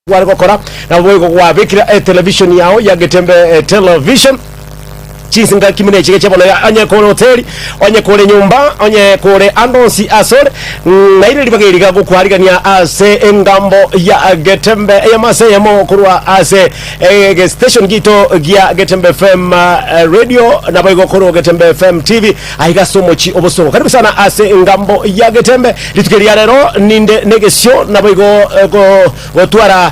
Gware gokora, naboigo gwabekire etelevishoni yao ya Getembe Television chinsinga kimina echiga chia bono onye kore hoteli, onye kore nyomba, onye kore ande onsi asore, ng'aire ribaga eri iga gokwarigania ase engambo ya Getembe eyemo ase eyemo korwa ase egestation giaito gia Getembe FM Radio naboigo korwa Getembe FM TV aiga ase omochie obosongo. Karibu sana ase engambo ya Getembe rituko eri ria rero ninde negesio naboigo go Gotwara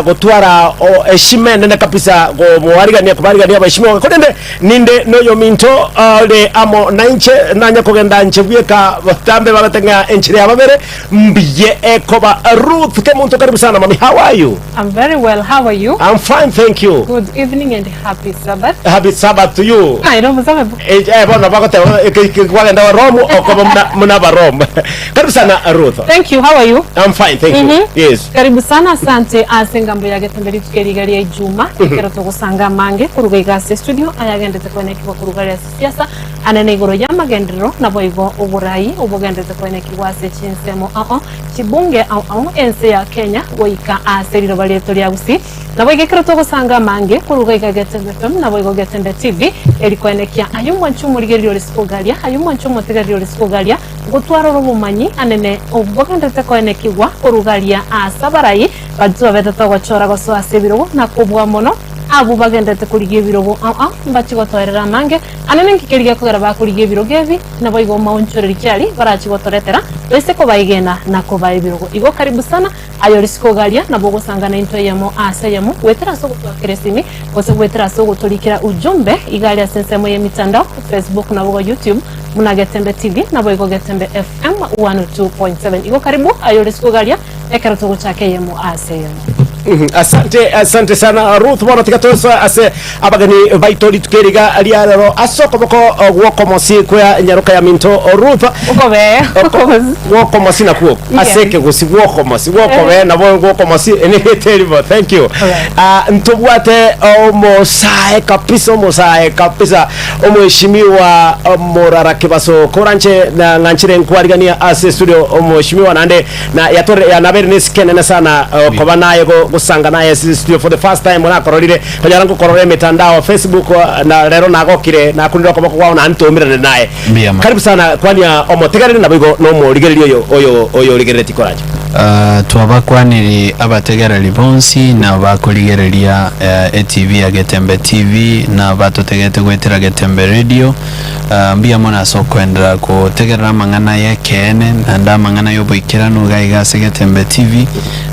gotwara eshima enene kabisa gomoarigania kobarigania abaheshimiwa korende ninde noyominto ore amo nainche nanye kogenda inche bweka botambe bagoteba ng'a enchera ya babere mbuya ekoba Ruth Kemunto karibu sana mami how are you? I'm very well, how are you? I'm fine thank you. Good evening and happy Sabbath. Happy Sabbath to you. Aye nomosabe bo. Eh, eh, bono bagoteba eh, ke- ke- kwagenda Rome okoba muna muna Abarome. Karibu sana Ruth. Thank you, how are you? I'm fine, thank you. Yes. Karibu sana asante ase engambo ya Getembe rituko eri iga ria Ijuma ekero togosanga amange koruga iga ase estudio ayagendete koenekigwa koruga aria ase siasa anene igoro y'amagenderero naboigo oborai obogenderete koenekigwa ase chinsemo ao chibunge ao ao ense ya Kenya goika ase riroba rieto ria Gusii Naboigo ekero togosanga amange koruga iga Getembe FM naboigo Getembe TV eri koenekia aye omwanchi omorigereria ore sikogaria aye omwanchi omotegereri ore sikogaria Ngotwara ore obomanyi anene obogenderete koenekigwa koruga aria aase abarai baria tibabete togochora gosoa ase ebirogo na kobua mono abwo bagenderete korigia ebirogo ao ao mbachie gotoerera amange anene nki keria gekogera bakorigia ebirogo ebi naboigo maonchoreri ki aria barachie gotoretera toise kobaegena na kobaa ebirogo igo karibu sana Aye ore isiko garia nabo ogosanga naintwe eyemo ase eyemo, goetera ase ogotoakera esimi, gose goetera ase ogotorikera ujumbe iga aria ase ensemo y'emitandao, Facebook naboigo YouTube, buna Getembe TV naboigo Getembe FM 102.7. Igo karibu aye ore isiko garia ekero togochaka eyemo ase eyemo. Asante, asante sana Ruth. Bono tiga tosoe ase abageni baito rituko eri iga ria rero ase okoboko gw'okomosi kwa nyaroka ya minto Ruth. Okobee, okomosi. Gwokomosi nakwo ase ekegosi gwokomosi gwokobee nabo gwokomosi enegete erimo thank you Alright. Ah, ntobwate omosae kabisa omosae kabisa omweshimiwa Morara Kibaso koranche na ng'anchire nkwarigania ase studio omweshimiwa naende na yatore ya nabere nesike enene sana eh, koba naye go- gosanga naye ase studio for the first time nakororire konyora ngokorora emitandao Facebook eh, na rero nagokire nakunire okoboko kwao naende ntoumerane naye Mbuya mono. Karibu sana kwania omotegereri naboigo nomorigereria oyo oyo oyo origereretie koranche. Ah, twabakwaniri abategereri bonsi na bakorigereria eh, etv ya Getembe TV na batotegete goetera Getembe Radio. Ah, mbuya mono ase okoenderera gotegerera amang'ana y'ekeene naende amang'ana y'oboikeranu iga iga ase Getembe TV.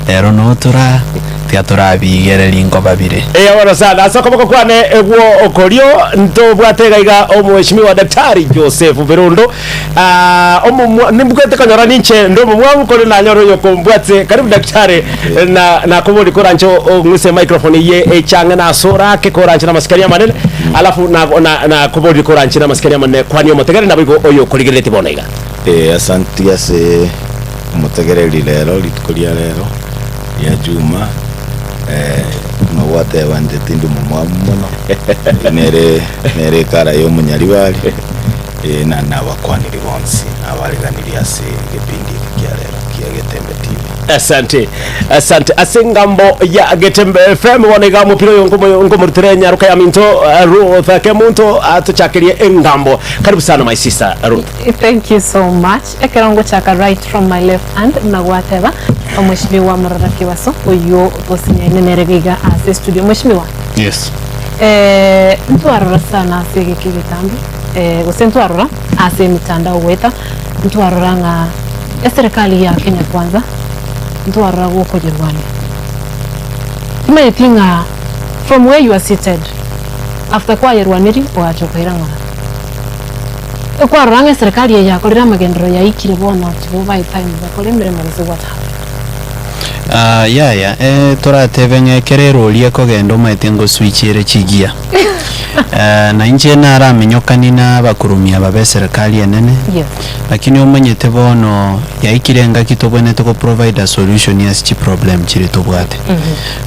Rero notora tiga torabiigererie nkoba bire. Eya bono sana ase okoboko kwane gwo okorio ntobwate iga iga omweshimiwa Daktari Joseph Birundo Ah, omomwa nimbwete konyora ninche nde omomwamu kore nanyore oyo okombwate karibu daktari na nakobori koranche ong'use microphone eye echang'e nasore ake koranche na amasikani amanene alafu na na nakoborire koranche na amasikani amanene kwania omotegereri naboigo oyo okorigereretie bono iga. Eh, asanti ase omotegereri rero rituko ria rero ria Juma eh, buna gwateba inche tindi momwamu mono nere nere ekara ya omonyaribari eh, na nabakwaniri bonsi nabariganirie ase egepindi eke kia rero kia Getembe TV. Asante, asante ase engambo ya Getembe FM bono iga omopira oyo nkomo- nkomorutere nyaroka ya minto eh, Ruth Kemunto atochakerie engambo. Karibu sana my sister Ruth. Thank you so much. Ekero ngochaka right from my left hand buna gwateba omweshimiwa Morara Kibaso oyio tosinyaine nere iga ase studio. Mweshimiwa, Yes. eh, ntwarora sana ase egeka egetambe eh, gose ntwarora ase emitandao goeta ntwarora ng'a eserikali ya Kenya Kwanza ntwarora gokoyerwania. Timanyeti ng'a from where you are seated after kwayerwanirie ogacha okaira ng'a Ekwarora ng'a eserekari eye yakorire amagenderero yaikire bono tibobae time bakore emeremo gose what happened? Ah, yaya eh, toratebe ng'a ekero erori ekogenda omanyete ngoswitch ere chigiya Eh, na inche naraminyokani na abakurumia aba ba eserekari enene Yes. lakini omanyete bono yaikire engaki tobwenerete go provide a solution ase chiproblem chire tobwate.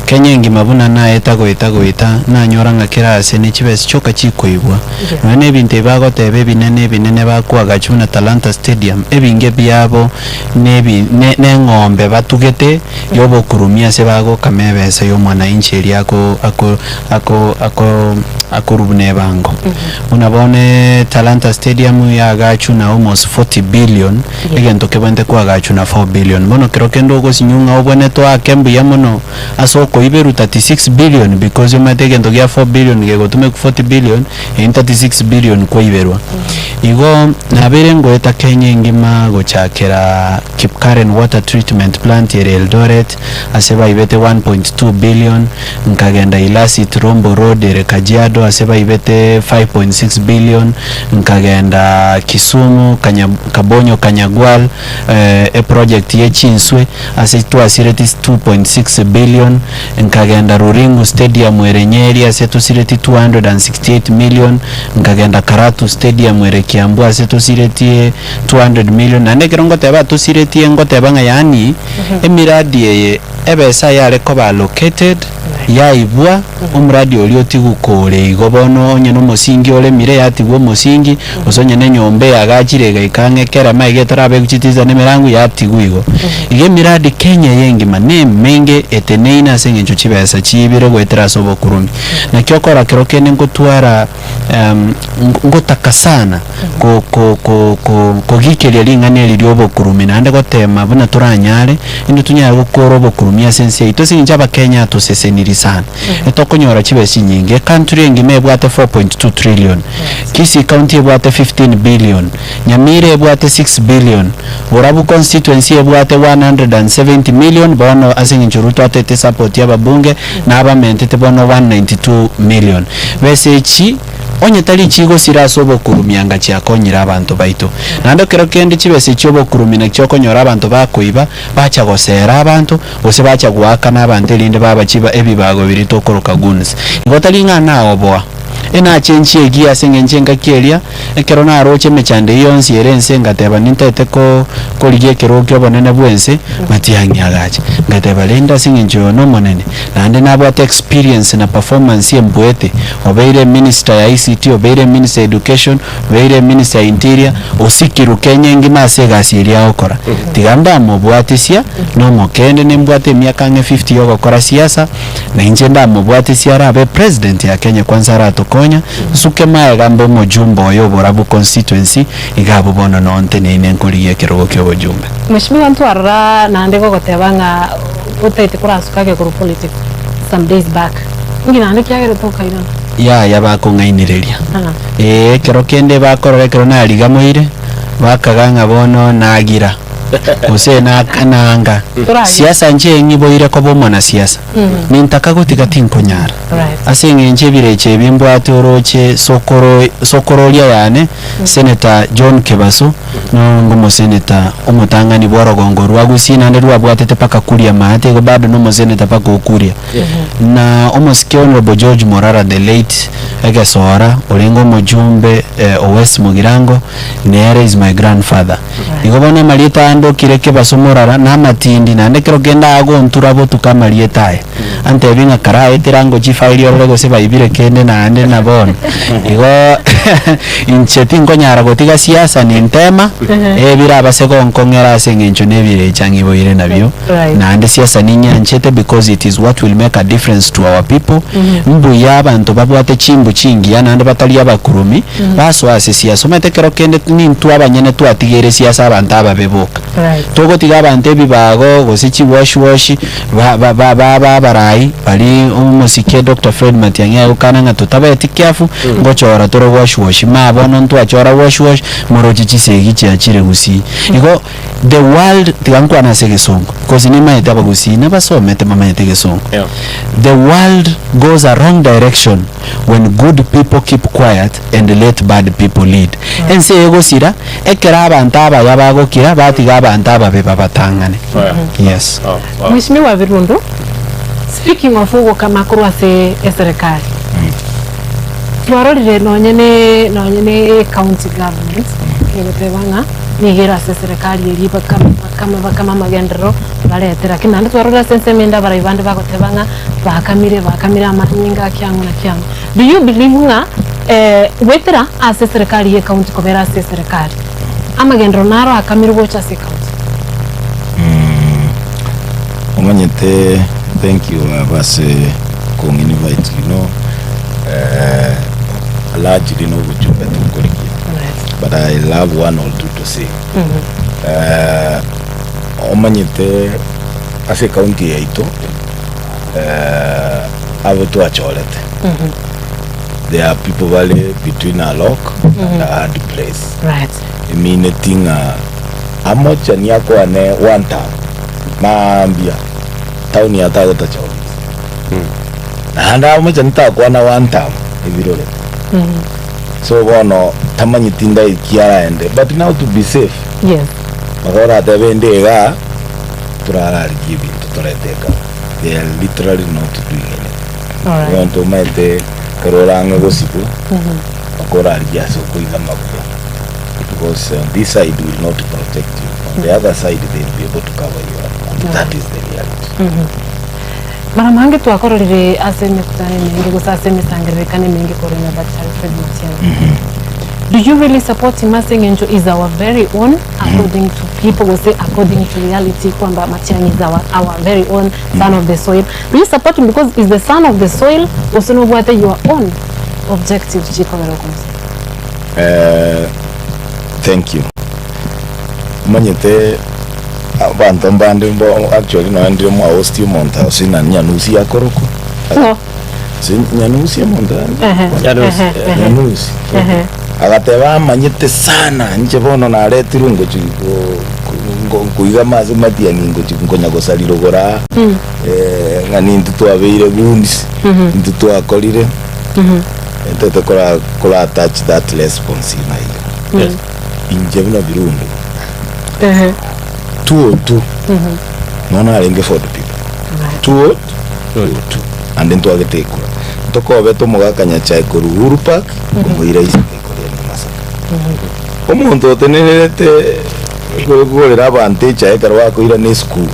Kenya engima buna naeta goeta goeta, nanyora ng'a kera aase ne chibesa chioka chikoibwa. Nonya na ebinto ebi bagoteba ebinene ebinene bakoagacha buna Talanta Stadium, ebinge biabo nebi ne neng'ombe batugete. Yobokurumia ase bagokama ebesa y'omwananchi eria ako ako ako ako akorwa buna ebango. Buna bono Talanta Stadium yaagachwa na almost 40 billion, egento kebwenerete koagachwa na 4 billion. Bono kero kende ogosinywa ng'a obwenerete oake mbuya mono ase okoiberwa 36 billion because omanyete egento gia 4 billion gegotumekwa 40 billion, eyio ni 36 billion kwaiberwa. Igo nabeire ngoeta Kenya engima gochakera Kipkaren Water Treatment Plant ere Eldoret ase baibete 1.2 billion, nkagenda Ilasit Rombo Road ere Kajiado ase baibete 5.6 billion, nkagenda Kisumu Kanya Kabonyo Kanyagwal eproject ye chinswe ase twasireti 2.6 billion, nkagenda Ruringu Stadium ere Nyeri ase tosireti 268 million, nkagenda Karatu Stadium ere Kiambu ase tosiretie 200 million, naende ekero ngoteba tosiretie ngoteba ng'a yaani emiradi eye ebesa yare koba allocated yaibwa omoradi oria otigwe kore igo bono onye na omosingi oremire yatigwa omosingi gose onye na enyomba eyagachire egaika ang'e ekerema iga etarabekwa chitiisa na emerango yatigwa igo. Iga emiradi Kenya eye engima na emenge eteneine ase eng'encho chibesa chiibire goetera ase obokurumi. Naki okora kero kende ngotwara ngotaka sana ko- ko- ko- ko- kogikeria ring'ana eri riobokurumi naende gotema buna toranyare inde tonyare gokora obokurumi ase ense yaito ase eng'encho abakenya atoseseniri sana etokonyora chibesa chinyinge ecountry engima ebwate 4.2 trillion Kisii county ebwate 15 billion Nyamira ebwate 6 billion Borabu constituency ebwate 170 million bono ase eng'encho Ruto atete support ya ababunge na abamentete bono 192 million. Besa echi onye tari chigosira ase obokurumi anga chiakonyire abanto baito. Naende ekero kende chibesa echi obokurumi nakio okonyora abanto bakoiba bacha gosera abanto gose bacha goakana abanto erinde baba chiba ebibago biria tokoroka goons. Igo tari ng'a naoboa. Enachenchie egiya ase engencho engaki eria, ekero naroche emechando eyio yonsi ere ense, ngateba nintaete ko korigia ekerogo ki'obonene bw'ense, matiang'i agacha. Ngateba, Rende ase engencho oyo nomonene, naende nabwate experience na performance embuete, obeire eminister ya ICT, obeire eminister ya education, obeire eminister ya interior, osikirwe Kenya engima ase egasi eria agokora. Tiga ndamobwatisia, nomokende nimbwate emiaka ang'e 50 yogokora siasa, Na inche ndamobwatisie arabe president ya Kenya kwanza aratokonya, nsuke maega mbe omojumbe oyo oborabu constituency, iga abwo bono noo nteneine nkorigia ekerogo kia obojumbe. Mheshimiwa ntwarora naende gogoteba ng'a otaete korasuka agekoro politics some days back inki naende kiagerete okairana? Yaya bakong'ainereria. Ee ekero kende bakorora ekero narigamoire, bakaga ng'a bono nagira. Gose naanga. Siasa inche ng'iboire koba omonasiasa, nintaka gotiga tinkonyara. Ase eng'encho ebirecha ebi mbwate oroche sokoro sokororia yane Senator John Kebaso nongo omoseneta omotang'ani bw'orogongo rwa Gusii naende rwabwatete mpaka Kuria maate igo bado nomoseneta mpaka okuria. Na omosike Honourable George Morara the late Egesora orenge omojumbe o West Mugirango nere is my grandfather. Igo bono amarieta aya ndokire kebaso morara na amatindi, naende ekero kende agontura botuko amarieta aya, antebie ng'a karaetera ango chifairi orore gose baibire kende naende na bono. Igo inche tinkonyara gotiga siasa nintema, ebirabase gonkong'era ase eng'encho na ebirecha ng'iboire nabio, Right. naende siasa ninyanchete because it is what will make a difference to our people, mbuya abanto babwate chimbu chingiya naende batari abakurumi, Basoa ase siasa. Omanyete ekero kende nintwe abanyene twatigeire siasa abanto ababe boka. Right. Togotiga abanto ebibago gose chiwash wash ba ba ba baba abarai bari omosike Doctor Fred Matiang'i agokana ng'a totabeti careful ngochora tore wash wash ma bono ntwachora wash wash moroche chisegi chiachire gusii. Igo the world tiga nkwane ase egesongo because nimanyete abagusii nabasomete bamanyete egesongo. Yeah. The world goes a wrong direction when good people keep quiet and let bad people lead. Ense eye egosira ekero abanto abaya bagokira batiga abanto ababe babatang'ane. Yes. Mheshimiwa Birundu, speaking of ogokama korwa ase eserekari, twarorire nonye ne nonye ne county government egoteba ng'a nigo ere ase eserekari eria bakame bakame bakame amagenderero barete lakini naende twarorire ase ensemo ende abarai bande bagoteba ng'a Bakamire, bakamire amanyinga kiang'o na kiang'o. Do you believe ng'a goetera ase eserekari ye county kobera ase eserekari, amagenderero naro akamire gocha ase ecounty? Omanyete. Omanyete thank you baba ase kong'invite you know eh, largely nobochumbe tokorigia but I love one or two to say eh, omanyete ase ecounty yaito eh, abo twachorete there are people bare between a rock and a hard place Right. emineti ng'a amochani akwane one term Mambia town ya tagotacha ofisi naende amochani takwana one term ebirore so bono tamanyeti ndai ki araende but now to be safe Yes. maka oratebe ende igaa torararigie ebinto torete eka they are literally not doing anything Alright. Omonto omaete ekero orang'e gosibwa mpaka orarigie ase okoiga amabuya because on this side will not protect you on the other side they will be able to cover you up and that is the reality. Mara mange twakororire ase emekutano emenge gose ase emesangererekano emenge korwa Daktari Fred Matiang'i. Do you really support him ase eng'encho is our very own according to people gose according to reality kwamba Matiang'i is our, our very own son of the soil. Do you support him because is the son of the soil gose nobwate your own objectives chikogera okomosupport? Eh, thank you. Omanyete abanto mbande mbo actually nonya ndire mwahosti omonto ase na Nyanusi akorokwa. No. Ase Nyanusi omonto Ehe, Nyanusi. ehe, ehe, Nyanusi. ehe. Agateba amanyete sana inche bono naretirwe ngochi go- go- nkoiga amase matiang'i ngochi nkonya gosarira ogora eh, ng'a nintwe twabeire goons intwe twakorire Ntete kora kora attach that response ina iga. Yes. Inche buna Birundu. Ehe. 202. Nono arenge for the people. Right. 202. And ntwagete ekura. Ntokobete omogaka Nyachae korwa Uhuru Park omoira isiko ikoria ime Masaka. Omonto otenererete kogorera abanto echae ekero bakoirana esukuru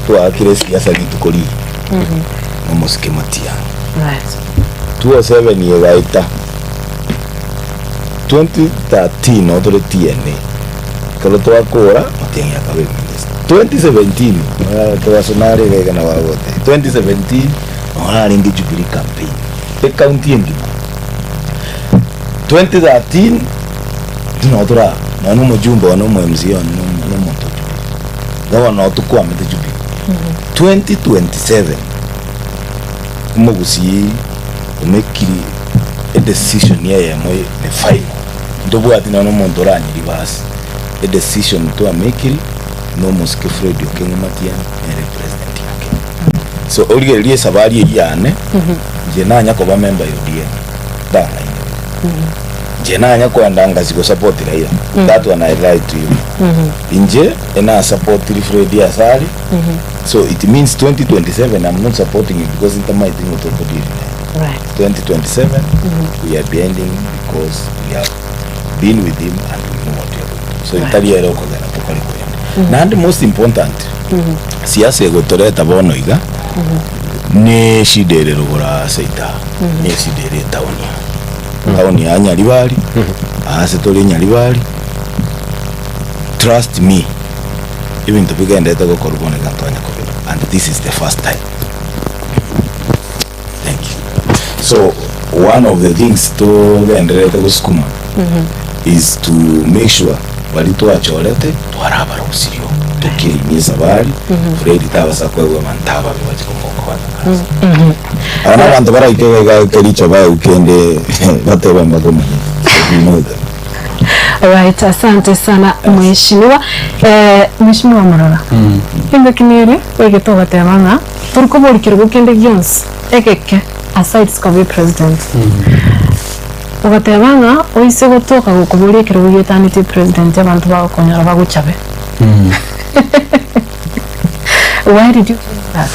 twakire esiasa rituko riria. Nomosike Matiang'i. Right. 2007 egaeta 2013 noo tore TNA ekero twakora Matiang'i akaba eminister 2017 togaso nare iga iga nabo agotebia 2017 noo narenge Jubilee campaign ecounty engima 2013 noo tora nonye na omojumbe one omo MCA one na omo na omonto o Jubilee iga bono noo tokwamete Jubilee 2027 Omogusii omekiri edecision eyemo ne final ntobwati nonya omonto oranyiri basi edecision twamekiri na omosike Fred Okengo Matiang'i nere president ya Kenya so origererie esabari eyio yane inche nanya koba member ya ODM ndang'ainire inche nanya koenda ngasi gosupport Raila that one I lie to you inche enasupportiri Fred asare So it means 2027 I'm not supporting him because ntamaeti ng'a tokodeal naye. Right. 2027 we are behind him because we have been with him and we know what we are doing. So Right. etari ere okogera tokore koyende. Naende most important siasa egotoreta bono iga ne eshida ere rogoro ase ita ne eshida ere etaoni aa. Etaoni ya Nyaribari aase tore Nyaribari trust me Ebinto bigenderete gokorwa bono iga ntwanya kobirora and this is the first time. Thank you. So one of the things togendererete gosukuma is to make sure baria twachorete twarabarusirio tokirimia esabari Fred tabasa koegwa abanto ababe bache komokonya ase. Aba na abanto baraike iga iga Kericho baegwe kende batebe mbakomanyete. We know them. Alright, asante sana mheshimiwa. Eh, mheshimiwa Murora. Engaki nere oigete ogateba ng'a tori koboria kerogo kende gionsi egeke aside koba epresident. Ogateba ng'a oise gotoka gokoboria ekerogo getanetie epresident abanto bagokonyora bagochabe. Why did you change that?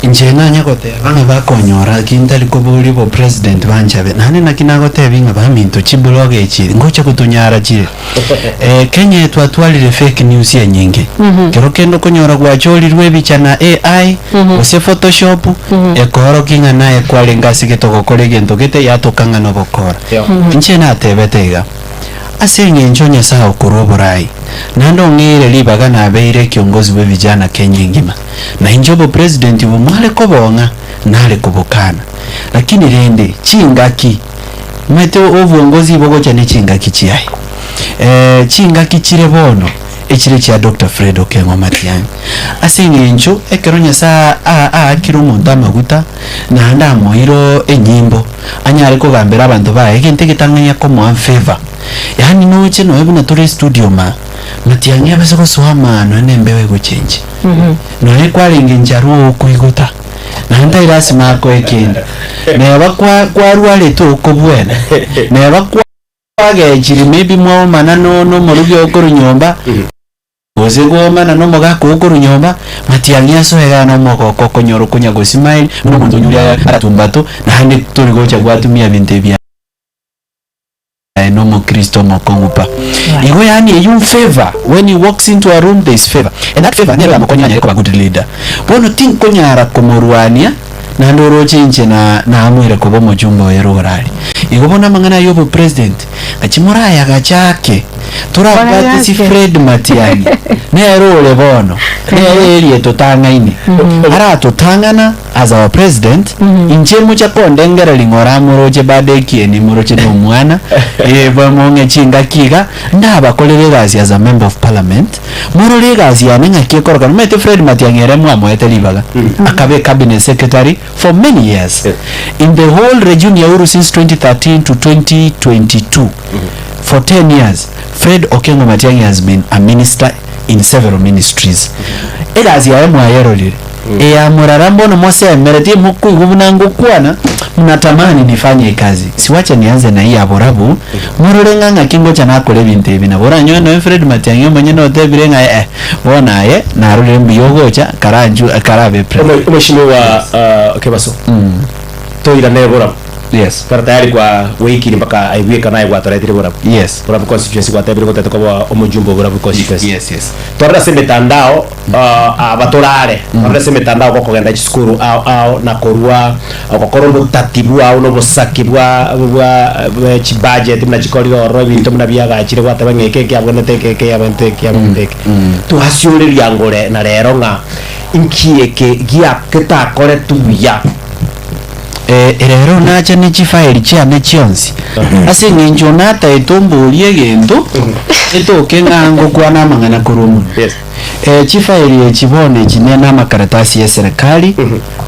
Inche nanye goteba ng'a bakonyora ki ntari koboria obopresident banchabe, naende naki nagotebia ng'a baminto chiblog echi ngocha gotonyara chire. Kenya twatwarire fake news enyinge, kero kende okonyora gwachorirwe ebicha na AI gose photoshop, ekoorokia ng'a naye kwarenge ase gete ogokora egento gete yatoka ng'a nobokora. Inche natebete iga. Ase engencho Nyasae okorua oborai, naende ong'eire ribaga nabeire ekiongozi bwe vijana Kenya engima, na inche obopresident obo mware kobong'a nare kobokana. Lakini rende chingaki, omanyete obuongozi bogocha ne chingaki chiaye. Eh, chingaki chire bono echire chia Doctor Fred Okengo Matiang'i. Ase eng'encho ekero Nyasae a- aakire omonto amaguta, naende amoire enyimbo, anyare kogambera abanto baye, egento egetang'ani akomoa nfavour. Yaani noche nonya buna tore estudio maa, Matiang'i abase gosoa maa nonya na embeo egochenchia. Nonya kwarenge nchara okoigota, naende tari lasima akoe kende. Neba kwa kwarwarete okobwena, neba kwa. Kwagechire maybe mwaomana no nomorugi oo korwa nyomba, gose kwaomana nomogaka oo korwa nyomba, matiang'i asoe igaa nomogoko okonyora okonya gosmile, buna omonto oyio oria aratumbato, naende tori gocha gwatumia ebinto ebi aye nomokristo omokong'u pa. Igo yaani eywo favor, when he walks into a room there is favor, and that favor nero eramokonye anyare koba good leader. Bono tinkonyara komorwania. Naende oroche inche na naamuire koba omochumba oye rogoro aria. Igo bono amang'ana aya y'obopresident, ng'achi morayagache ake, torabwate si Fred Matiang'i, nere ore bono, nere eria etotang'aine, aratotang'ana as our president, inche mocha kondengereria ng'ora amoroche bado ekieni moroche na omwana, eh, bamong'e chingaki iga, ndabakorere egasi as a member of parliament. Morore egasi yane ng'aki ekorokana. Omanyete Fred Matiang'i ere mwamoete ribaga akaba ecabinet secretary for many years. In the whole regime ya Uhuru since 2013 to 2022 for 10 years Fred Okengo Matiang'i has been a minister in several ministries. Egasi yaye mwayerorire eya morara mbono mosemeretie mokoigwa buna ngokwana mnatamani nifanye ekazi siwache nianze na hii ya borabu Morore ng'a ng'aki ngocha nakore ebinto ebi. Nabo oranyore nonya Fred Matiang'i omonyene otebire ng'a eh, bono aye narorire mbuya ogocha karanchu karabe president. Omweshimiwa Kebaso, toirane borabu. Yes. Kara tayari kwa weikiri mpaka aigweka naye gwatoretire borabu. Yes. Borabu constituency gwatebire gotete koba omojumbe o borabu constituency. Yes, yes. Torore ase emetandao aba torare, torore ase emetandao gokogenda chisukuru ao ao na korwa Ogokora obotati bwao na obosaki bwa bwa bwe chibudget buna chikorire ororo ebinto buna biagachire gwateba ng'a eke ekiabwenerete eke ekiabwenerete eke ekiabwenerete eke. Twasioreria ngore na rero ng'a inki eke gia getakoretwe buya. Rero nacha ne chifaeli chiane chionsi, ase eng'encho nataete omborie egento, etoke ng'a ngokwana amang'ana korwa omonwa. Yes. Chifaeli echi bono echi ne namakaratasi y'eserekari,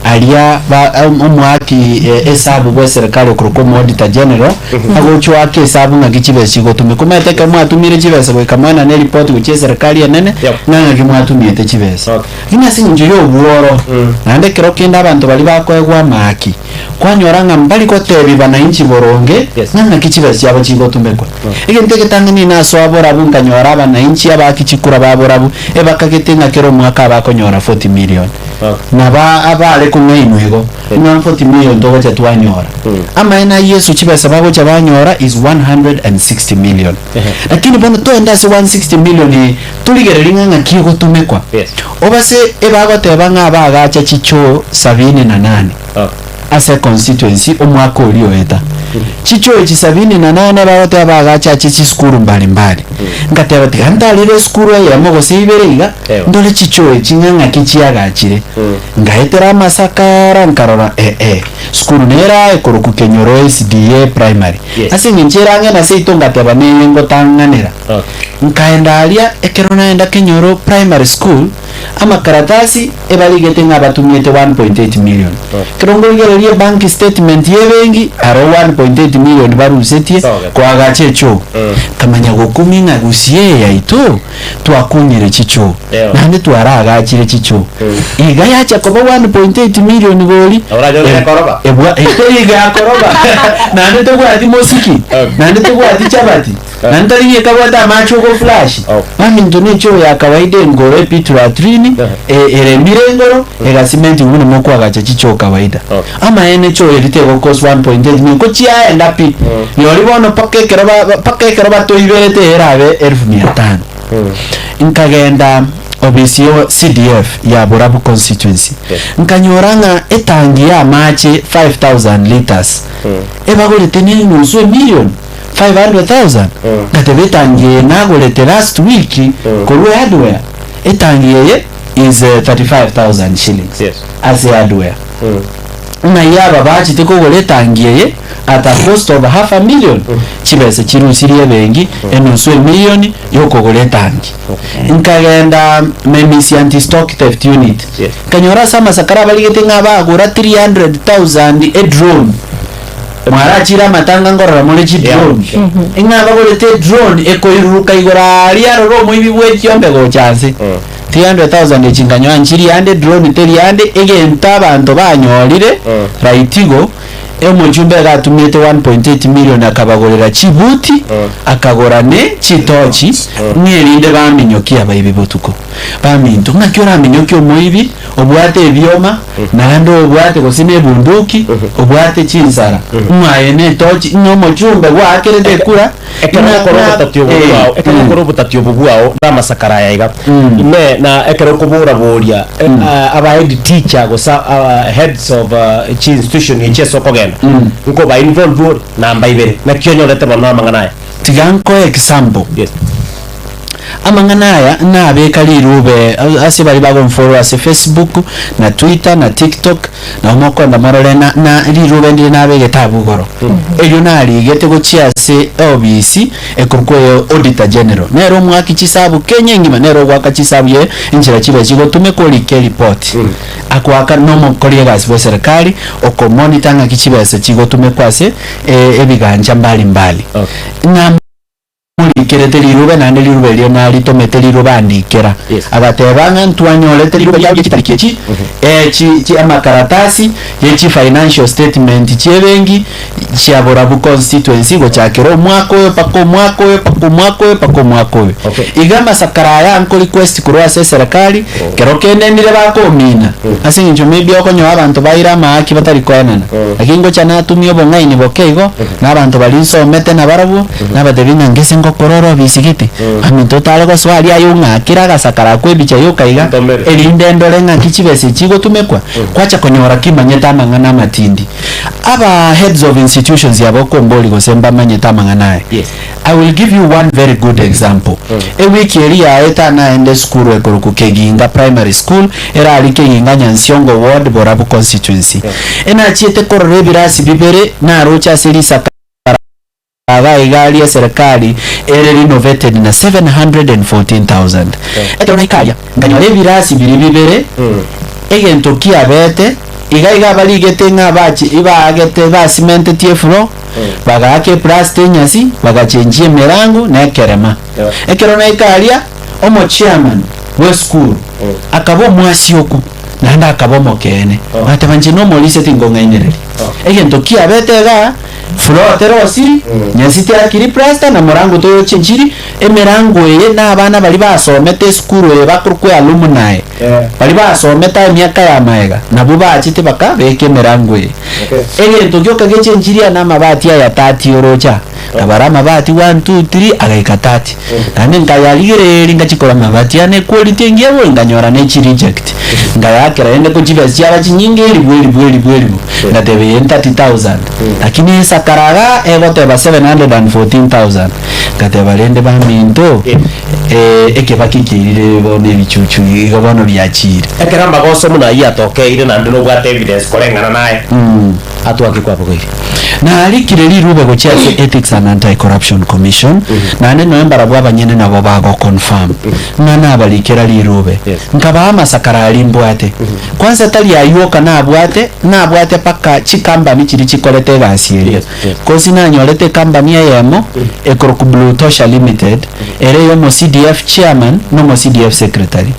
aria ba omoaki esabu bw'eserekari okorokwa omoauditor general, agochwaka esabu ng'aki chibesa chigotumeka. Omanyete ekero mwatumire chibesa goika moenane eripoti gochia eserekari enene, ng'a ng'aki mwatumiete chibesa. Lakini ase eng'encho ya obworo, naende ekero kende abanto baria bakoegwa amaaki, kwanyora ng'a mbari gotebi bananchi boronge ng'a ng'aki chibesa chiabo chigotumekwa. Egento egetang'ani nasoa borabu nkanyora abananchi abaaki chikura ba borabu ebakagete ng'a kera omwaka abakonyora 40 million. Nabo abare kong'ainwa igo ng'a 40 million togocha twanyora. Amaene a Yeso chibesa bagocha banyora is 160 million. Lakini bono toende ase 160 million eye torigererie ng'a ng'aki egotumekwa. Obase ebagoteba ng'a abagacha chichoo sabini na nane. Ase econstituency omwaka oria oeta. Chichoo echi sabini na nane bagoteba bagachache chisukuru mbali mbali. Ngateba tiga ntarire esukuru eyemo gose ibere iga, ndore chichoo echi ng'a ng'aki chiagachire. Ngaetera amasakara nkarora ee, sukuru nere aa ekorokwa Kenyoro SDA Primary. Ase eng'encho ere ang'e na seito ngateba neye ngotang'anera. Nkaenda aria, ekero naenda Kenyoro Primary School, Amakaratasi ebarigete ng'a batumiete 1.8 million. Ekero nkorigereria ebank statement y'ebenki, aro 1.8 million barusetie koagacha echoo. Nkamanya gokumia ng'a gusii eye yaito twakunyire chichoo, naende twaraagachire chichoo. Iga yacha koba 1.8 million gori, ebwa teri iga yakoroba, naende tobwati mosiki, naende tobwati chabati. Naende tari ng'a ekabwate amache ogoflash, baminto nechoo ya kawaida engoro epit latrine eremire engoro egasimenti buna mokoagacha chichoo kawaida. Amaene choo eri tegokost 1.8 million ko chiaenda pi. Rirorio bono mpaka ekero ba mpaka ekero batoiberete erabe elfu mia tano. Nkagenda obisi ya CDF ya Borabu constituency, nkanyora ng'a etangi ya amache 5000 litres ebagorete ne enusu emillion. 500,000 ngateba etangi eye nagorete last week korwa ehardware etangi eye is 35000 shillings Yes. ase ehardware ng'ai aba bachete kogora etangi eye at a cost of half a million chibesa chirusirie ebenki enusu emilioni yokogora etangi nkagenda Memisi anti stock theft unit Yes. nkanyora ase amasakara abarigete ng'a bagora 300,000 edrone Mwarachire amatanga nkorora more chidrone. Ing'a bagorete edrone ekoiruruka igoro aria arore omoibi bw'ekiombe gocha nse. 300,000 echi nkanyoa nchiri ande drone teri ande egento abanto banyorire right igo omochumba iga atumete 1.8 million akabagorera chibuti akagora ne chitochi ng'a erinde baminyokie abaibi botuko. Baminto, ng'aki oraminyokie omoibi obwate ebioma, naende obwate gose nebunduki, obwate chinsara, ng'a aye netochi, ng'a omochumbe gwaakerete ekura, Ekero ng'a- okora ng'a- obotati obo eh, bwao, ekero mm. okora obotati obo bwao na amasakara aya iga, ime na ekero okoboraboria eh, ah, aba head teacher gose ah, heads of ah, chi institution echi ase okogenda, nkoba involve ore namba ibere, naki onyorete bono amang'ana aya? Tiga nkoe example. Yes. Amang'ana aya nabeka rirube ase baria bagomfollow ase Facebook, na Twitter, na TikTok, nabo mokoenda morore na na rirube ndire nabegete abwo igoro. Erio narigete gochia ase eobisi ekorokwa eye Auditor General. Nere omwaki chisabu Kenya engima, nere ogoaka chisabu ye enchera chibe chigotumekwa orike eripoti. Akoaka na omokori egasi bwe eserekari okomonitor ng'aki chibesa chigotumekwa ase ebigancha mbali mbali. Ng'a. Namorikerete rirube, naende rirube erio naritomete rirube andikera. Yes. Agateba ng'a ntwanyorete rirube riao rie chitariki echi, eh, chi, chi amakaratasi ye chi financial statement chi'ebenki chia Borabu constituency gochakera omwaka oyo mpaka omwaka oyo mpaka omwaka oyo mpaka omwaka oyo. Okay. Iga amasakara aya nko request korwa ase eserekari, kero kenenire bakomina, ase eng'encho maybe okonyora abanto baire amaaki batari koenana. Lakini ngocha natumia obong'aini boke igo, na abanto baria nsomete nabarabwo, Nabatebie ng'a ngese ngokora ore obisi gete, aminto otare gosoa aria aye ong'akere agasakara akwo ebicha yoka iga, Ntomere. erinde ndore ng'aki chibesa echi chigotumekwa, kwacha konyora kimanyete amang'ana amatindi. Aba heads of institutions aba okombori gose mbamanyete amang'ana aya. Yes. I will give you one very good example. Ewiki eria yaeta naende esukuru ekorokwa Keginga Primary School, ere aria Keginga Nyansiongo Ward, Borabu Constituency. Enachiete korora ebirasi bibere, naroche ase risakara Iga iga aria eserekari ere renovated na 714,000. Ekero naika aria, nkanyora ebirasi biria bibere, egento kiabete, iga iga abarigete ng'a bachi baagete basimentetie efloor, bagaaka eplasta enyasi, bagachenchia emerango na ekerema. Ekero naika aria, omochairman bw'esukuru akaba omwasioku naende akaba omokeene, agateba inche nomorisia tinkong'ainereria. Egento kiabete igaa, Floor terosiri, nyasi teakiri plaster, na morango toyochia enchiri. Emerango eye na abana baria basomete esukuru eye bakorokwa alumni, baria basomete emiaka ya magega, nabwo bachete bakabeka emerango eye. Egento gioka gecha enchiri aya namabati aya tati oroche aa. Nkabara amabati one, two, three, agaika tati. Naende nkayarigereria ngachia korora amabati ane equality engiya bori, nkanyora ne chireject. Nkayakera rende ko chibesa chiaba chinyinge elifu, elifu, elifu, elifu. Ngateba eye 30,000 lakini esakara iga egoteba 714,000 ngateba rende baminto eh, ekebaki kiairire bono ebichuchu iga bono biachire. Ekero amagoso buna ayio atokeire naende nobwate evidence koreng'ana naye, atwake kwabogoirie. Narikire rirube gochia ase Ethics and Anti-Corruption Commission, naende noe mbarabwo abanyene nabo bagoconfirm ng'a nabarikera rirube. Yes. Nkabaa amasakara aria mbwate. Kwanza tari ayio oka nabwate, nabwate mpaka chicompany chiria chikorete egasi eria. Yes, yes. Kosi nanyorete ecompany eyemo ekorokwa Blue Tosha Limited, ere ya omo CDF chairman na omo CDF secretary.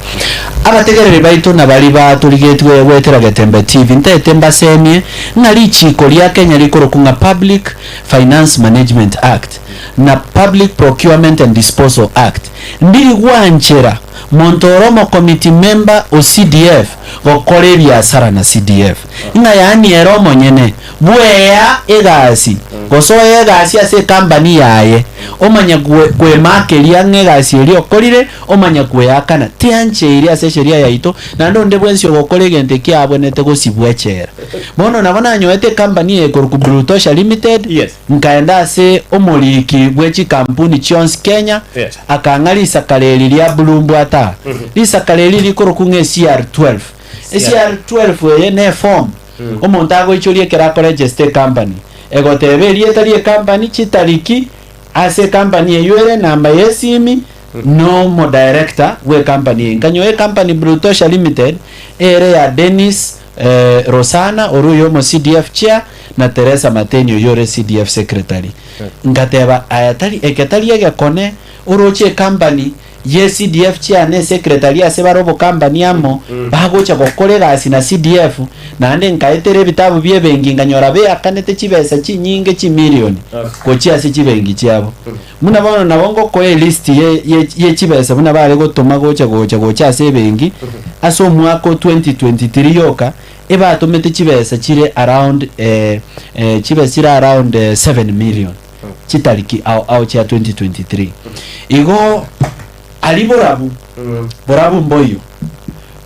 Abategereri baito na baria batorigetwe goetera Getembe TV, ntaete mbasemie ng'a richiiko ria Kenya rikorokwa ng'a Public Finance Management Act na Public Procurement and Disposal Act ndiri gwanchera Monto ore omokomiti member o CDF gokora ebiasara na CDF. Ng'a yaani ere omonyene bwea egasi gose oe egasi ase ecompany yaye omanye kwemakeria ng'a egasi eria okorire omanye kweakana. Tiancheiri ase esheria yaito naende onde bwensi ogokora egento ekio abwenerete gosibwa echela. Bono nabo nanyoete ecompany eye ekorokwa Blue Tosha Limited, Yes. nkaenda ase omoriki bwe chikampuni chionsi Kenya, Yes. akang'a risakara eri ria blue mbwate aa. Risakara eri rikorokwa ng'a CR12. CR12 eye ne eform omonto agoichoria ekero akoregister ecompany. Egoteba erieta rie ecompany, chitariki, ase ecompany eywo ere, enamba ya esimi, na omodirector bwe ecompany eye. Nkanyoa ecompany Blue Tosha Limited, ere ya Dennis Rosana ore oyo omo CDF chair na Teresa Mateni oyio ore CDF secretary. Ngateba aya tari eke tari egekone oroche ecompany ye CDF chair ne secretary ase bare obocompany amo bagocha gokora egasi na CDF naende nkaetera ebitabu bie ebenki nkanyora beakanete chibesa chinyinge chimilioni gochia ase chibenki chiabo. Buna bono nabo ngokoa elist ye ye ye chibesa buna bare gotoma gocha gocha gocha ase ebenki, ase omwaka o 2023 yoka, ebatomete chibesa chire around chibesa chire around 7 million chitariki ao ao chia 2023. Igo aria borabu, borabu mboiyo,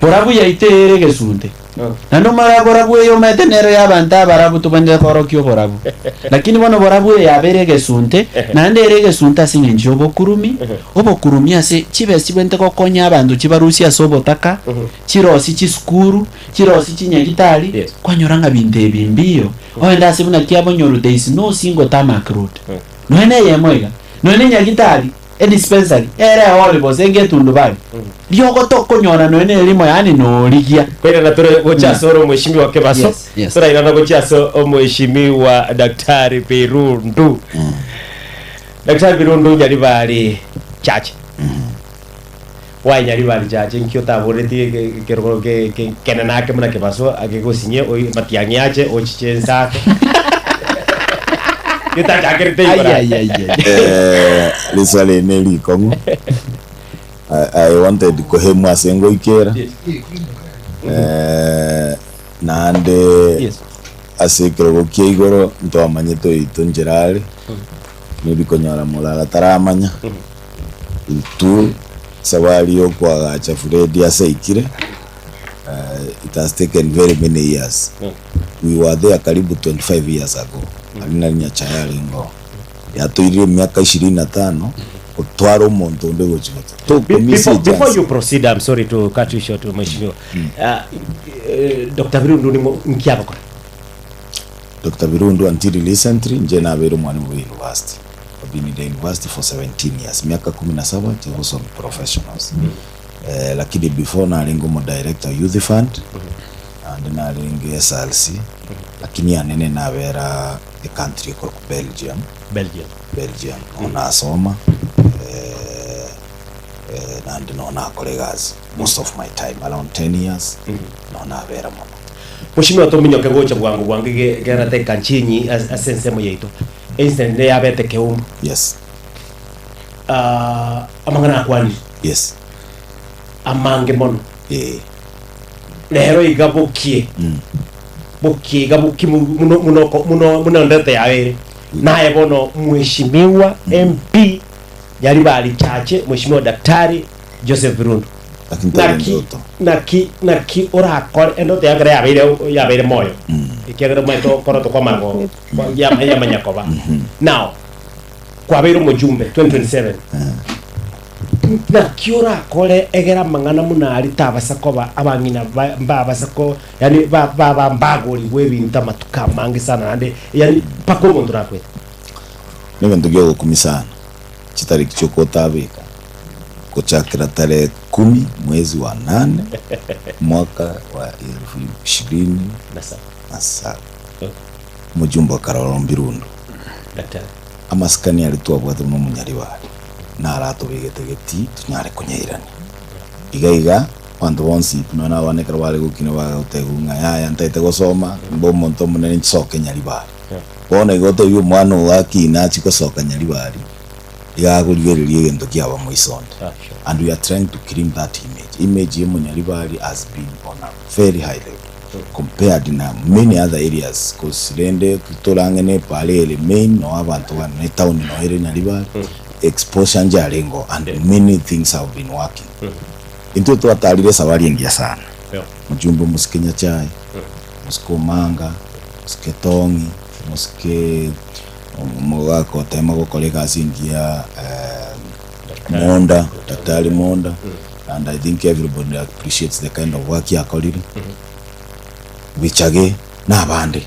borabu yaito ere egesunte. Naende omare borabu eye omanyete nero y'abanto abarabu tobwenerete koorokia oborabu. Lakini bono borabu eye yabeire egesunte, naende ere egesunte ase eng'encho y'obokurumi, obokurumi ase chibesa chibwenerete gokonya abanto chibarusie ase obotaka, chirosie chisukuru, chirosie chinyagitari, Yes. kwanyora ng'a binto ebi mbiyo. Ogende ase buna Kiabonyoru there is no single tarmac road. Nonya na eyemo iga, nonya na enyagitari, Edispensary ere ehall gose egetundubari riogotokonyora nonya nerimo yaani norigia. Koirana tore gocha ase ore omweshimiwa Kebaso, Yes, yes. torairana gochia ase omweshimiwa Daktari Birundu. Daktari Birundu Nyaribari Chache. Why Nyaribari Chache nki otaboretie ekerogo kenene ake buna Kebaso akegosinye oi matiang'i ache ochiche ense ake. Getachakerete igoro Ai, ai, ai, ai. Eh, riswali eri ne rikong'u I, I wanted kohemwa ase ngoikera Yes. eh, naende Yes. ase ekerogo kia igoro ntwamanyete oito nchera are maybe konyora morara taramanya intwe esabari ya okoagacha Fred ase aikire eh, it has taken very many years We were there karibu 25 years ago aria nari Nyachae arenge oo. Yatoirire emiaka ishirini na tano gotwara omonto onde gochi gocha. Tokomisia Before, before echance. you proceed, I'm sorry to cut you short, Mheshimiwa. Dr. Birundu ning'o nki agokora? Doctor Birundu until recently inche nabeire omwalimu bwe university. I've been in the university for 17 years, miaka kumi na saba inche gosomia professionals. Eh, lakini before narenge omo director Youth Fund, naende narenge SRC, lakini anene nabera ecountry ekorokwa Belgium, Belgium. Belgium noo nasoma eh, eh, naende noo nakora egasi most of my time around 10 years noo nabera mono. Mheshimiwa tominyoke gocha bwango bwango ige gerate kanchinyi as- ase ensemo yaito. Incident ne yabete Keumbu. Yes, Ah, amang'ana akwanire yes, amange mono. eh, Rero iga bokie. Bokie iga bokie muno muno muno muno ndete yaye ere. Naye bono Mheshimiwa MP Nyaribari Chache Mheshimiwa Daktari Joseph Birundu. Lakini tari Naki endoto. naki naki orakore endoto yakere yabeire yabeire moyo. Ekiagera omanyete okoroto kwamanya go yamanya koba. Now kwabeire omojumbe 2027. Naki orakore egere amang'ana buna aria tabasa koba abang'ina ba mbabasa ko yaani ba baba mbagorigwe ebinto amatuko amange sana naende yaani mpaka omonto nakwete. Negento giogokumia sana, chitariki chiokotabeka gochakera tarehe kumi mwezi wa nane mwaka wa elfu ishirini Na saba. na saba omojumbe o Karoro Mbirundu Daktari. Amasikani aria twabwate buna omonyaribari naro atobegete getii tonyare konyairania. Iga iga abanto bonsi nonya na abana ekero bare gokina bagotebigwa ng'a yaya ntaete gosoma mbe omonto omonene nchisoke nyaribari. Bono igo otebiwe omwana oo akine achie gosoka nyaribari. Iga akorigereria egento kiaba moisonde and we are trying to clean that image. Image ya omonyaribari has been on a very high level compared na many other areas cause rende torang'e ne epara ere main noo abanto bane ne town noo ere Nyaribari exposure njarengeo and many things have been working. Intwe twatarire esabari engiya sana, mojumbe omosike Nyachae, mosike Omanga, mosike Tong'i, mosike Omogaka otema gokora egasi engiya Monda, Daktari Monda, and I think everybody appreciates the kind of work akorire, Bichage na abande.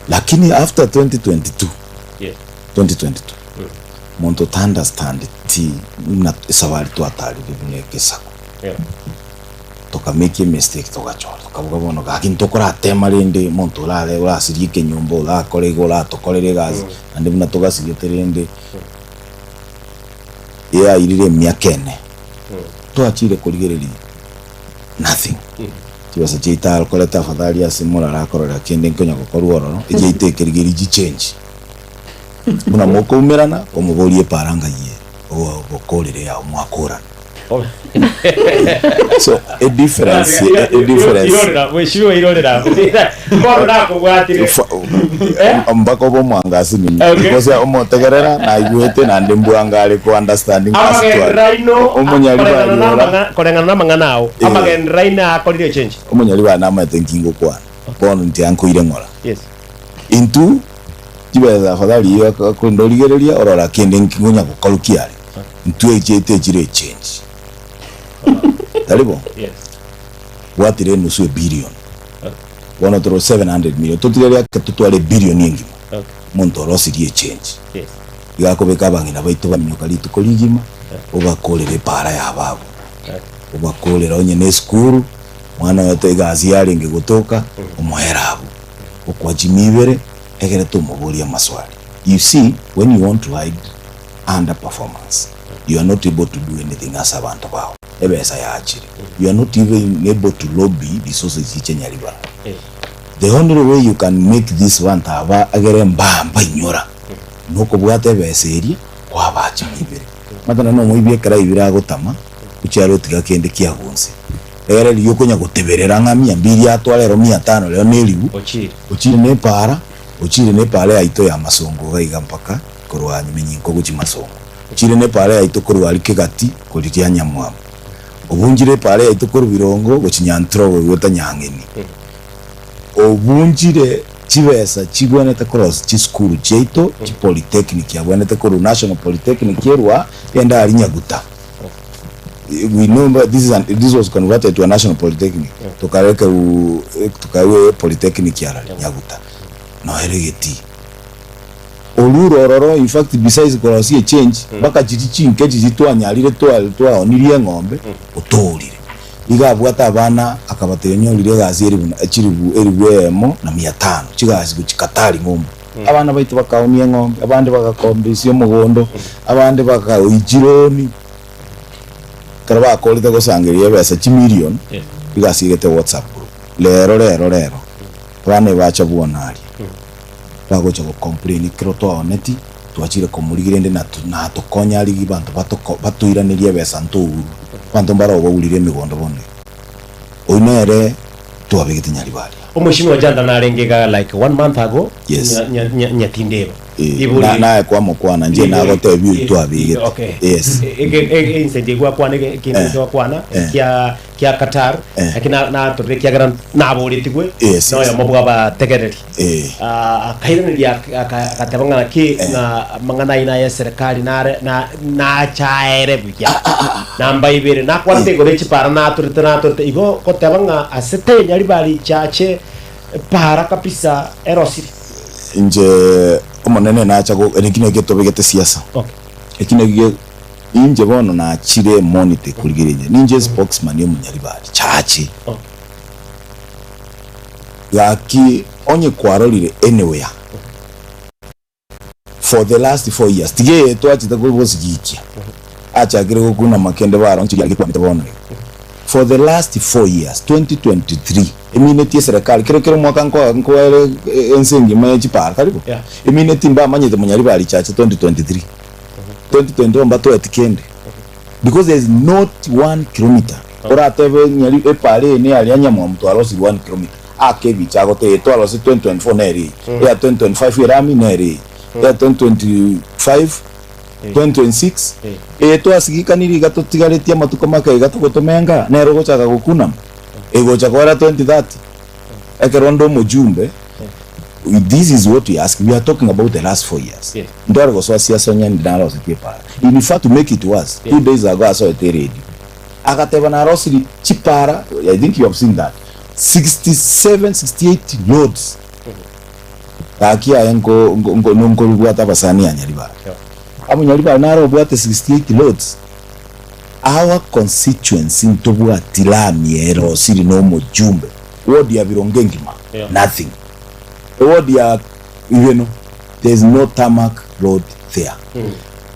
Lakini after 2022, 2022, monto ta understand ti buna esabari twatarire buna egesaku. Tokamake emistake togachora tokabuga bono gaki ntokoratema rende omonto orare orasirie ekenyomba orakore iga oratokorere egasi naende buna togasiriete rende yairire emiaka ene twachire korigereria nothing. Chibesa chiaito akorete afadhali ase morara akorora kende nkonya gokorwa ororo echiaito ekerigeria chichange buna mokoumerana omoborie epara ngai ere obokorere yao mwakorana. So a difference, a difference. Irorera, mheshimiwa irorera. Bono nakobwatire. Mpaka obe omwangasi nini Okay. because omotegerera naigwete naende mbwanga are ko understanding Amagenderero Omonyaribari ora. koreng'ana na amang'ana ao, Eh. amagenderero aino akorire echange. Omonyaribari namanyete nki ngokwana bono inche nkoire ng'ora. Yes. Intwe chibesa afadhali iyo akorenda origereria orora kende nki ngonya gokorukia are. Intwe echiaito echire echange. Tari bo? Yes. Bwatire enusu ebillion. Bono toro 700 million. Totigari ake totware ebillion engima. Okay. Omonto orosirie echange. Yes. Iga akobeka abang'ina baito baminyoka rituko rigima, obakorere epaara yabo abwo. Obakorere onye ne esukuru, mwana oyo egasi yarenge gotoka, omoere abwo. Okoa chimibere, egere tomoborie amaswali. You see, when you want to hide under performance, you are not able to do anything ase abanto bao. Ebesa yaachire. You are not even able to lobby resources chiche Nyaribara. The only way you can make this banto aba egere mba mbainyora, nokobwata ebesa eria kwabaa chimibere. Omanyete nonye nomoibi ekero aibire agotama, ochiare otiga kende kiagunse. Egere riria okonya goteberera ng'a mia mbiri atware ero mia tano rero ne eribu, Ochire. ochire na epaara, ochire na epaara yaito ya masongo iga iga mpaka korwa Menyinko gochia masongo. Ochire na epaara yaito korwa aria Kegati korigia Nyamwamu. Obunchire epaara yaito korwa Birongo gochia Nyantrogo goeta Nyang'eni. Obunchire chibesa chigwenerete korosia chisukuru chiaito, chipolytechnic abwenerete korwa National Polytechnic erwa ende aria Nyaguta. We know but this is an, this was converted to a national polytechnic. Tokareka u tokaewa polytechnic arari Nyaguta. Noere getii. Orure ororo in fact besides korosia echange mpaka chiria chinke chiria twanyarire twa twaonirie eng'ombe otoorire. Iga abwate abana akabatebia nyorire egasi eribu na chiribu eribu eyemo na mia tano chigasi gochia Qatar ng'umbu. Abana baito bakaonia eng'ombe, abande bagakombisia omogondo, abande bakaoyia chironi. Ekero bakorete gosangereria ebesa chimilion, egasi egete WhatsApp group. Rero rero rero, abana ebacha bwona aria, bagocha go complain ekero twaoneti, twachire komorigia rende natu natokonya rigia abanto batoko batoiranerie ebesa ntourwe. Abanto mbaro baurire emegondo bono iga. Oyio nere twabegete Nyaribari. Omweshimiwa Janta narenge iga like one month ago Yes. nya- nya- nya- nyatindeba. Eh, Ibori- na- naye kwamokwana inche Ibori- nagotebia oyio eh, twabegete. Okay. Yes. Inse ndiye gwakwana ekinto Eh. gwakwana Eh. kia kia Qatar Eh. lakini na- natorire ekiagera naboretigwe Yes, noyomo yes. bwa abategereri. Eh. Ah, akairaneria ak- aka- agateba ng'a naki ng'a amang'ana aino aya eserekari nare na nachaere buya namba ibere nakwanete igoro echipara natorete natorete igo goteba ng'a ase tenyaribari chache para kabisa erosire. Inche Omonene nacha go eki nakio tobegete siasa. Okay. Eki nakio inche bono nachire monitor korigereria inche. Ninche spokesman ya omonyaribari chache. Okay. Gaki onye kwarorire anywhere for the last 4 years tiga eye twachete gosigikia achakire gokuna makende baronchirie aria kwamete bono iga. For the last 4 years 2023 emineti eserekari kero kero omwaka nkoa nkoere ense engima ye chipara tari bo? Yeah. Emineti mbamanyete monyaribari chache 2023. 2024 mbatoeti kende because there is not one kilometer oratebe ng'a epara eye ne aria Nyamwamu twarosiri one kilometer ake ebicha agote ee twarosiri 2024 nere eye eya 2025 erami nere eye eya 2025 2026 eye twasigikaniri iga totigaretie amatuko make iga togotomenga nere ogochaka gokunama egocha koera 2030 ekero onde omojumbe This is what we ask, we are talking about the last 4 years. Ntware gosoa siasa onye ndi narosetie epara. In fact to make it worse, 2 days ago asoete eredio agateba narosiri chipara, I think you have seen that, 67, 68 roads. Gaki aye nko nko nko nkoribwate abasani ya Nyaribari. Amo Nyaribari naro obwate 68 roads. Our constituency ntobwati lami erosiri na omojumbe ward ya Birongo engima nothing. Eward ya Ibeno there is no tarmac road there.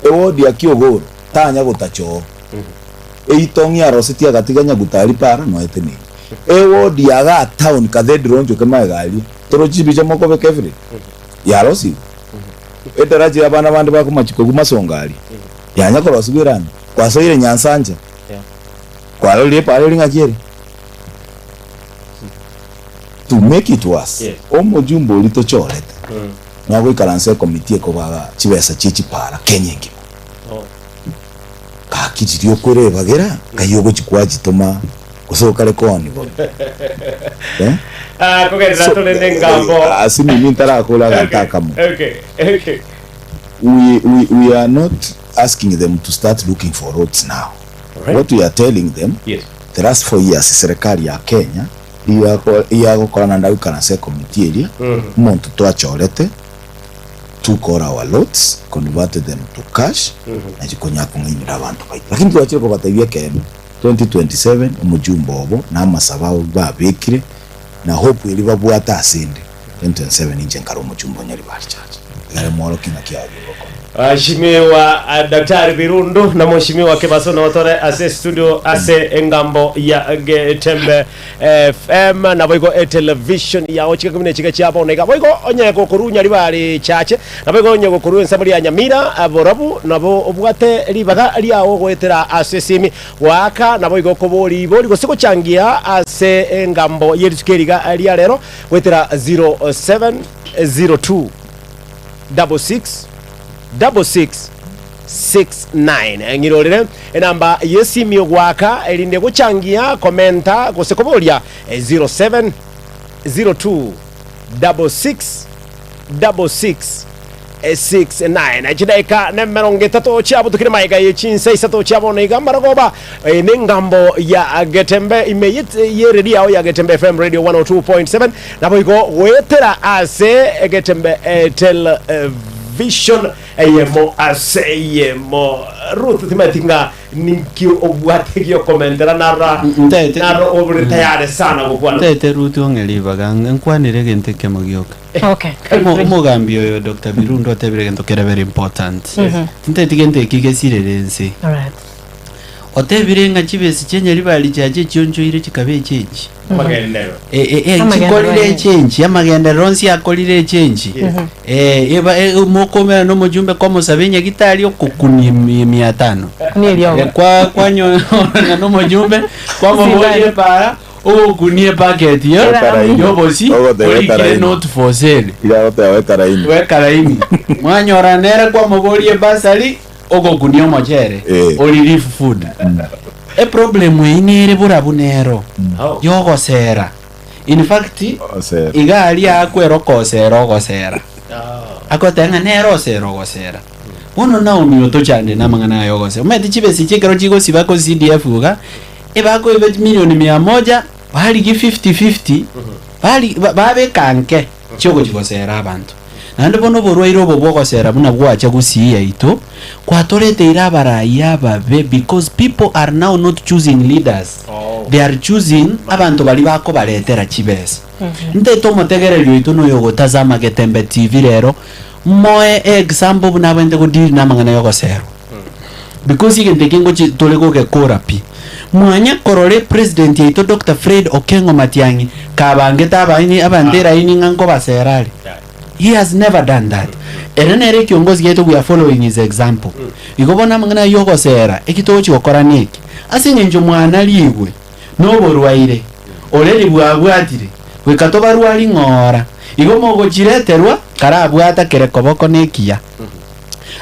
Eward ya Kiogoro tanya gotacha oo. Eitong'i arosetie agatiga Nyagutari para noete nini. Eward ya gaa town Cathedral onchoke magega aria torochi chibicha mokobeka every yarosirwe. Edaraja ya abana bande bakomachia korwa Masonga aria yanya korosigwa erami kwasoire Nyansancha kwarorire epara eri ng'aki ere. To make it worse, omojumbe oria tochorete nagoikaransa ekomiti ekobaga chibesa chie chipara Kenya engima. Gaki riria okwerebagera ngai ogochi kwachitoma gose okare kooni bono. Eh? Ah, kogenderera So, tore nengambo. ase mimi ntarakora aganto akamo. We are not asking them to start looking for roads now. What we are telling them, the last 4 years serikali ya Kenya iyagokorana ndagikara ase ekomiti eria omonto twachorete took all our lots converted them to cash na chikonya kong'ainera abanto baito lakini twachire kobatebia ekeene 2027 omojumbe obo na amasabo abo babekire na hope eri babwate ase ende 2027 inche nkare omojumbe o Nyaribari Church egere mworoki ng'aki agire gokora. Mheshimiwa Daktari Birundu na Mheshimiwa Kebaso notore ase studio ase engambo ya Getembe FM naboigo etelevision yao chika kumi nechika chia bono iga boigo onye gokoru Nyaribari Church naboigo onye gokoru ensemo ria Nyamira borabu nabo obwate ribaga riao goetera ase esimi goaka naboigo kobori ibori gose gochangia ase engambo yerituko eriga ria rero goetera 0702 66 66 69 ng'irorere enamba yesimi ogwaka erinde gochangia komenta gose koboria 07 02 66 66 69 chidaika nemerongo etato chiabutukire maega ye chinsa isato chiabono iga marogoba nengambo ya Getembe ime yeredio yao ya Getembe FM Radio 102.7 nabo igo goetera ase Getembe Television eyemo ase eyemo. Ruth timatinga ninki obwate giokomentera nara Ntaete- naro obure tayari sana gokwana. Ntaete Ruth ong'e ribaga nkwanire egento ekemo gioka. Omogambi oyo Dr. Birundu atebire egento kere very important. Tintaeti gento eki gesirere ense. Otebire ng'a chibesi chia Nyaribari chiacha echionchoire chikaba echenji. Magenderero. Amagenderero Chikorire aye. echenji amagenderero onsi akorire echenji. Eba mokomera nomojumbe kwamosabe enyagitari okokunia mia tano. Ni Kwa kwanyona nomojumbe kwamoboria Sindano. epara ogokunia epacket yo Era- yobosi Ogoteba orikire ekaraini. not for sale. Iragoteba ekaraini. Wekaraini mwanyora nere kwamoboria ebasari ogokunia omochere o relief food. Eproblem eyi nere borabu nero yogosera. In fact Osera. iga aria akwera okosera ogosera agoteba ng'a nere osera ogosera bono Naomi otochande na amang'ana aya ogosera omanyete chibesa chekero chigosiba ko CDF iga ebakoiba milioni mia moja barigi 50-50 bari babeka nke chiogochi gosera abanto naende bono oborwaire obo bwogosera buna bwacha gusii yaito kwatoreteire abarai ababe because people are now not choosing leaders. They are choosing abanto bari bakobaretera chibesa. Ntaete omotegereri oito noyo ogotazama Getembe TV rero moe example buna abwenerete godeal na amang'ana ya ogoserwa because egento eke ngochi tore gogekora pi mwanya korora epresident yaito Dr. Fred Okengo Matiang'i kabangete abaini abanto eraini ng'a nkobasera are. He has never done that. Ere nere ekiongozi giaito we are following his example. Igo bono amang'ana ayio ogosera, eki togochi gokora neki, ase eng'encho mwanarigwe noborwaire, oreri bwabwatire, goika tobarwari ng'ora, igo mogochireterwa karabwata kere koboko nekiya.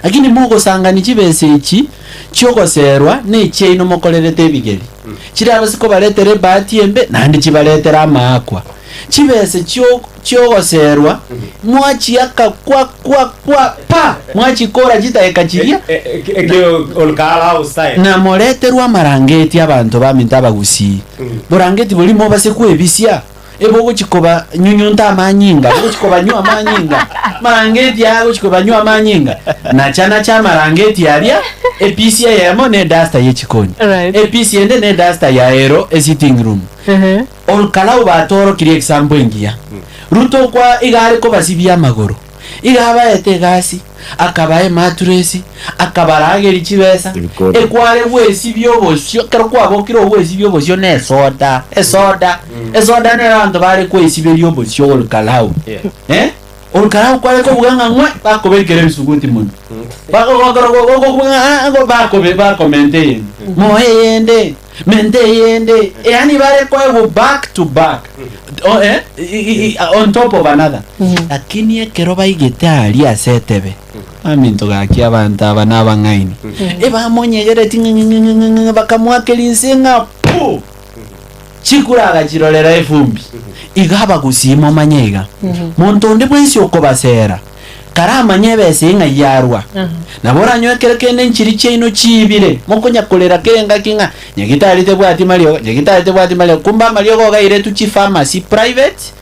Lakini mogosangania chibesa echi chiogoserwa nechiaino mokorerete ebigeri, chirabase kobaretera ebahati embe naende chibaretere amaakwa. Chibesa chio chiogoserwa mwachiaka kwa kwa kwa pa mwachikora chidakika chiria na moreterwe amarangeti abanto baminto abagusii. Borangeti boria mobase kwebisia. Ebogochia kobanyunyunta amanyinga, bogochia kobanywa amanyinga, amarangeti aya agochia kobanywa amanyinga, nacha nacha amarangeti aria, episi eyemo ne eduster ye chikoni, Right. episi ende ne eduster ya ero esitting room. Ehe. Olkalau batorokirie example engiya. Ruto kwa iga are kobasibia amagoro, iga abaete egasi, akabaa ematuresi, akabarageria chibesa, Ebikoro. ekware gwesibia obosio, ekero kwabokire ogwesibia obosio na esoda, esoda, esoda nero abanto bare kwesiberia obosio Olkalau. Eh? Olkalau kware kobuga ng'a ng'we, bakobekera ebisuguti monwe. Bakogokobuga ng'a ah, go bakobe bakomenta eyende. Moe eyende, menta eyende, yaani bare koegwa back to back. O, eh, i- i- on top of another. Lakini ekero baigete aria ase etebe, aminto gaki abanto aba nabang'aini. Ebamonyegereti ng'ing'ing'ing'ing'ing bakamoakera inse ng'a pu! Chikura agachirorera efumbi. Iga abagusii momanye iga, monto onde bwensi okobasera, karamanye ebesa eye ng'ai yarwa, nabo oranyore kero kende nchiri chiaino chiibire, mokonya korera kera engaki ng'a nyagitari tebwati mariogo, nyagitari tebwati mariogo, kumbe amariogo ogairetwe chipharmacy private,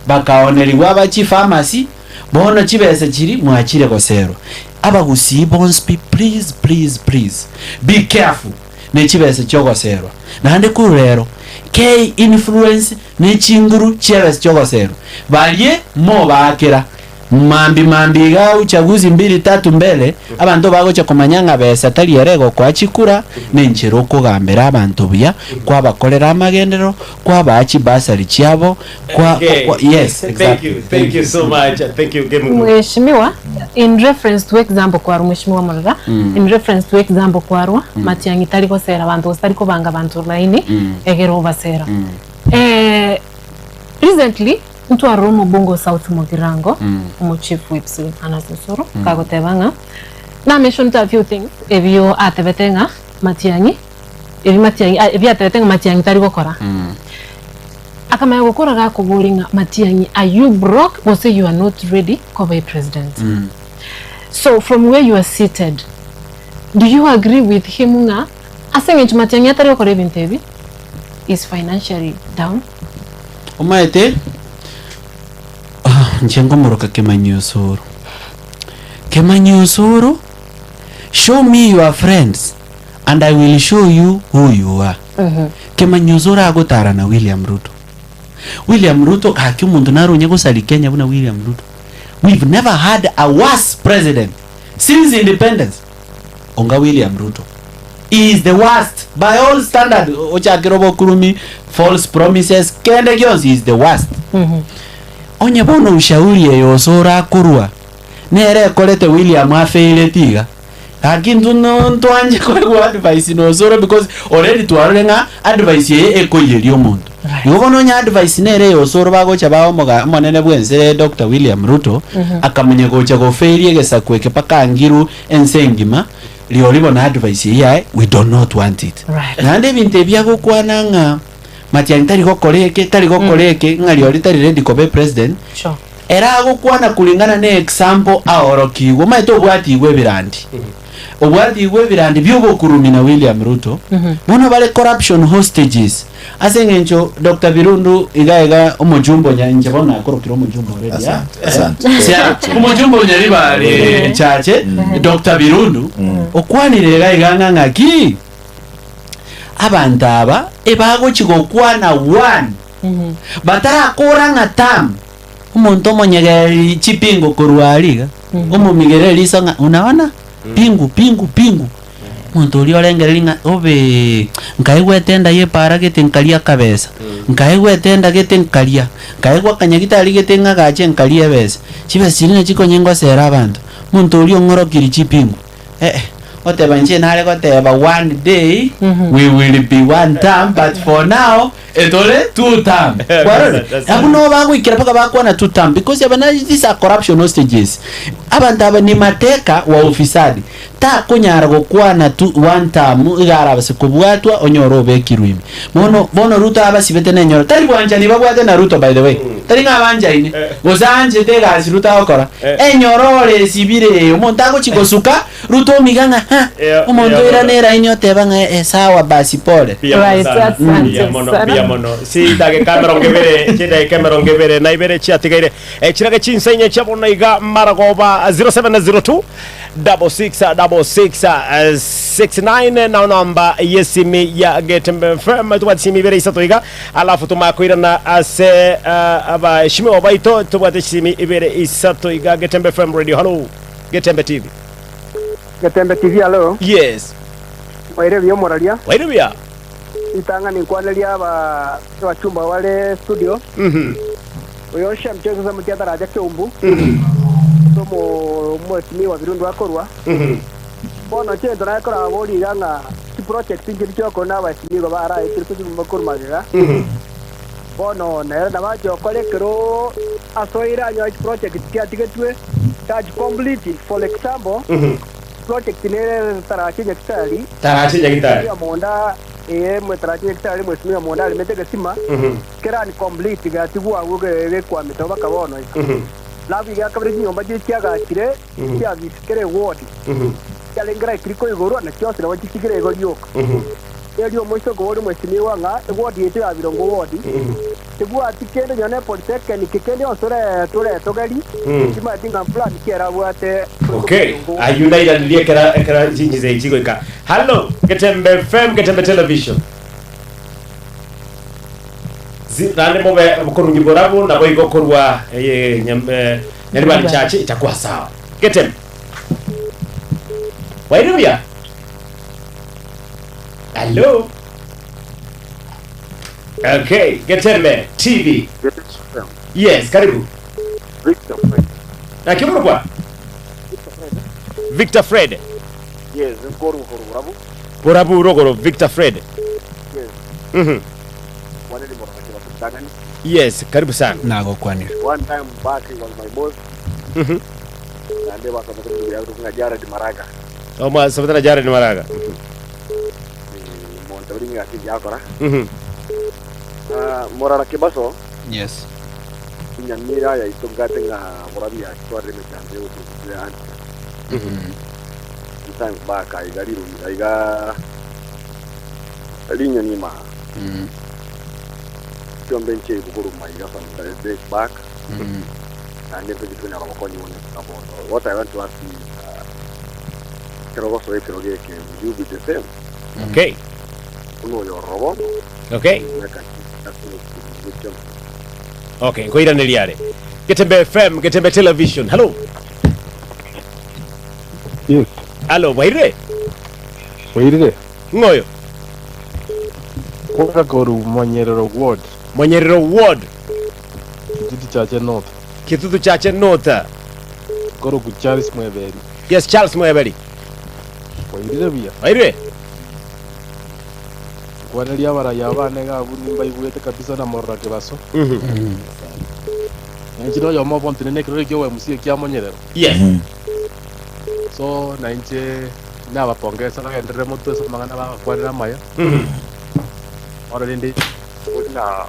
bakaonerigwa aba chipharmacy, bono chibesa chiria mwachire goserwa. Abagusii bonsi pi please please please be careful ne chibesa chiogoserwa. Naende korwa rero, kei influence ne chinguru chiebesa chiogoserwa, barie mobaakera. Mambi mambi iga uchaguzi mbili tatu mbele, abanto bagocha komanya ng'a besa tari ere egokoa chikura, nenchera okogambera abanto buya, kwabakorera amagenderero, kwabaa chibasari chiabo, kwa, Okay. kwa, yes, Thank exactly. you. Thank you so much. Thank you. Game Mheshimiwa, in reference to example kwarwa Mheshimiwa Murora, in reference to example kwarwa, Matiang'i tari gosera banto gose tari kobanga banto laini, egere obasera. Eh, recently, ntwarora omobunge o South Mugirango, omo chief whips Annas Osoro, kagoteba ng'a, na mentioned a few things ebio atebete ng'a Matiang'i, ebi Matiang'i, ah, ebi atebete ng'a Matiang'i tari gokora. Akamanya gokora gakoboria ng'a Matiang'i are you broke gose you are not ready koba a president. So from where you are seated do you agree with him ng'a ase eng'encho Matiang'i atari gokora ebinto ebi is financially down? Omanyete inche nkomoroka Kemanyi Osoro. Kemanyi Osoro, show me your friends and I will show you who you are. Kemanyi Osoro agotara na William Ruto. William Ruto gaki omonto nare onye gosaria Kenya buna William Ruto. We've never had a worse president since independence onga William Ruto. He is the worst by all standard ochakire obokurumi, false promises, kende gionsi he is the worst. Onye bono ushauri eye Osoro akorwa nere ekorete William afailete iga, Gaki intwe no ntwanche koegwa advice na Osoro because already twarorire ng'a advice eye ekoiyeria omonto. Right. Igo bono onye advice nere eye Osoro bagocha bae omoga omonene bwense Doctor William Ruto, akamanya gocha gofairia egesaku eke mpaka angiru ense engima, rirorio bono advice eyio yaye we do not want it. Right. Naende ebinto ebi agokwana ng'a Matiang'i tari gokora eke, tari gokora eke, ng'a rirorio tari ready koba epresident, Sure. Ere agokwana kuringana ne example aorokigwe. Omanyete obwatigwe ebirandi. Obwatigwe ebirandi biobokurumi na William Ruto. Bono bare corruption hostages. Ase eng'encho Doctor Birundu iga iga omojumbe onya inche bono nakorokire omojumbe already ah. Asante, asante. Sia, omojumbe onya ribare chache Doctor Birundu okwanire iga iga ng'a ng'aki abanto aba ebagochi gokwana one batarakora ng'a term Omonto omonyegereri chipingo korwa aria iga, omomigereri riso ng'a unaona pingu pingu pingu. Omonto oria orengereria ng'a obee, nkaegwa etenda ya epaara gete nkaria akabesa, nkaegwa etenda gete nkaria, nkaegwa akanyagitari gete ng'agache nkaria ebesa, chibesa chiria nachi konya ngosera abanto. Monto oria ong'orokirie chipingu, eh, oteba inche nare goteba one day we will be one term but for now etore two term. Kwarorire? Abwo nabo bagoikera mpaka bakwana two term because aba na these are corruption hostages. Abanto aba ni mateka wa ufisadi. Takonyara gokwana tu one term iga arabase kobwatwa onyore obekirwe ime. Bono bono Ruto abasibete nenyoro tari bwanchani babwate na Ruto by the way. Tari ng'a abanchaine gose aanchete egasi Ruto agokora. Enyororo esibire eye omonto agochi gosuka Ruto omiga ng'a ha omonto oirane eraini oteba ng'a eh sawa basi pole. Mbuya mono Right, sana. asante Mbuya mono, sana. mbuya mono. Chidageka emerongo ebere, chidageka emerongo ebere na ibere chiatigaire. Eh, chirage chinsa inye chia bono iga maragoba 0702 66 66 69 nao namba yesimi ya Getembe FM tobwate simi ibere isato iga alafu tomakoirana ase uh, abaheshimiwa baito tobwate simi ibere isato iga Getembe FM radio hello Getembe TV Getembe TV alo, yes mwaire buya omoraria, waire buya ritang'ani nkwaneria aba abachumba bare studio, oyo Shem Joseph Samuti ataracha Keumbu, ase omo omwesimigwa Birundu akorwa. Bono chinto naye koraboria iga ng'a chiproject nchiri chiokoro na abaesimigwa baraetire tochibumba korwa magega. Bono nere nabo ache gokora ekero asoire anyore chiproject chiatigetwe tachi complete. For example, project nere tarache Nyagetari, Tarache Nyagetari. Mheshimiwa Monda, ee, tarache Nyagetari, Mheshimiwa Monda aremete egesima, kera incomplete geatigwa agwo gekwamete mpaka bono iga. Alafu iga kabere chinyomba chiria chiagachire chiafisi kera eward chiarenge likely koigorwa na chionsi nabo chitigire igo rioka. Erio omoiseke oria omwesimigwa ng'a eward yaito ya Birongo ward tebwati kende nonya ne polytechnic kende yonsi toretogerie timanyeti ng'a plan ki ere abwate Okay, ayio nairanirie ekero ekero chinchisa echi chigoika. Hallo, Getembe FM, Getembe Television. Zi- Naende mobe okorungi borabu naboigo korwa eh, nyam- eh, Nyaribari Church itakuwa sawa. Getembe. Waire buya? Hallo. Okay, Getembe TV. Yes, karibu. Victor Fred. Na kimurukwa? Victor Fred. Yes, nkoru burabu. Burabu rogoro Victor Fred. Yes. One ni moro kachira kutangani. Yes, karibu sana. Nagokwanire. One time back he was my boss. Na ndiye bakaba kuya kunga Jared Maraga. Oma sabutana Jared Maraga. Monto ringa akijakora. Ah, Morara Kibaso. Yes. Nyamira ya itungate nga burabi ya tware mechande utukuya anti. Time back aiga riru aiga rinya nima. Kyombe nche kukuruma iga some days back. And then tujitu na bakonyi wone kabono. What I want to ask is kirogo so ekiro geke will you be the same? Okay. Uno yo robo. Okay. Okay, nkoiraneria are. Getembe FM, Getembe Television. Hello. Yes. Hello, Waire. Wairire. Ng'oyo. Kwaka koru Monyerero Ward. Monyerero Ward. Kitutu Chache North. Kitutu Chache North. Koru ku Charles Mweberi. Yes, Charles Mweberi. Wairire buya. Wairire. Nkwaneria abaraya abane iga abwo nimbaigwete kabisa na morora kebaso. Nainche noyomo obo ntenene ekerore kia OMC ekia Monyerero. Yes. So nainche nabapongesa bagenderere motwe ase amang'ana bagakwanera amaya. Bono rende na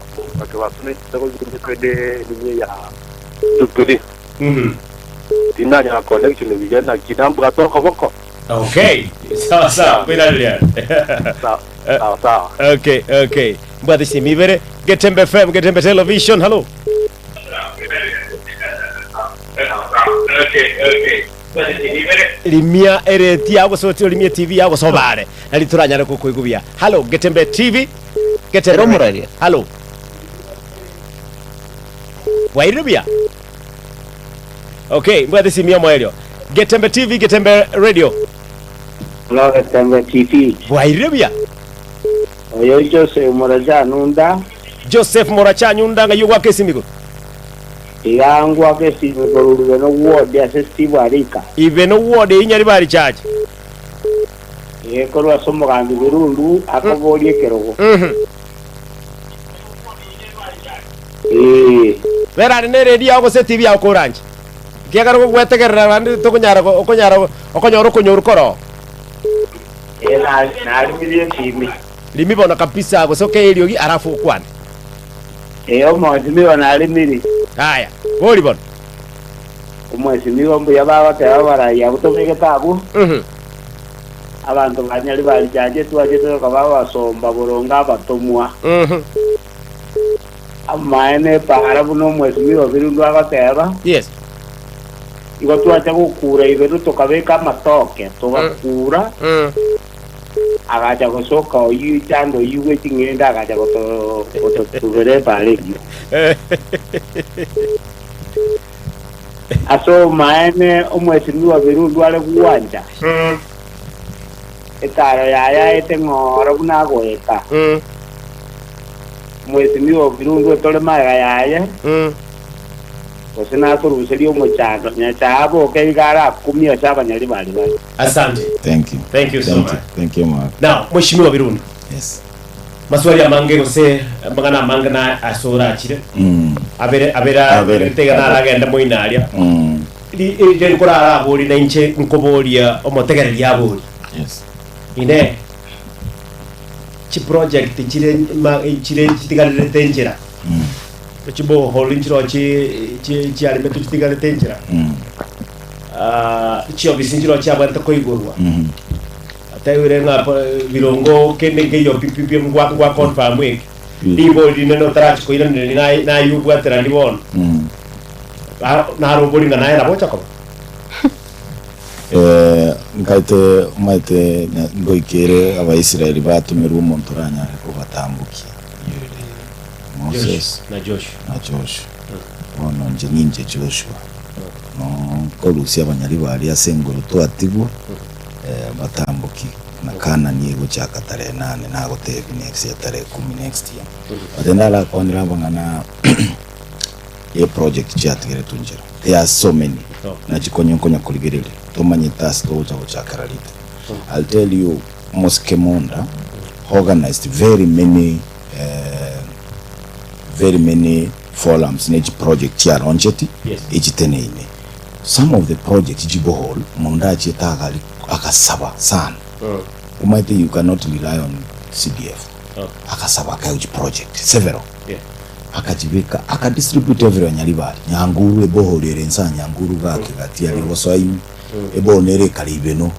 twende nini ya Jubilee. Tinanyora connection buya naki nambwate okoboko. Okay. Sawa sawa. Kwiraneria. Sawa sawa sawa. Okay, okay. Mbwate simi ibere. Getembe FM, Getembe Television. Hello. Rimia ereti yago so rimia TV yago so bare. Nari turanyare kukuigubia. Hello, Getembe TV. Getembe. Ero moraria. Hello. Wairire buya? Okay, mbwate simia moerio. Getembe TV, Getembe Radio. Hello, Getembe TV. Bwairire buya? Oyo Joseph Moracha Nunda. Joseph Moracha Nyunda ng'ai ogwaka esimi igoro? Iga ngwake esimi korwa Rubeno Ward ase Steve Arika. Ibeno Ward eyio Nyaribari Church. Ee, korwa ase omogambi Birundu akoboria ekerogo. Ee. Bera are neredio yao gose etibi yao koranche, ekiagera gogwetegerera naende tokonyara okonyara okonyora okonyoru koroo. Ee, narimirie esimi. Rimi bono kabisa gose okeye eriogi alafu okwane. Ee, omwesimiwa narimirie. Haya, bori bono. Omwesimiwa mbuya bagoteba abarai abwo tobegete abwo. Abanto ba Nyaribari Church twachete tokaba abasomba boronge abatomwa. Amaene epaara buna omwesimiwa Birundu agoteba. Yes. Igo twacha gokura iberu tokabeka amatoke, togakura. Agacha gosoka oyio chando oyio bwe ching'ende agacha gototubera epaara eyio. Ase omaene omwesimiwa Birundu are gwancha, etaaro yaye aete ng'ooro buna agoeta. Omwesimiwa Birundu otore magega yaye, gose natoruserie omochando, Nyasae aboke iga arakumie ase abanyaribari bare. Asante. Thank you. Thank you so Thank you. much. Thank you, Mark. Now, Mheshimiwa Birundu, Yes. maswali amange gose amang'ana amange na ase orachire abere abere Abere. tega naragende moino aria Ri- erinde nkorarabori na inche nkoboria omotegereri abori Yes. ine chiproject chire ma chire chitigarerete enchera chibohole nchiro chi chi chiaremetwe chitigarete enchera Ah, chiofisi nchiro chiabwenerete koigorwa Atebire ng'a birongo kende nkeiyo pi pi pi ngwa ngwa confirm eke. Ribori rinene otarachi koiranereria naye naye obwaterani bono. Ba narobori ng'a naye nabo ocha koba. Eh, nkaete omanyete nya- ngoikere Abaisraeli batomerwe omonto oranyare kobatambokia, oyio ere Moses Na Joshua. na Joshua. Bono inche ninche Joshua, nkorusia abanyaribari ase engoro twatigwa. Batamboki na Kanani egochaka tarehe nane nagotebi next year tarehe kumi next year. But ndarakwanera amang'ana ye project chiatigeretwe nchera. There are so many na chikonye nkonya korigereria tomanyete ase togocha gochakera rita. I'll tell you Mosike Monda organized very many very many forums ne chiproject chiaroncheti echiteneine. Some of the projects chibohol mundu achiete agari agasaba sana omanyete you cannot rely on CDF agasaba akaegwa chiproject several akachibeka aka distribute everywhere Nyaribari Nyanguru ebohol ere inse aa Nyanguru gaki gati aria ogosoa ime ebohol nere ekare Ibeno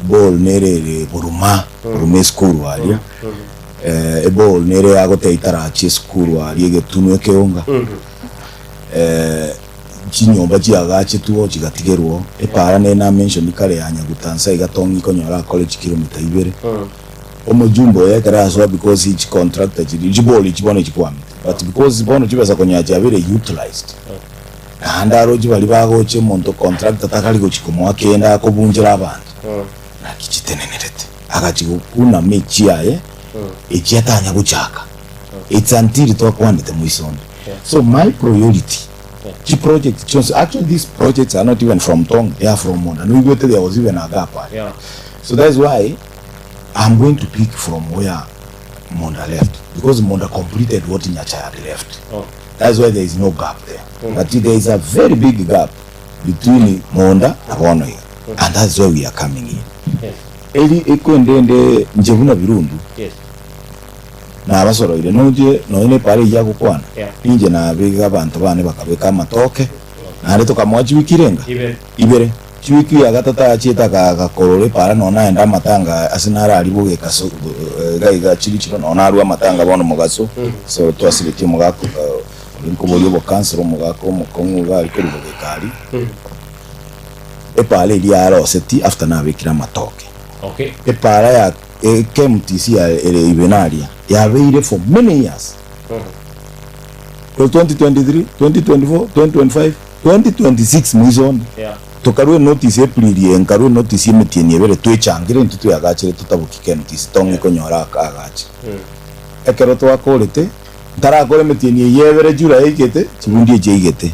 ebohol nere ere Buruma Buruma esukuru aria ebohol nere yagoteba itarachi esukuru aria egetunwa ekeonga. Chinyomba chiagachetwe chigatigerwa, epaara nere namenshoni kare ya Nyagutansa iga tong'i konyora akore chikilomita ibere. Omojumbe oyo ekero asoa because chicontractor chiria chibori echi bono chikwamete but because bono chibesa konyora chiabeire utilized naende aroche baria bagocha omonto contractor takari gochia komoa kende akobunchera abanto naki chitenenerete agachia gokuna mechi aye echi atanya gochaka it's until twakwanete moisonde so my priority Chi project chionsi actually these projects are not even from Tong they are from Monda noigwete there was even a gap aria Yeah. so that's why I'm going to pick from where Monda left because Monda completed what Nyachae had left Oh. that's why there is no gap there but there is a very big gap between Monda na bono iga and that's where we are coming in Yes. eri ekwendende nche buna Birundu Yes. Nabasoroire, noche nonya nepaara eyio agokwana, Yeah. ninche nabega abanto bane bakabeka amatoke, naende tokamoa chiwiki irenga? Ibere. Ibere. Chiwiki ya gatato achiete aka agakorora epaara nonya naende amatanga ase nararia bogeka so iga iga chiri chiro nonya narua amatanga bono mogaso, so twasibetie omogaka oria nkoboria obokansoro omogaka omokong'u iga aria korwa bogeka aria, epaara eria yaroseti after nabekire amatoke. Okay. Epaara ya KMTC ya ere ibe naria yabeire for many years. Korwa 2023, 2024, 2025, 2026 moiso onde. Yeah. Tokarua enotice April eye nkarua enotice emetienyi ebere twechangire intwe tweagachire totaboki KMTC tong'e konyora aka agache. Ekero twakorete. Ntarakora emetienyi eyio ebere July yaigete, chibundi echi aigete,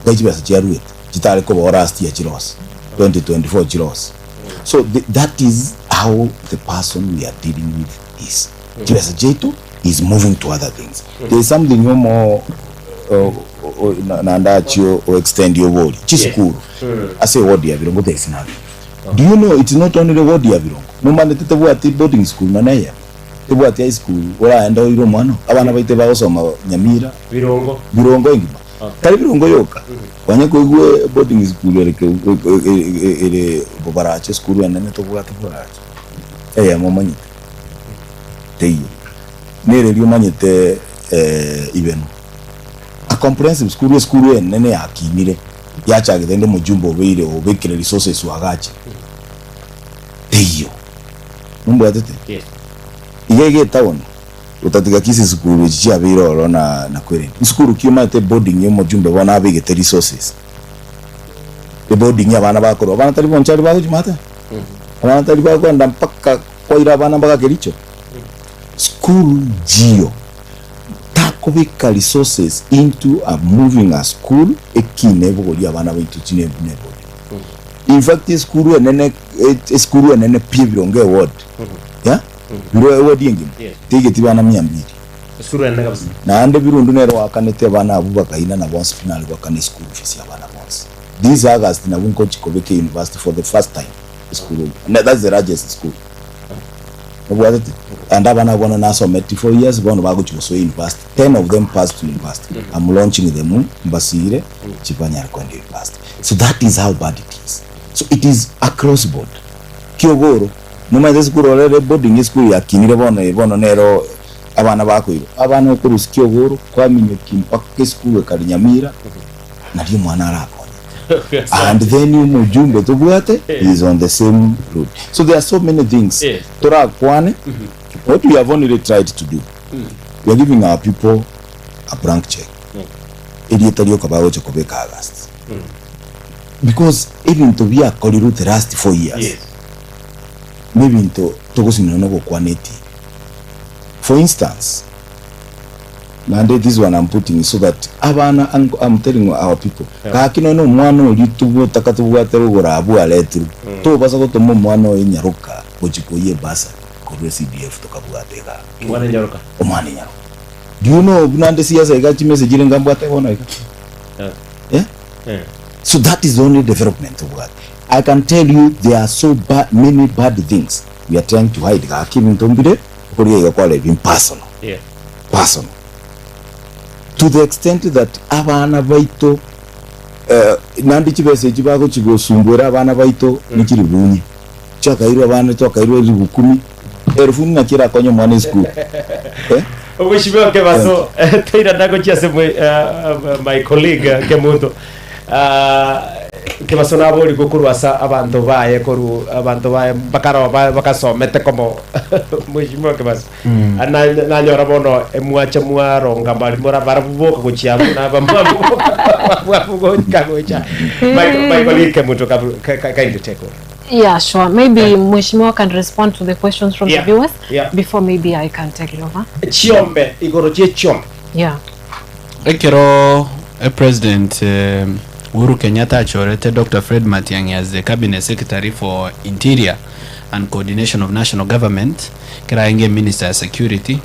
ngai chibesa chiaruete chitare koba last year chirosi, 2024 chirosi. So the, that is how the person we are dealing with is. Chibesa chiaito is moving to other things. There is something omo naende achie o extend obori, chisukuru ase eward ya Birongo there is nothing. Do you know it's not only ward ya Birongo, nomanete tebwati boarding school nonya eyemo. Tebwati high school oraende oire omwana oo. Abana baito bagosoma Nyamira, Birongo. Birongo engima. Tari Birongo yoka. Kwanya koigwa boarding school ere ere Bobaracho esukuru enene tobwate Bobaracho. Eyemo omanyete. Teiyo. Nere eria omanyete Ibeno. A comprehensive school esukuru enene yakinire yachagete ende omojumbe obeire obekire resources oagachire. Teiyo. Nombwatete? Yes. Iga iga etown, gotatiga ki chisukuru echi chiabeire ororo na na kwerende. Nsukuru ki omanyete boarding ya omojumbe bono abegete resources. Eboarding abana bakorwa, abana tari bonchari bagochimate? Abana tari bakoenda mpaka kwaira abana mpaka Kericho? School nchiyo. Takobeka resources into a moving a school ekine ebogorie abana baito chine buna eboarding. In fact esukuru enene esukuru enene pi ebirongo eward yeah biro eward engima Yes. teigeti bana mia mbili Esukuru enene kabisa. naende birundu nere oakanete abana abwo bakainana bonsi pi nare goakana eschool fees ya abana bonsi this August nabwo nkochi kobeka university for the first time esukuru eywo na that's the largest school Obwatete? And abana abwo bono nasometi for years bono bagochi gosoa university. Ten of them passed to university. I'm launching them mbasiire chibanyare koenda university. So that is how bad it is. So it is across board. Kiogoro, nomanyete esukuru ore ere boarding esukuru yakinire bono eye bono nero abana bakoirwa. Abana okorusia kiogoro kwaminyokia mpaka esukuru ekare Nyamira nario omwana arakonye. And then omojumbe tobwate is on the same route. So there are so many things Yes. torakwane. What we have only tried to do, we are giving our people a blank check. Erieta rioka bagocha kobeka August. Because ebinto biakorirwe the last 4 years Yes. nebinto togosinana nogokwana eti. For instance, Naende this one I'm putting so that abana ang I'm telling our people gaki nonye na omwana oria togotaka tobwate rogoro abwo aretirwe tobasa gotoma omwana oye nyaroka gochia koyia ebursary korwa eCDF tokabwata igaa Omwana enyaroka. omwana enyaroka. Do you know buna nde siasa iga chimessage renge mbwate bono iga eh? Eh. So that is the only development tobwate. I can tell you there are so ba many bad things we are trying to hide gaki ebinto mbire okorigia iga kware impersonal. Yeah. Personal. To the extent that abana baito eh, naende chibesa echi bagochi gosumbuera abana baito mm. nechiribu inye chiakairwe abana twakairwe elibu kumi elfu ng'aki erakonye omwana esukuru eh? Omweshimiwa Kebaso, toirana gochia ase mwe- eh, my colleague eh, Kemunto. Ah, Kebaso naborigwe korwa ase abanto baye korwa abanto baye bakaro bakasomete komo Mweshimiwa Kebaso. Na- nanyora bono emwacha mwaronga mbari mora barabwo boka gochia abwo na abamwabo boka goika gocha. My, my colleague Kemunto Kabru- ka- ka- kindly take over. Yeah, sure. Maybe Mheshimiwa can respond to the questions from Yeah, the viewers yeah. before maybe I can take it over. Chiombe igoro chie chiombe. Yeah. Ekero President Uhuru Kenyatta achorete Doctor Fred Matiang'i as the Cabinet Secretary for Interior and Coordination of National Government, ekero arenge Minister ya Security,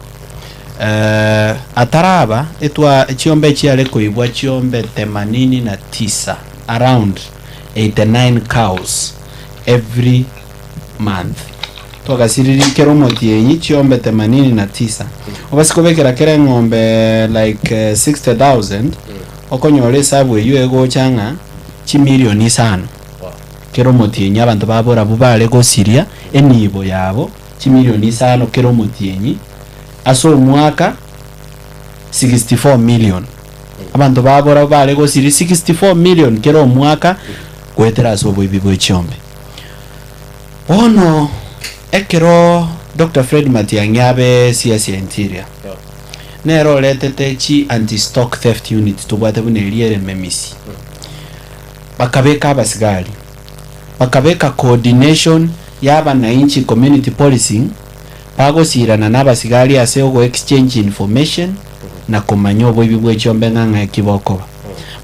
ataraba etwa chiombe chiare koibwa chiombe themanini na tisa, around 89 cows every month. Twagasiririe kera omotienyi chiombe themanini na tisa. Obase kobekera kera eng'ombe like 60,000, okonyora esabu eyio egocha ng'a chimilion isano. Kera omotienyi abanto ba borabu bare gosiria enibo yabo chimilion isano kera omotienyi, ase omwaka 64 million. Abanto ba borabu bare gosiria 64 million kera omwaka goetera ase oboibi bwe chiombe. Bono ekero Doctor Fred Matiang'i abe CS ya Interior, nere oretete chi anti stock theft unit tobwate buna eria ere Memisi. Bakabeka abasigari, bakabeka coordination ya abanainchi community policing, bagosirana na abasigari ase ogo exchange information. na komanya oboibi bwe chiombe ng'a ng'aki bokoba.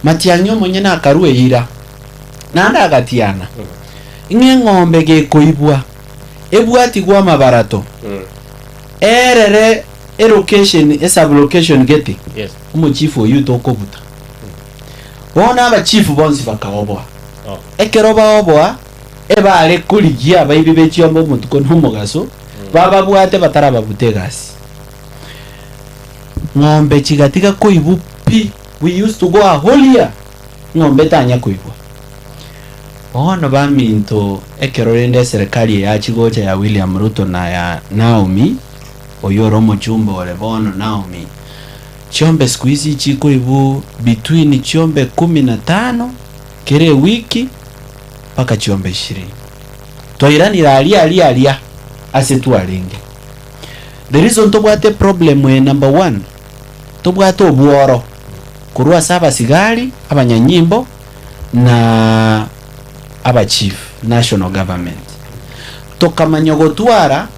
Matiang'i omonyene akarua eira, naende agatiana, ng'a eng'ombe gekoibwa, ebwatigwe amabarato, erere elocation, esublocation gete, Yes. omochifu oyio tokobuta. Bono abachifu bonsi bakaoboa. Oh. Ekero baoboa, ebare korigia abaibi be chiombe omotuko na omogaso, bababwate batarababuta egasi. Ng'ombe chigatiga koibwa pi, we used to go a whole year ng'ombe etanya koibwa. Bono baminto ekero rende eserekari eye yachia gocha ya William Ruto na ya Naomi, oyio ore omochumba ore bono Naomi, chiombe siku hizi chikoibwa between chiombe kumi na tano kera ewiki mpaka chiombe ishirini. Twairanire aria aria aria ase twarenge. The reason tobwate eproblem eye number one, tobwate obworo korwa ase abasigari, abanyanyimbo na abachief, national government. Tokamanya gotwara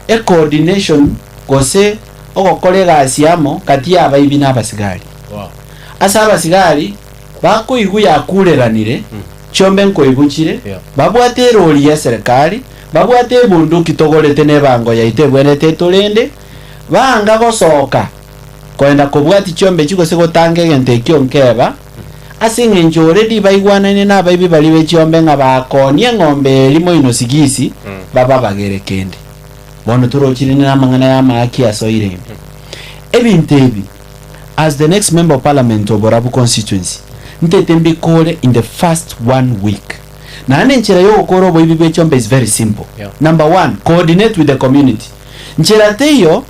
ecoordination gose ogokora egasi amo gati ya abaibi na abasigari. Ase abasigari bakoigwa yakureranire, chiombe nkoibuchire, babwate erori y'eserekari, babwate ebunduki togorete na ebango yaito ebwenerete etorende, banga gosoka koenda kobwatia chiombe echi gose gotanga egento ekio nkeba, ase eng'encho already baigwanaine nabaibi baria be chiombe ng'a bakoonie eng'ombe eria moino sigisi, bababagere kende. Bono torochire namang'ana y'amaaki asoire ime. Ebinto ebi, as the next member of parliament of Borabu constituency, ntete mbikore in the first one week. Naende enchera yogokora oboibi bwe chiombe is very simple. Yeah. Number one, coordinate with the community. Nchera teiyo,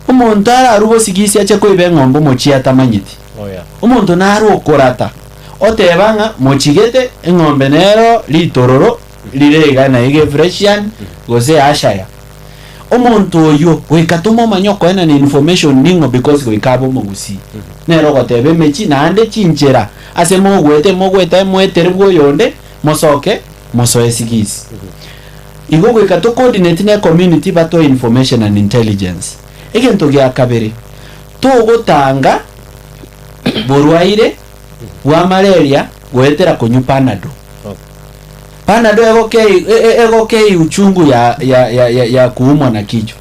omonto ararue bosigisi ache koiba eng'ombe omochie atamanyeti. Oh, yeah. Omonto nare okorata, oteba ng'a mochigete eng'ombe nero ritororo rire iga na iga efreshian gose ashaya. Omonto oyio goika tomomanye okoenana information ning'o because goika abe omogusii. Nere ogoteba emechie naende chinchera ase mogwete mogwete moetere bwa oyonde mosoke mosoe sigisi. Igo goika to coordinate ne ecommunity batoe information and intelligence. Egento gia kabere, togotanga borwaire bwa malaria goetera konywa panado. Panado egokei egokei uchungu ya ya ya ya ya kuumwa na kichwa.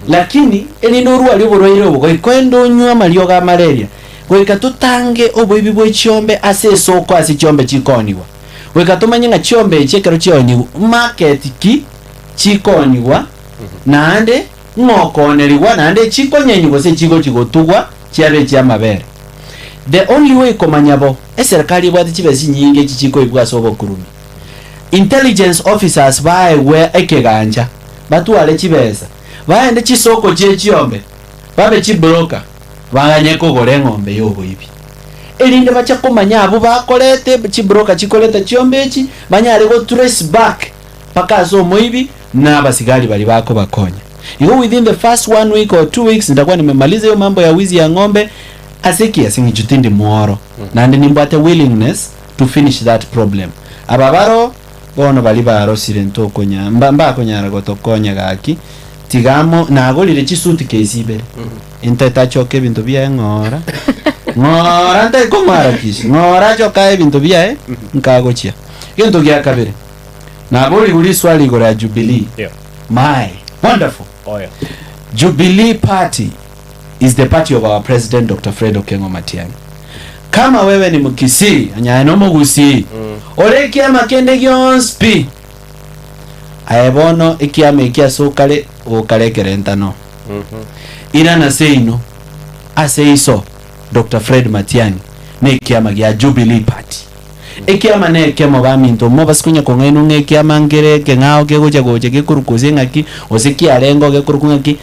Lakini erinde orwarie oborwaire obo goika oende onywe amariogo a malaria, goika totange oboibi bwe chiombe ase esoko ase chiombe chikoonigwa. Goika tomanye ng'a chiombe echi ekero chiaonigwe market ki chikoonigwa naende ng'o okoonerigwa naende chikonyenywa gose chigochi gotugwa chiabe echi'amabere. The only way komanya bo, eserikari ebwate chibesa chinyinge echi chikoibwa ase obokurumi. Intelligence officers baegwe ekegancha, batware chibesa, baende chisoko chie chiombe, babe chibroker, baganye kogora eng'ombe y'oboibi. Erinde bache komanya abwo bakorete, chibroker chikoreta chiombe echi, banyare go trace back mpaka ase omoibi na abasigari baria bakobakonya. Igo within the first one week or 2 weeks nitakuwa nimemaliza hiyo mambo ya wizi ya ng'ombe ase ki? Ase eng'encho tindi mworo naende nimbwate willingness to finish that problem. Aba baro bono baria barosire ntokonya mba mbakonyara gotokonya gaki tiga amo nagorire chisuitcase ibere intete achoke ebinto biaye ng'ora ng'ora ntari komoharakisha ng'ora achoke aye ebinto biaye nkagochia. Egento gia kabere. Naborigwe riswali igoro ya Jubilee. Yeah. My, wonderful. Oh, yeah. Jubilee Party is the party of our president Dr. Fred Okengo Matiang'i. Kama wewe ni Mkisii, anyaye no Mogusii, ore ekiama kende gionsi pi, aye bono ekiama eki ase okare okare ekerentano. Irana seino ase iso Dr. Fred Matiang'i na ekiama gia Jubilee Party. Ekiama nekemo, baminto, mobase konya kong'ainwa ng'a ekiama nkere ekeng'ao kegocha gocha gekorokwa gose ng'aki, gose kiarenge gekorokwa ng'aki.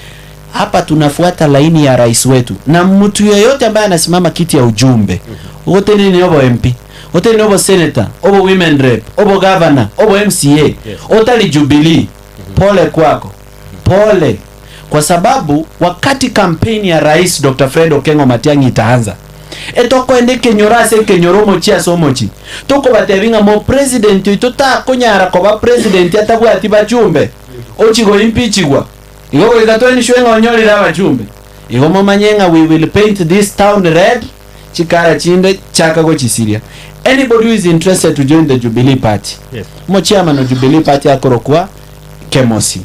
Hapa tunafuata laini ya rais wetu, na mtu yeyote ambaye anasimama kiti ya ujumbe, ogotenenia obo MP, otenenia obo senator, obo women rep, obo governor, obo MCA, otari Jubilee, pole kwako, pole kwa sababu wakati campaign ya rais Dr. Fred Okengo Matiang'i itaanza etokoenda ekenyoro ase ekenyoro omochie ase omochie tokobatebia ng'a mo president oito takonyara koba president atabwati bachumbe ochi goimpeachigwa igo goika toenishwe ng'a onyorire abachumbe. Igo momanye ng'a we will paint this town red, chikara chinde chaka gochisiria. Anybody who is interested to join the Jubilee Party, Yes. omochairman o Jubilee Party akorokwa Kemosi,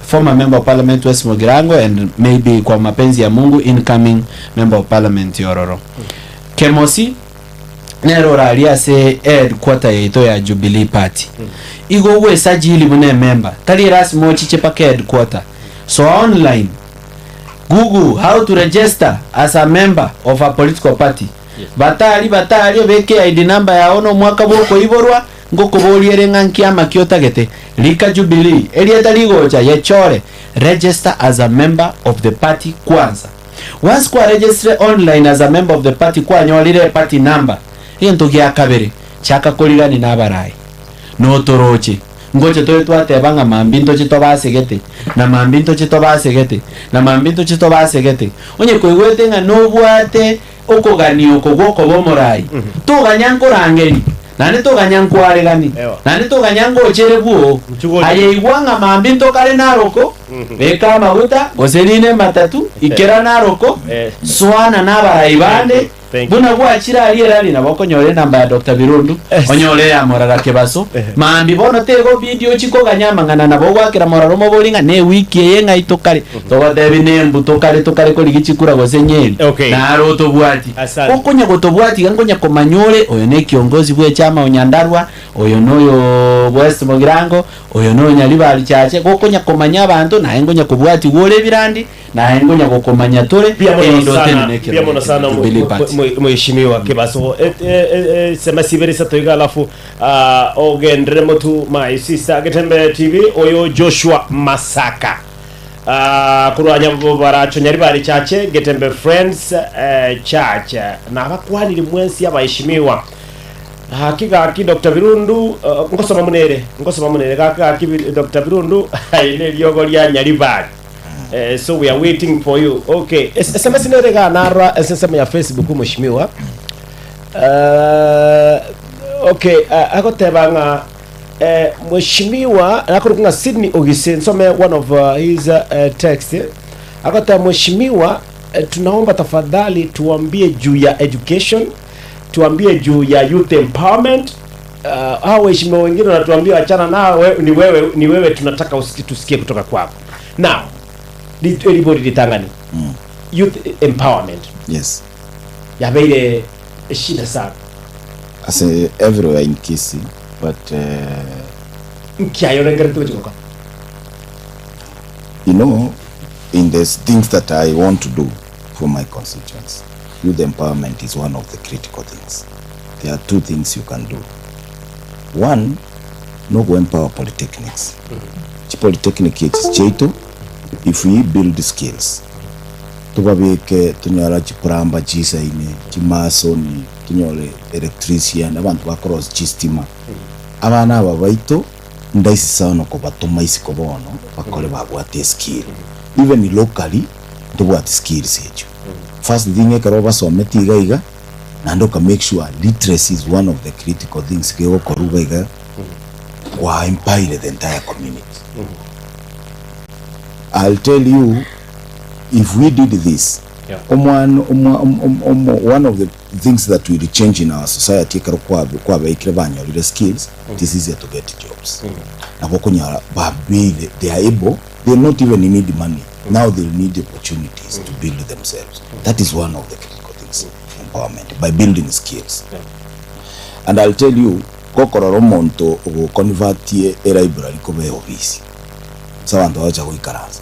former member of parliament West Mugirango and maybe kwa mapenzi ya Mungu incoming member of parliament yororo. Kemosi nere oraria ase headquarter yaito ya Jubilee Party. Igo ogwesajili buna emember, tari erasima ochiche mpaka headquarter. Soa online, Google how to register as a member of a political party. Batari batari obeke ID number yao na omwaka bwa okoiborwa, ngokoboria ere ng'a nkiama ki otagete. Rika Jubilee, erieta rigocha, yechore, register as a member of the party kwanza. Once kwa registre online as a member of the party kwanyorire eparty number, egento gia kabere, chaka korigani na abarai. Notoroche. Ngoche tore twateba ng'a mambia ntoche tobasegete, na mambia ntoche tobasegete, na mambia ntoche tobasegete. Onye koigwete ng'a nobwate okogania oko gwokoba omorai, toganya nkorangerie, naende toganya nkwareganie, Ewa. naende toganya ngochere bwoo. Nchugori. Aye igwa ng'a mambia ntokare naroko, beka amaguta, gose rina ematatu, ikera naroko, Eh. soana nabarai bande, Thank you. Buna gwachire aria erari nabo okonyora enamba ya Doctor Birundu, onyore eya Morara Kebaso, maambia bono tego bidi ochie koganya amang'ana nabo ogwakera Morara omobori ng'a ne ewiki eye ng'ai tokare, togotebi ne embu tokare tokare korigia chikura gose Nyeri, Okay. naro otobwati. Asante. Okonya gotobwati iga nkonya komanya ore oyo ne kiongozi bwe echama o Nyandarua, oyo noyo West Mugirango, oyo noyo Nyaribari Chache, gokonya komanya abanto naye nkonya kobwatigwa ore ebirandi, Naye ngonya gokomanya tore, Mbuya mono erinde sana, otenene mbuya mono ekero sana Jubilee Party. mheshimiwa Kebaso. Eh, eh, eh, sema sibere sato iga alafu ah, ogendere motu my sister Getembe TV oyo Joshua Masaka. Ah, kurwa Nyabaracho Nyaribari Chache Getembe Friends eh, Church nabakwanire mwensi abaheshimiwa Gaki gaki Doctor Birundu uh, ngosoma munere ngosoma munere gaki gaki Doctor Birundu aye neriogo ria Nyaribari Eh, so we are waiting for you. Okay. S- SMS nere ga narwa SMS ya Facebook mheshimiwa. Uh, okay, uh, agoteba ng'a eh, mheshimiwa nakuru ng'a Sydney Ogise nsome one of uh, his uh, text. Agoteba mheshimiwa eh, tunaomba tafadhali tuambie juu ya education, tuambie juu ya youth empowerment. Uh, hao waheshimiwa wengine wanatuambia achana nao, we, ni wewe ni wewe tunataka usiki, tusikie kutoka kwako. Now, eribori ritang'ani youth empowerment Yes. yabeire eshida sana As uh, everywhere in Kisii, but uh, nkiayorengerete gochigoka you know, in the things that I want to do for my constituents, youth empowerment is one of the critical things. There are two things you can do. One, no go empower polytechnics. Chipolytechnic echi chiaito, if we build skills, tobabeke tonyora chiplumber chisaine, chimason, tonyore electrician, abanto bakorosia chistima. Abana aba baito ndaisi sana kobatoma isiko bono bakore babwate eskill. Even locally ntobwati skills echio. First thing ekero obasometi iga iga naende oka make sure literacy is one of the critical things kegokorwa iga iga kwa empower the entire community. I'll tell you if we did this Yeah. omwana omwa- om- om- om- one of the things that will change in our society ekero kwabe- kwabaikire banyorire skills it is easier to get jobs nabo okonyora babeire they are able they not even need money now they need opportunities to build themselves that is one of the critical things empowerment by building skills and I'll tell you gokorora omonto ogoconvertie elibrary koba eofisi ase abanto bagocha goikaransa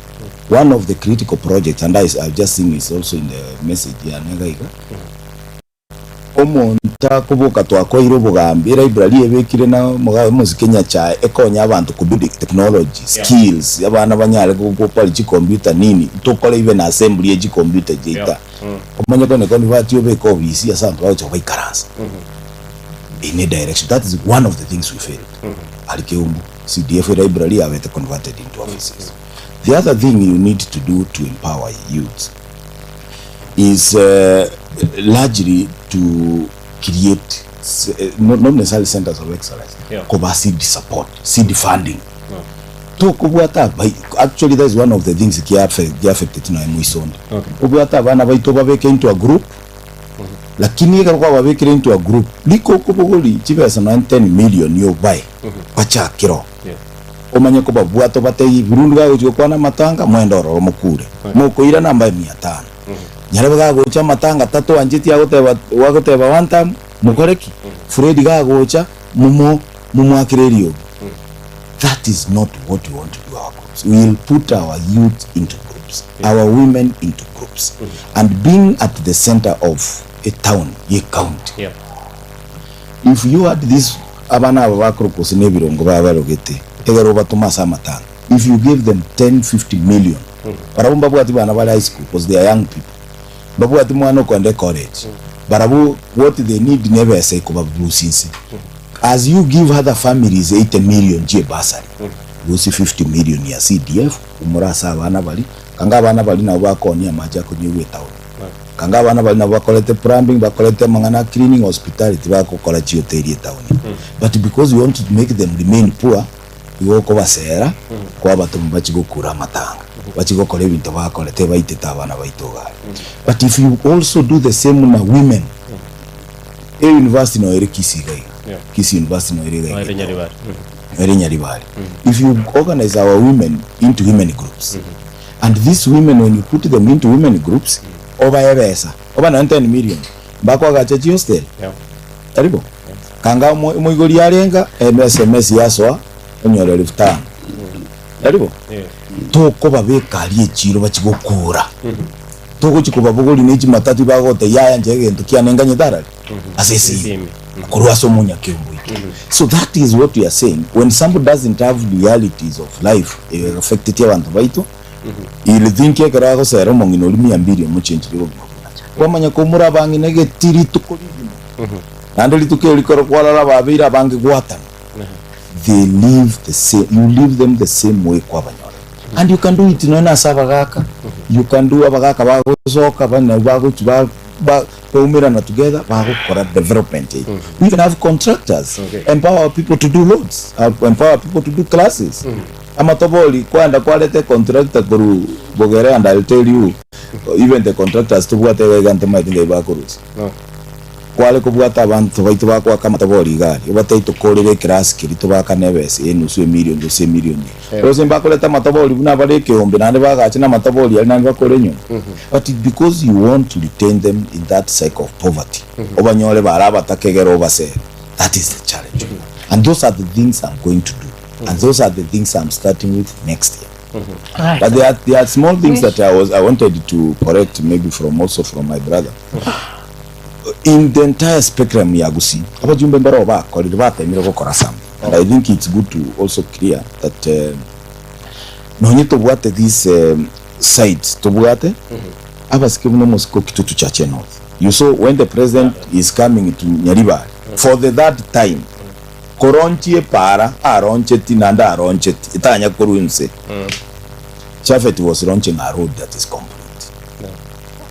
one of the critical projects and I, I've just seen is also in the message yane iga iga omonto akoboka twakoire obogambi elibrary ebekire na omoga omosike Nyachae ekonya abanto kobuild technology skills abana banyare gokora chicomputer nini tokore even assembly ye chicomputer chiaita omanye kone convert obeke ofisi ase abanto bagocha goikaransa in a direction that is one of the things we failed ari Keumbu CDF library yabete converted into offices the other thing you need to do to empower youth is largely to create not, not necessarily centers of excellence Yeah. koba seed support seed funding. Tokobwata abai actually that is one of the things kia affected nonya moisonde. Obwate abana baito obabeke into a group, lakini ekero kwababekire into a group, rika okobogori chibesa nonya 10 million obae bachakere oo. Omanye kobabwata obatebie Burundi gagochia gokwana amatanga mwende ororo mokure, mokoirana mbae mia tano. Nyarebe gagocha amatanga tatoancheti agoteba agoteba one term mokore ki? Fred gagocha momo momoakere eriogi. That is not what we want to do our groups. We will put our youth into groups, our women into groups and being at the center of a town ye county. If you had this abana aba bakorokwa gose na ebirongo babarogete egere obatome ase amatanga if you gave them 10, 50 million barabwo mbabwati bana bare high school cause they are young people mbabwati mwana okoenda ecollege barabwo what they need nebesa ekobaburusia inse as you give other families 80 million chie bursary gose 50 million ya CDF umora ase abana baria kanga abana baria nabo bakoonia amache akonyigwa etown. Kanga abana baria nabo bakorete plumbing, bakorete amang'ana a cleaning, hospitality, bagokora chihoteli etown ime. But because we want to make them remain poor, igo okobasera kwabatoma bachie gokura amatanga, bachie gokora ebinto bakorete baitete abana baito iga aria. But if you also do the same na women, e university noyo ere Kisii iga iga, Kisii University noyo ere iga iga etown, ere Nyaribari. If you organize our women into women groups, And these women when you put them into women groups obae ebesa oba nonye 10 million mbakoagacha chihostel tari bo? Kanga omoigori arenga sms yasoa onyora elfu tano tari bo? Tokobabeka aria echiro bachie gokura togochia kobabogoria ne chimatatu bagotebia yaya inche egento kiane nganyete arari ase esimi korwa ase omonyakeombe oito. So that is what we are saying when somebody doesn't have realities of life eaffecteti abanto baito he will think ekero agosera omong'ina oria mia mbili omochenchirie obogima bwaye. Kwamanya komura abang'ina egeti rituko rigima naende rituko eri rikoro kwarora babeire abange gwatana they live the same you leave them the same way kwabanyorete and you can do it nonya ase abagaka you can do abagaka bagosoka buna bagochi ba ba baumerana together bagokora development eyio. We even have contractors, empower people to do roads, empower people to do classes. Amatobori kwaenda kwareta econtractor korwa Bogere and I'll tell you even the contractors tobwate iga iga ntomaeti ngai bakorusia. Kware kobwata abanto baito bagoaka amatobori iga aria, obatebie tokorere eclass keria tobakane ebesa enusu emilion gose emilion eye. Gose mbakorete amatobori buna bare ekeombe naende bagache namatobori aria naende bakore enyomba. But because you want to retain them in that cycle of poverty, obanyore bare abataka egere obasere, that is the challenge. And those are the things I'm going to do and those are the things I'm starting with next year. But there are, there are small things that I was I wanted to correct maybe from also from my brother. In the entire spectrum ya Gusii, abajumbe mbaro bakorire batemire gokora something. And I think it's good to also clear that uh, nonye tobwate this um, sides tobwate abasike buna omosike o Kitutu Chache North. You saw when the president is coming to Nyaribari for the third time koronchia epaara aroncheti naende aroncheti etanya korwa inse Chafet was launching a road that is complete.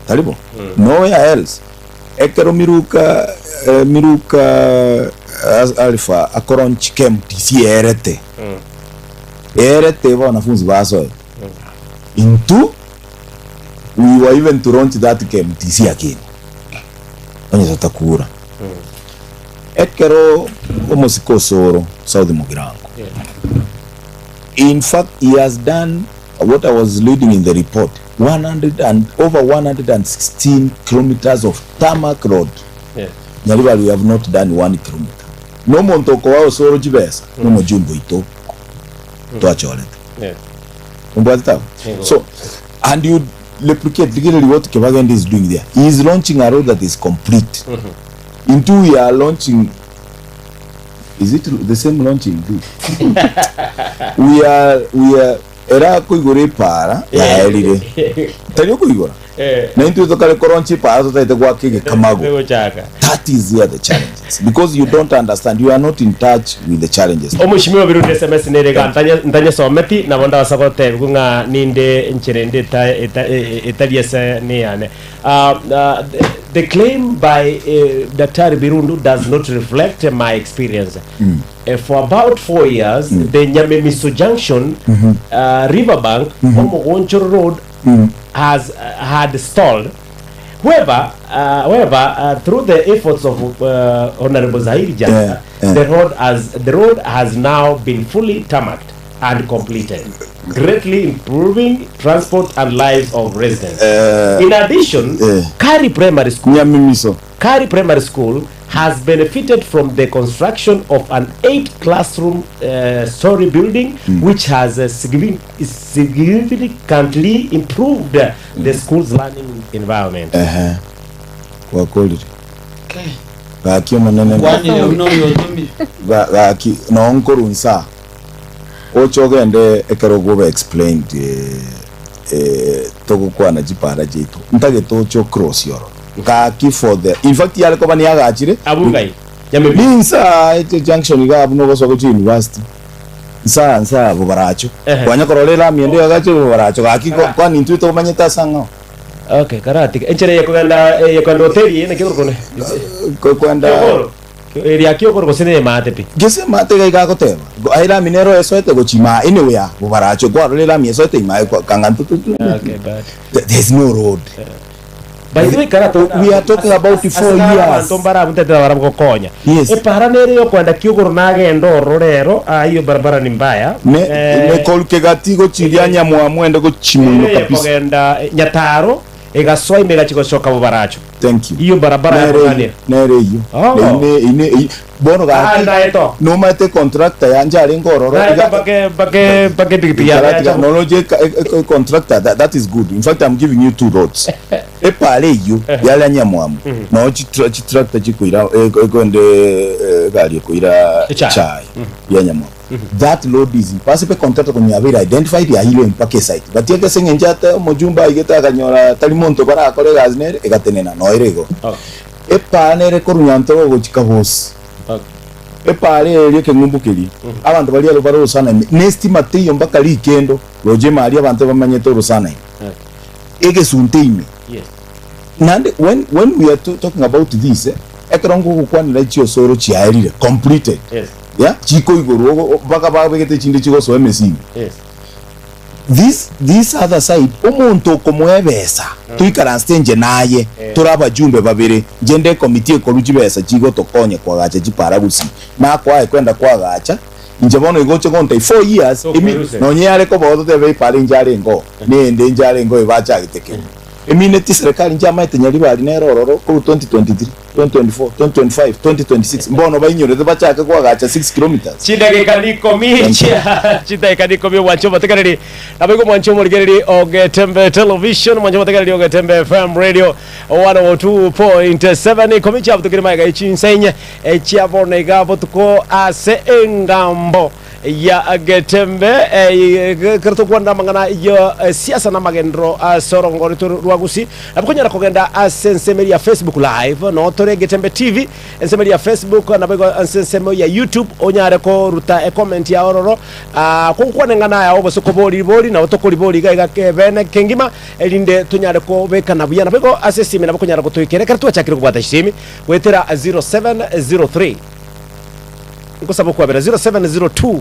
Tari bo? Nowhere else. Ekero Miruka eh, Miruka eh, Alpha akoronchi KMTC eerete eerete wanafunzi basoete Intwe we were even to launch that KMTC again onye totakura. Ekero omosike osoro South Mugirango in fact he has done what I was reading in the report 100 and over 116 kilometers of tarmac road Nyaribari we have not done one kilometer. Na omonto okoa osoro chibesa nomojumbe oito twachorete. Ombwatete abwo? So, and you replicate rigereria what Kibagendi is doing there. He is launching a road that is complete. Intwe we are launching is it the same launching too? we are we are era akoigora epaara yaerire. Tari okoigora. Eh. Na intwe tokare koroncha epara totaete goaka egekamago. Gochaka. That is where the challenge is because you don't understand you are not in touch with the challenges. Omoshimiwa Birundu SMS nere iga ntanye ntanyesometi nabo ndabasa gotebigwa ng'a ninde enchera ende eta eta etari ase neyane. Ah, ah, the, the claim by eh, Daktari Birundu does not reflect my experience. Eh, for about 4 years the Nyamemiso Junction uh, Riverbank Omogonchoro Road has uh, had stalled However, uh, however, uh, through the efforts of uh, Honorable Zahir Jata, Yeah, yeah. the road has the road has now been fully tarmacked and completed, greatly improving transport and lives of residents. In addition, eh. Kari Primary School Nyamimiso. Kari Primary School has benefited from the construction of an eight classroom story building which has significantly improved the school's learning environment. Ehe. Gwakorire. Gaki omonene Kwanire buna oyotomire. Ga- gaki noo nkorwa nsa oche ogende ekero ogoba explained eh, eh, togokwana chipara chiaito ntagete oche ocross ororo gaki for the in fact yare koba niagachire Abwo ngai? Nyamembe. Ninsa eche junction iga buna ogosoa gochia university nsa nsa abo baracho Ehe. kwanya korora elami ende yagache bo baracho gaki ko- kwani intwe tomanyete ase ang'ao Okay, karatiga. Enchera eye kogenda eye kogenda hoteli eye naki korokone? Ko- kwenda Kiogoro. Eria Kiogoro gose neye maate pi. Gese maate iga iga agoteba Go- aye elami nero esoete gochia imaa anywhere bo baracho kwarora elami esoete imaa kwa- kanga ntu- tu- tu- Okay, bad. There's no road. By the way, kara We are talking about 4 years. Abanto mbarabuntete barabwo gokonya. Yes. Epara nere yokwenda Kiogoro nagenda ororo rero, ah, hiyo barabara ni mbaya. Ne Eh, ne kolkegati gochiria nyamwamu ende gochimuno ere kabisa. kogenda eh, Nyataro egasoa ime egachi gosoka Bobaracho. Thank you. Iyo barabara ya Nere Bogania. nere iyo. Oh. Ine ine ine bono Ah, gaki ndaeto. nomate contractor yanje arenge ororo Ndaeto iga- pake pake pake pikipiki yane Karatiga, yacha. no no je contractor that, that is good in fact i'm giving you two roads epara eyo yaria nyamwamu no chitractor chikoira ekwende egari ekoira Echae. chai ya nyamwamu that road is pasipe contractor konyabeire identified yairwe mpaka esite but egese eng'encho ate omojumbe aigete akanyora tari monto barakore egasi nere egatenena noere igo Oh. epara nere korwa Nyantogo gochika bosi Okay. Epaara eria ekeng'umbu keria, abanto baria aro bare orosana ime, na estima teiyo mpaka rikendo, roche ime aria abanto bamanyete orosana ime, egesunte ime. Yes. Naende when, when we are to, talking about this eh, ekero ngogokwanera chiosoro chiaerire completed Yes. yeah, chikoigorwa ogo- mpaka babegete chinde chigosoa emesingi Yes. This this other side omonto okomoa ebesa toikaranste inche naye tore abajumbe babere inche nde ecommittee ekorwa chibesa chigotokonya koagacha chipara gusii nakoaye kwenda koagacha inche bono igo oche gontai 4 years emi Tokoeruse. nonye yare koba ototebe epara inche are ngoo nende inche are ngoo ebachagete kegima emineti serikali inche amaete nyaribari nere ororo korwa 2023 2024, 2025, 2026 mbono bainyorete bachake koagacha 6 kilometres. Chidageka nikomi chia chidageka nikomi omwanche omotegereri naboigo omwanche omorigereri o Getembe Television omwanche omotegereri o Getembe FM Radio 102.7 ikomi chiabutokire magega echinsenye echia bono iga botuko ase engambo ya Getembe ekero tokwana amang'ana ya siasa na amagenderero ase orongo rwaito rwa Gusii. Nabo konyara kogenda ase ensemo eria ya Facebook live noo tore Getembe TV ensemo eria ya Facebook nabo igo ase ensemo ya YouTube onyare koruta ecomment yao ororo kogokwana eng'ana yao gose kobori ribori nabo tokoribori iga iga kebene kengima erinde tonyare kobekana buya nabo igo ase esimi nabo okonyara gotoikera ekero twachakire kobwata chisimi goetera 0703 Nkosaba okwabera 0702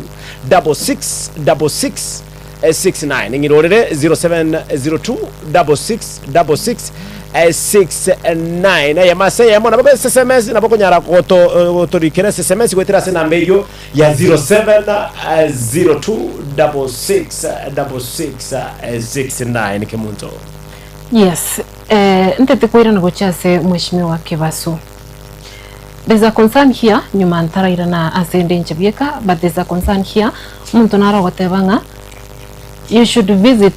66 66 69 ng'irorere 0702 66 66 69 eyemo ase eyemo nabo ase sms nabo okonyara goto gotorikera ase sms goetera ase enamba eyio ya 0702 66 66 69 kemunto. Yes, eh, ntete koirana gochia ase Mheshimiwa Kebaso. There's a concern here, nyuma ntarairana ase ende inche bieka, but there's a concern here, omonto nare ogoteba ng'a. You should visit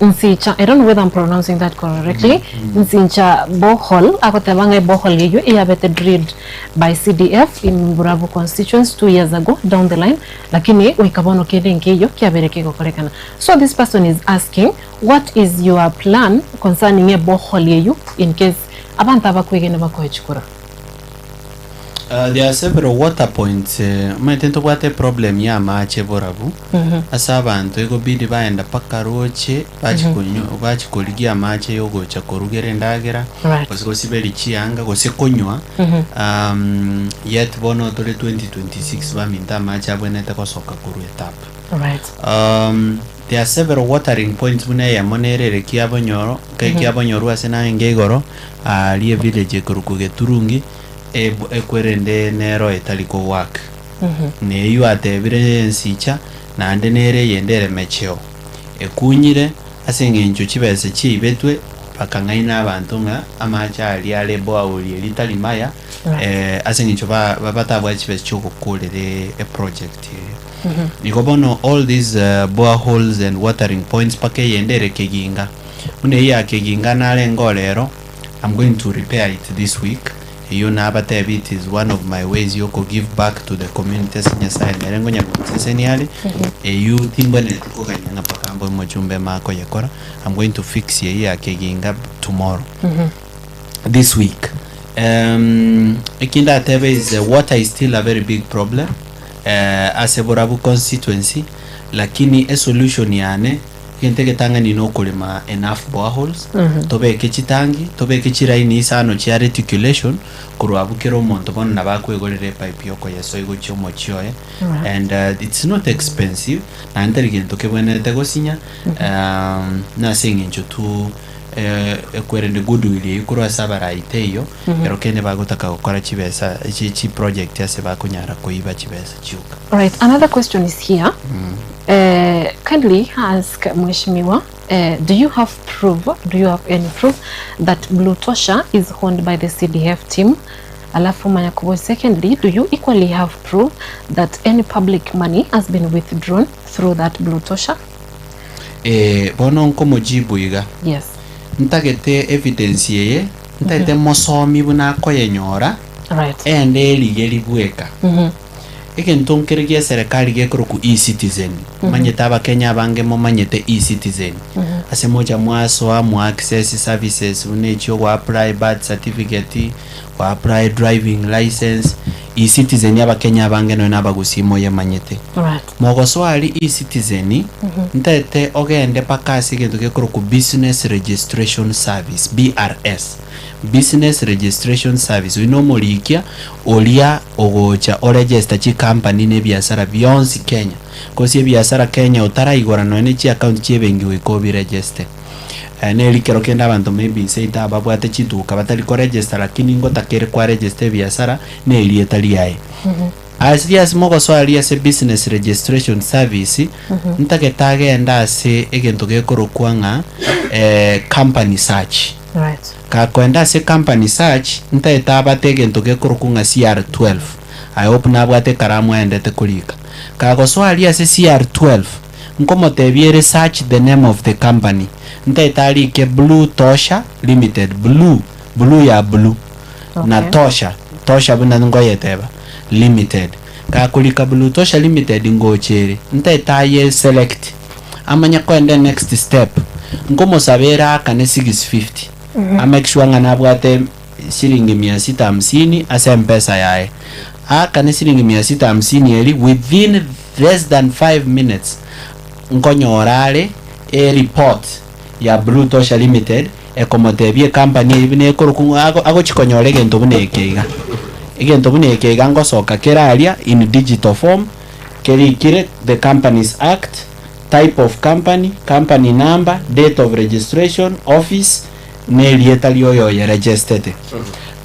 Nsicha, I don't know whether I'm pronouncing that correctly, Nsincha borehole, agoteba ng'a eborehole eyio eyabete drilled by CDF in Burabu constituency 2 years ago down the line, lakini goika bono kende nkeiyo kiabeire kegokorekana. So this person is asking what is your plan concerning eborehole eyio in case abanto abakwegene bakoe chikura? There are several water points omanyete ntobwate eproblem ya amache borabu ase abanto egobidi baenda mpaka roche bachi konywa bachi korigia amache ya ogocha korugera endagera gose gosiberia chianga gose konywa yet bono tore 2026 baminto amache abwenerete gosoka korwa etap. There are several watering points buna eyemo nere ere Kiabonyoro, Kiabonyoru ase narenge igoro aria evillage ekorokwa Geturungi. Ekwerende nero etari kogoaka, na eyio atebire ensicha, naende nere eyende ere mecheo, ekunyire ase engencho chibesa chiaibetwe, bakang'aina abanto ng'a amache aria are boaorie ritari maya, ase engencho batabwate chibesa chiogokorera eproject eria. Igo bono all these boreholes and watering points mpaka eyende ere Keginga. Buna eyio ya Keginga narenge orero, I'm going to repair it this week, eyio nabatebi it is one of my ways yoko give back to the community ase Nyasaye nere ngonya gonsesenia are, eyio timbwenereti koganya ng'a mpaka mbe omochumba emakoyekora, I'm going to fix eyio ya Keginga tomorrow, this week. Eki ndatebe is water is still a very big problem ase Borabu constituency, lakini esolution yane. Egento egetang'ani nokorema enough boreholes, tobeke chitangi, tobeke chiraini isano chia reticulation, korwa abwo kera omonto bono nabo akoegorera epipe yokoyesoa gochia omochie oye, and it's not expensive, naende tari gento kebwenerete gosinya, nase eng'encho tu ekwerende goodwill eywo korwa ase abarai teiyo, ekero kende bagotaka gokora chibesa chi chiproject ase bakonyara koiba chibesa chioka. Alright, another question is here. Kindly ask Mheshimiwa, do you have proof, do you have any proof that Blue Tosha is owned by the CDF team? Alafu manya kubwa, secondly, do you equally have proof that any public money has been withdrawn through that Blue Tosha? Eh, bono nkomojibu iga. Yes. Ntagete evidence eye, ntagete mosomi buna akoyenyora, Right. ende erigeri bweka. Egento nkere gi'eserekari gekorokwa eCitizen, manyete abakenya abange momanyete eCitizen, ase mocha mwasoa mwa access services buna echio go apply birth certificate, go apply driving licence, eCitizen abakenya abange nonya na abagusii moyemanyete. Mogosoa aria eCitizen, ntaete ogende mpaka ase egento gekorokwa Business Registration Service, BRS. Business Registration Service, oyio nomorikia oria ogocha oregister chicompany na ebiasara bionsi Kenya. Gose ebiasara Kenya otaraigora nonya ne chiaccount chia ebenki goika obiregiste. Neri kero kende abanto maybe seito aba babwate chituka batari koregister lakini ngotakere kwaregister ebiasara na erieta riaye. Ase ase mogosoa aria ase Business Registration Service, ntagete agende ase egento gekorokwa ng'a company search. Right. Gakoenda ase company search, ntaete abate egento gekorokwa ng'a CR12. I hope nabwate ekaramu aendete korika. Kagosoa aria ase CR12, nkomotebia ere search the name of the company. Ntaete arike Blue Tosha Limited, blue, blue ya blue, na Okay. Tosha, Tosha buna nkoyeteba, Limited. Gakorika Blue Tosha Limited ngocha ere, ntaete aye select. Amanye koenda enext step, nkomosaba ere aakane 650, amake sure ng'a nabwate shilingi mia sita hamsini ase mpesa yaye. Aakane shilingi mia sita hamsini eria within less than 5 minutes, nkonyora are ereport ya Blue Tosha Limited ekomotebia ecompany eyio buna ekorokwa ng'a ago agochi konyora egento buna eke iga. Egento buna eke iga ngosoka kere aria in digital form. Kerikire The Companies Act, Type of Company, Company Number, Date of Registration, Office, na erieta ria oyo oyeregestete.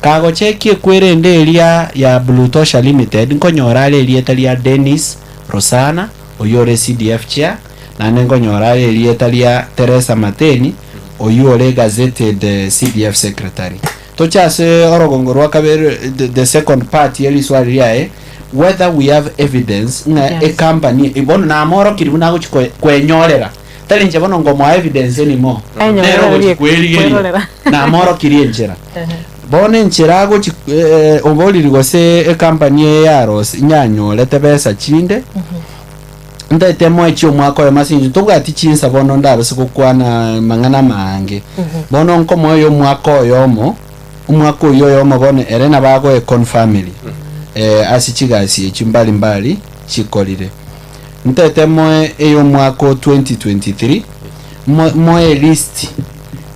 Kagochekia ekwerende eria ya Blue Tosha Limited nkonyora are erieta ria Dennis Rosana oyio ore CDF Chair, naende nkonyora are erieta ria Teresa Mateni oyio ore gazetted CDF Secretary. Toche ase orogongo rwa kabere, the second part ye riswali riaye. whether we have evidence ng'a Yes. ecompany eye bono namorokiri buna agochi koe- kwenyorera tari inche bono ngomoa evidence anymore Enyorera nere ogochi rie- kwerigeria kwerorera. namorokirie enchera bono enchera agochi eh, oboriri gose ecompany eye yarosi nyanyorete besa chinde ntaete moe chiomwaka oyomo ase eng'encho tobwati chinsa bono ndabase gokwana mang'ana amaange bono nkomoa oyo omwaka oyomo Omwaka oyio oyomo bono ere nabo agoe confirmiri ase chigasi echio mbali mbali chikorire. Ntete moe ey'omwaka o 2023, mo moe elist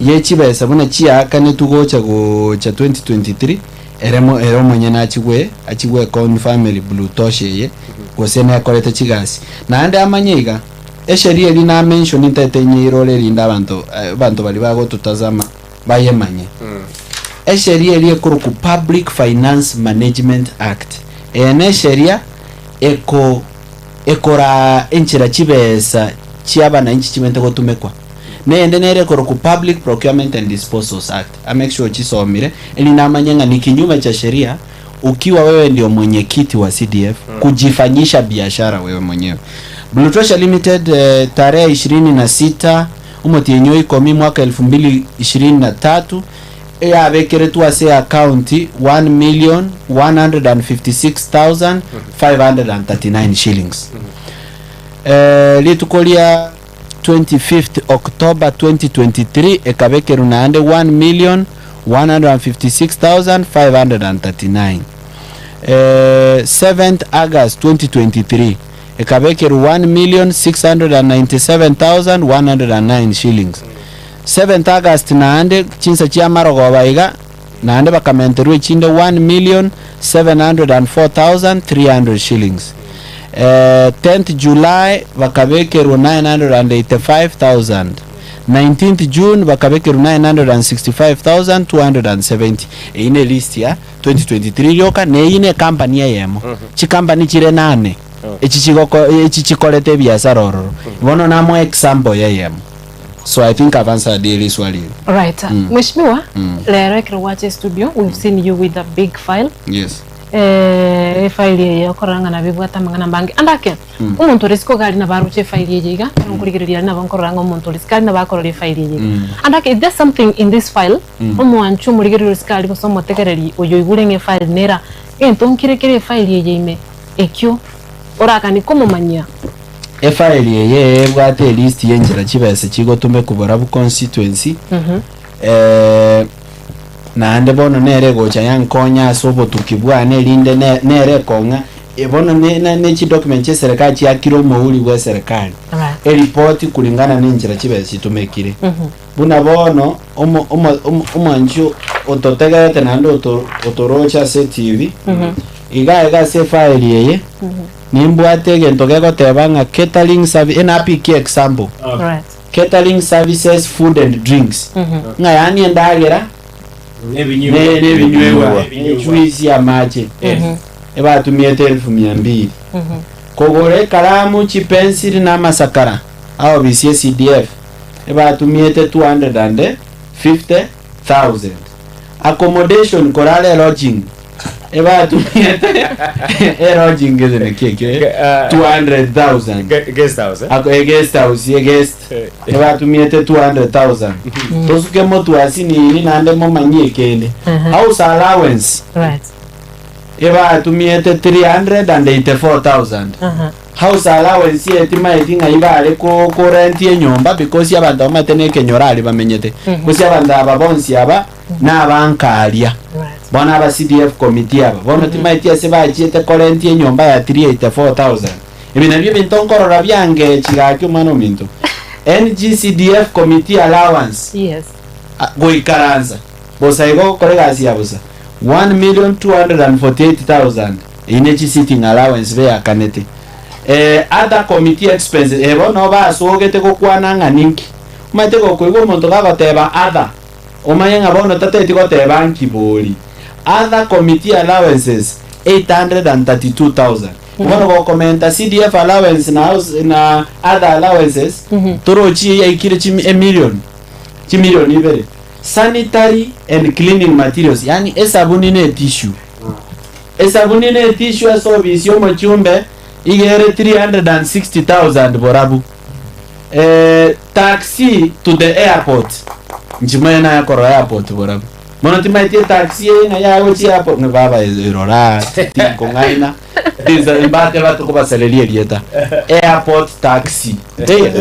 ye chibesa buna chiaakanetwe gocha gocha 2023, ere mo ere omonyene achigwe achigwe confirmiri Blue Tosh eye gose nekorete chigasi. Naende amanye iga, esheria eria na mention ntete nyeirore erinde abanto abanto baria bagototazama bayemanye. Esheria eria ekorokwa Public Finance Management Act. Eye nesheria eko ekoraa enchera chibesa chiabananchi chimente gotumekwa. Neyende nere ekorokwa Public Procurement and Disposals Act. A make sure ochisomire erinde amanye ng'a ni kinyume cha sheria ukiwa wewe ndio mwenyekiti wa CDF kujifanyisha biashara wewe mwenyewe. Blue Treasure Limited eh, tarehe 26 Omotienyi o ikomi mwaka 2023 eyabekeretwe ase eakaunti 1,156,539 shillings. Eh, rituko ria 25th October 2023 ekabekerwa naende 1,156,539. Eh, 7th August 2023 ekabekerwa 1,697,109 shillings. 7th August naende chinsa chia marogoba iga naende bakamenterwa echinde 1,704,300 shillings. Eh, 10th July bakabekerwa 985,000. 19th June bakabekerwa 965,270. Eyio ne list ya 2023 rioka, na eyio ne ecompany eyemo. Chicompany chire nane. Echi chigoko echi chikorete ebiasara ororo. Bono namoe example yeyemo. So I think I've answered riswali eri. Right. Mheshimiwa, rero ekero gwacha estudio, we've seen you with a big file. Yes. Eh, efile eye okorora ng'a nabo ebwate amang'ana amange. Ande ake, omonto ore isiko iga aria nabo aroche efile eye iga, ekero nkorigereria aria nabo nkorora ng'a omonto ore isiko aria nabo akorora efile eye iga. Ande ake, is there something in this file, omwanchi omorigereria ore isiko aria gose omotegereri oyo oigure ng'a efile nera, egento nkere kere efile eye ime, Ekio orakanie komomanyia. Efaeli eye ebwate elist y'enchera chibesa chigotumekwa borabu constituency eh, naende bono nere egocha yankonya ase obotuki bwane erinde ne- nere ekong'a eh, bono ne- ne- ne chidocument chia eserekari chiakire omouri bwa eserekari Right. eripoti kulingana na enchera chibesa chitumekire buna bono omo- omo- omo- omwanchi ototegerete naende oto- otoroche ase etv Iga iga ase efaeli eye, nimbwate egento gegoteba ng'a catering service, enapikie example, Right. catering services food and drinks, ng'a yaani endagera Nebinywewa. ne- nebinywewa, Ebinywewa. ejuice, amache, ebatumiete elfu mia mbili. Kogora ekaramu, chipensili na amasakara, aobisi e CDF, ebatumiete 250,000. Accommodation korara elodging, ebatumiete elodging ese naki ekio eh? 200,000 Guest house, eh? Ako- e guest house e guest Eh. ebatumiete 200,000 tosuke motwasi nini naende momanyie ekende house allowance Right. ebatumiete 384,000 Aha. House allowance eye timaeti ng'ai bare ko korenti enyomba because abanto bamaete na ekenyoro aria bamenyete. Gose abanto aba bonsi aba na abankaria. Right. Bono aba CDF committee aba bono timaeti ase bachiete korenti enyomba ya 384,000. Ebi nabio ebinto nkorora biangechi gaki omwana ominto. NGCDF committee allowance Yes. a- goikaransa bosa igo gokora egasi ya bosa 1,248,000 Eyio ne chi-sitting allowance beakanete. Eh, other committee expenses, eh, bono basogete gokwana ng'a ninki. Omanyete gokoigwa omonto gagoteba other, omanye ng'a bono tateti goteba nki bori. Other committee allowances, 832,000. Bono gokomenta CDF allowance na house na other allowances, torochi yaikire chimi emillion, chimilion ibere. Sanitary and cleaning materials, yaani esabuni na etissue. Esabuni na etissue ase obisi y'omochumbe iga ere 360,000 borabu. Eh, taxi to the airport nchimanye naye korora airport borabu. Mono timaeti etaxi eye ng'a yagochia airport ng'a baba erora tinkong'aina tinsa mbate batokobasareria erieta airport taxi eh,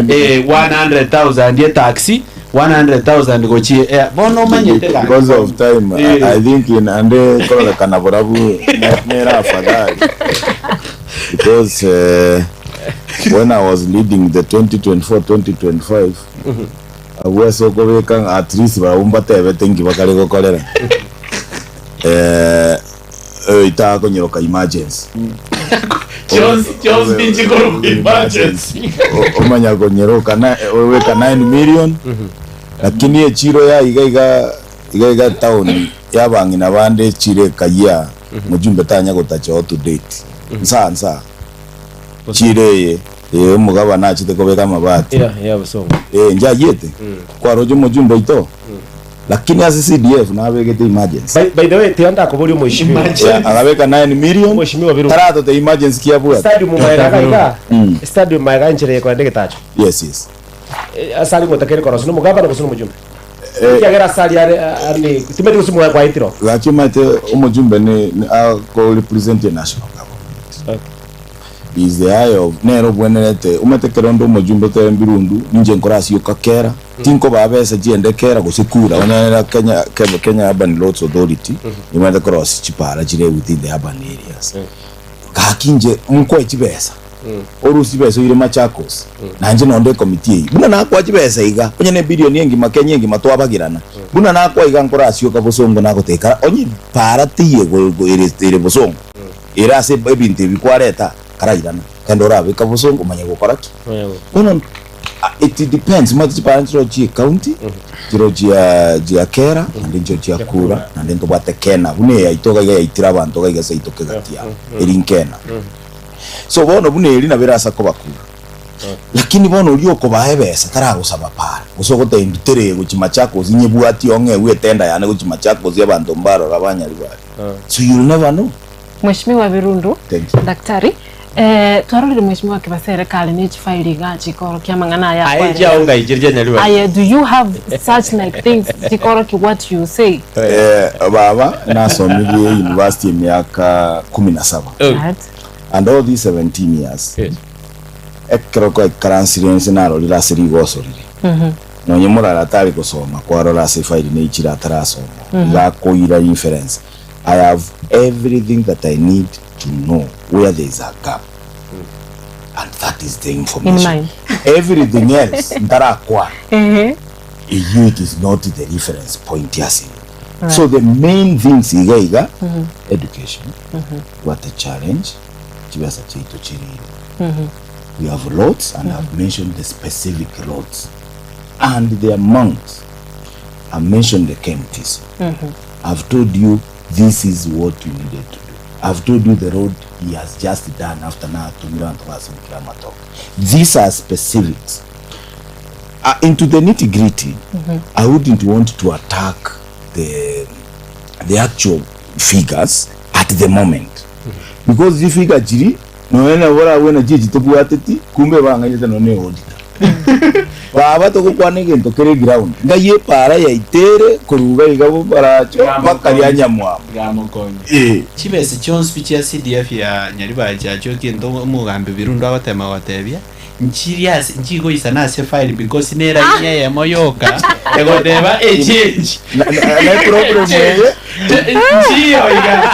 eh, 100,000 etaxi 100,000 gochia air bono omanyete gaki Because of time, I, Eh. I think in ande kororekana borabu ne- nera afadhali because uh, when I was leading the 2024-2025 abwo ase okobeka ng'a at least barabwo mbatebete nki bakare gokorera eh, eh, itakonyeroka emergency Jones Jones ninchi korwa emergency O- omanya konyeroka na oweka 9 million lakini echiro ya iga iga iga iga town yabang'ina bande echiro ekayia mojumbe tanya gotacha to date nsa nsa chiro eye eh, omogabana achete kobeka amabati Yeah, yeah, busongo. eh njayiete kwaroche omojumbe oito lakini ase CDF nabegete emergency By, by the way, tianda kuboria mheshimiwa. Yeah, agabeka 9 million Mheshimiwa Biru. taratote emergency kiabwate Stadium maega iga. Mm. Stadium maega nchere kwa ndege tacho. yes yes Asali ngotakere korosi no mugaba no kusuno mujumbe. Eh, Kiagera asali are ani timeti kusumo kwa itiro. gachimate omujumbe ni ni- ako represent the national government is the eye of nero bwenerete omate kerondo omujumbe tere mbirundu ninje nkorasioka kera tinko babesa chiende kera gose kura onyanera Kenya Kenya, Kenya Urban Roads Authority nimate cross chipara chire within the urban areas gakinje mkwe chibesa orusi chibesa oire Machakos nanje nonde committee eyi buna nakwa chibesa iga onye ne billion engima Kenya engima twabagirana buna nakwa iga nkorasioka bosongo nagoteka onye para tiye go- go- ere ere bosongo era ase ebinto ebi kwareta karairana kende orabeka bosongo omanye gokora ki bono it depends mati chipara nchiro chie county chiro chia chia kera naende nchiro chia kura naende ntobwate kena buna eyaito iga yaitire abanto iga ase yaito kegati yabo eri nkena so bono buna eri nabo erasa kobakura lakini bono oria okobaa ebesa taragosaba para gose ogotebia ndutere gochia Machakos nyebwati ong'ewe etenda yane gochia Machakos abanto mbarora banyari bari so you'll never know Mheshimiwa Birundu Thank you. daktari eh, twarorire mheshimiwa Kibasere kare ne chifaili iga chikorokia amang'ana aya Aye akwarera. chiaunga ichiri chianyariwa Aye, do you have such like things chikoroki what you say Eh, baba nasomirie university emiaka kumi na saba right? and all these 17 years Yes. ekero kwaikaransire nse narorire ase rigoso rire nonye morara atari gosoma kwarora ase efaili neichire atarasoma igakoira inference i have everything that i need to know where there is a gap and that is the information In mind. everything else ntarakwana Ehe. iyo it is not the reference point yase so the main things iga iga education what a challenge chibesa chaito chirire we have roads and i've mentioned the specific roads and the amount i mentioned the KMTC i've told you this is what you needed to do i've told you the road he has just done after now atumira bantu basimukira amatoke these are specifics into the nitty gritty i wouldn't want to attack the the actual figures at the moment because the figure chiri noene bora wena chichi tobwateti kumbe bang'anyete none auditor baba togokwana egento kere ground ngai epara yaitere koruga iga baracho bakaria nyamwamba gamokonye eh chibesa chionsi pi chia CDF ya nyaribari chiachio kinto omogambi Birundu agotema gotebia nchiri ase nchigoisana ase file because nera eyemo yoka egoteba echange na na- na problem eye nchiyo iga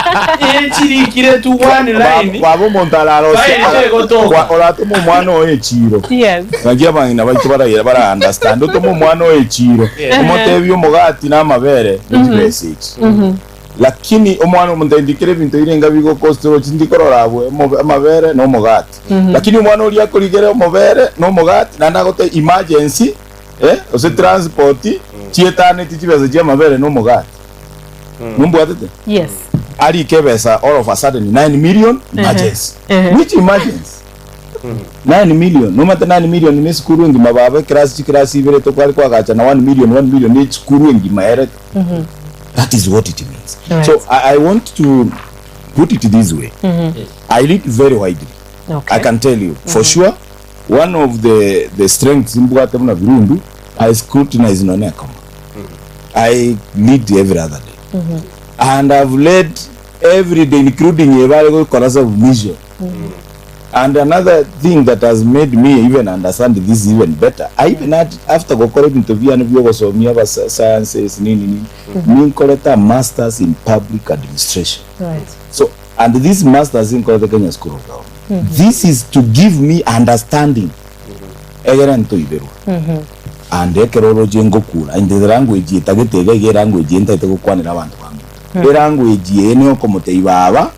echirikire tu one line baba omonto File egotoka. oratoma omwana oyo echiro Yes. naki abang'ina baito baraira bara understand otoma omwana oyo echiro omotebi omogati na amabere nechibesa echi lakini omwana omonto ndikire ebinto irenga bigokostero chindikorora abwe amabere na omogati lakini omwana oria akorigere omobere na omogati naende agote emergency eh, ose transport chietaneti chibesa chia amabere na omogati numbwatete Yes. arike ebesa all of a sudden 9 million emergency which emergency 9 million nomate 9 million ne esukuru engima baba eclass chiclass ibere tokwari kwagacha na 1 million 1 million ne esukuru engima ere that is what it means Right. so I, i want to Put it this way, I read very widely. Okay. I can tell you for sure one of the the strengths mbwate buna Birundu, I scrutinize nonye ekoma. I lead every other day. And I've led every day including ebare gokora submission. And another thing that has made me even understand this even better, I even had after gokora ebinto biane biogosomia aba sciences nini nini, ninkorete a masters in public administration. Right. So, and this masters nkorete Kenya School of Government. This is to give me understanding egere ntoiberwa and ekero oroche ngokura inde the language etagete iga iga elanguage eye ntaete gokwanera abanto baminto elanguage eye nigo okomotebia baba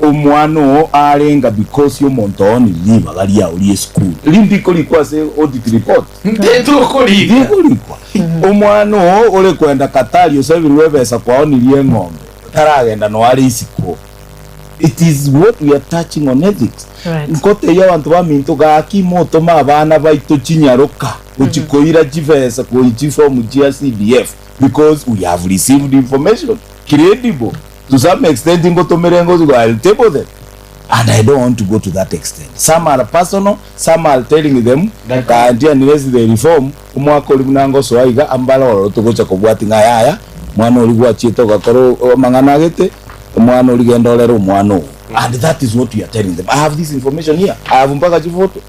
Omwana oo arenga because omonto oo ni ribaga riao rie esukuru. Rindiko rikwa ase audit report. Ntikorikwa. Ndikorikwa. Omwana oo ore kwenda Katari osabirwe ebesa kwaonirie eng'ombe taragenda noe are isiko. It is what we are touching on ethics. Right. Nkotebia abanto baminto gaki motome abana baito chinyaroka gochi koira chibesa koi chifomu chia CDF because we have received information credible. To some extent ngotomere ngozi go I'll table them and I don't want to go to that extent. Some are personal, some are telling them kanti unless they reform omwaka oria buna ngosoa iga ambare ororo togocha kobwati ng'a yaya mwana oria gwachiete ogakora amang'ana agete omwana oria genda orere omwana oo and that is what we are telling them. I have this information here, I have mpaka chifoto.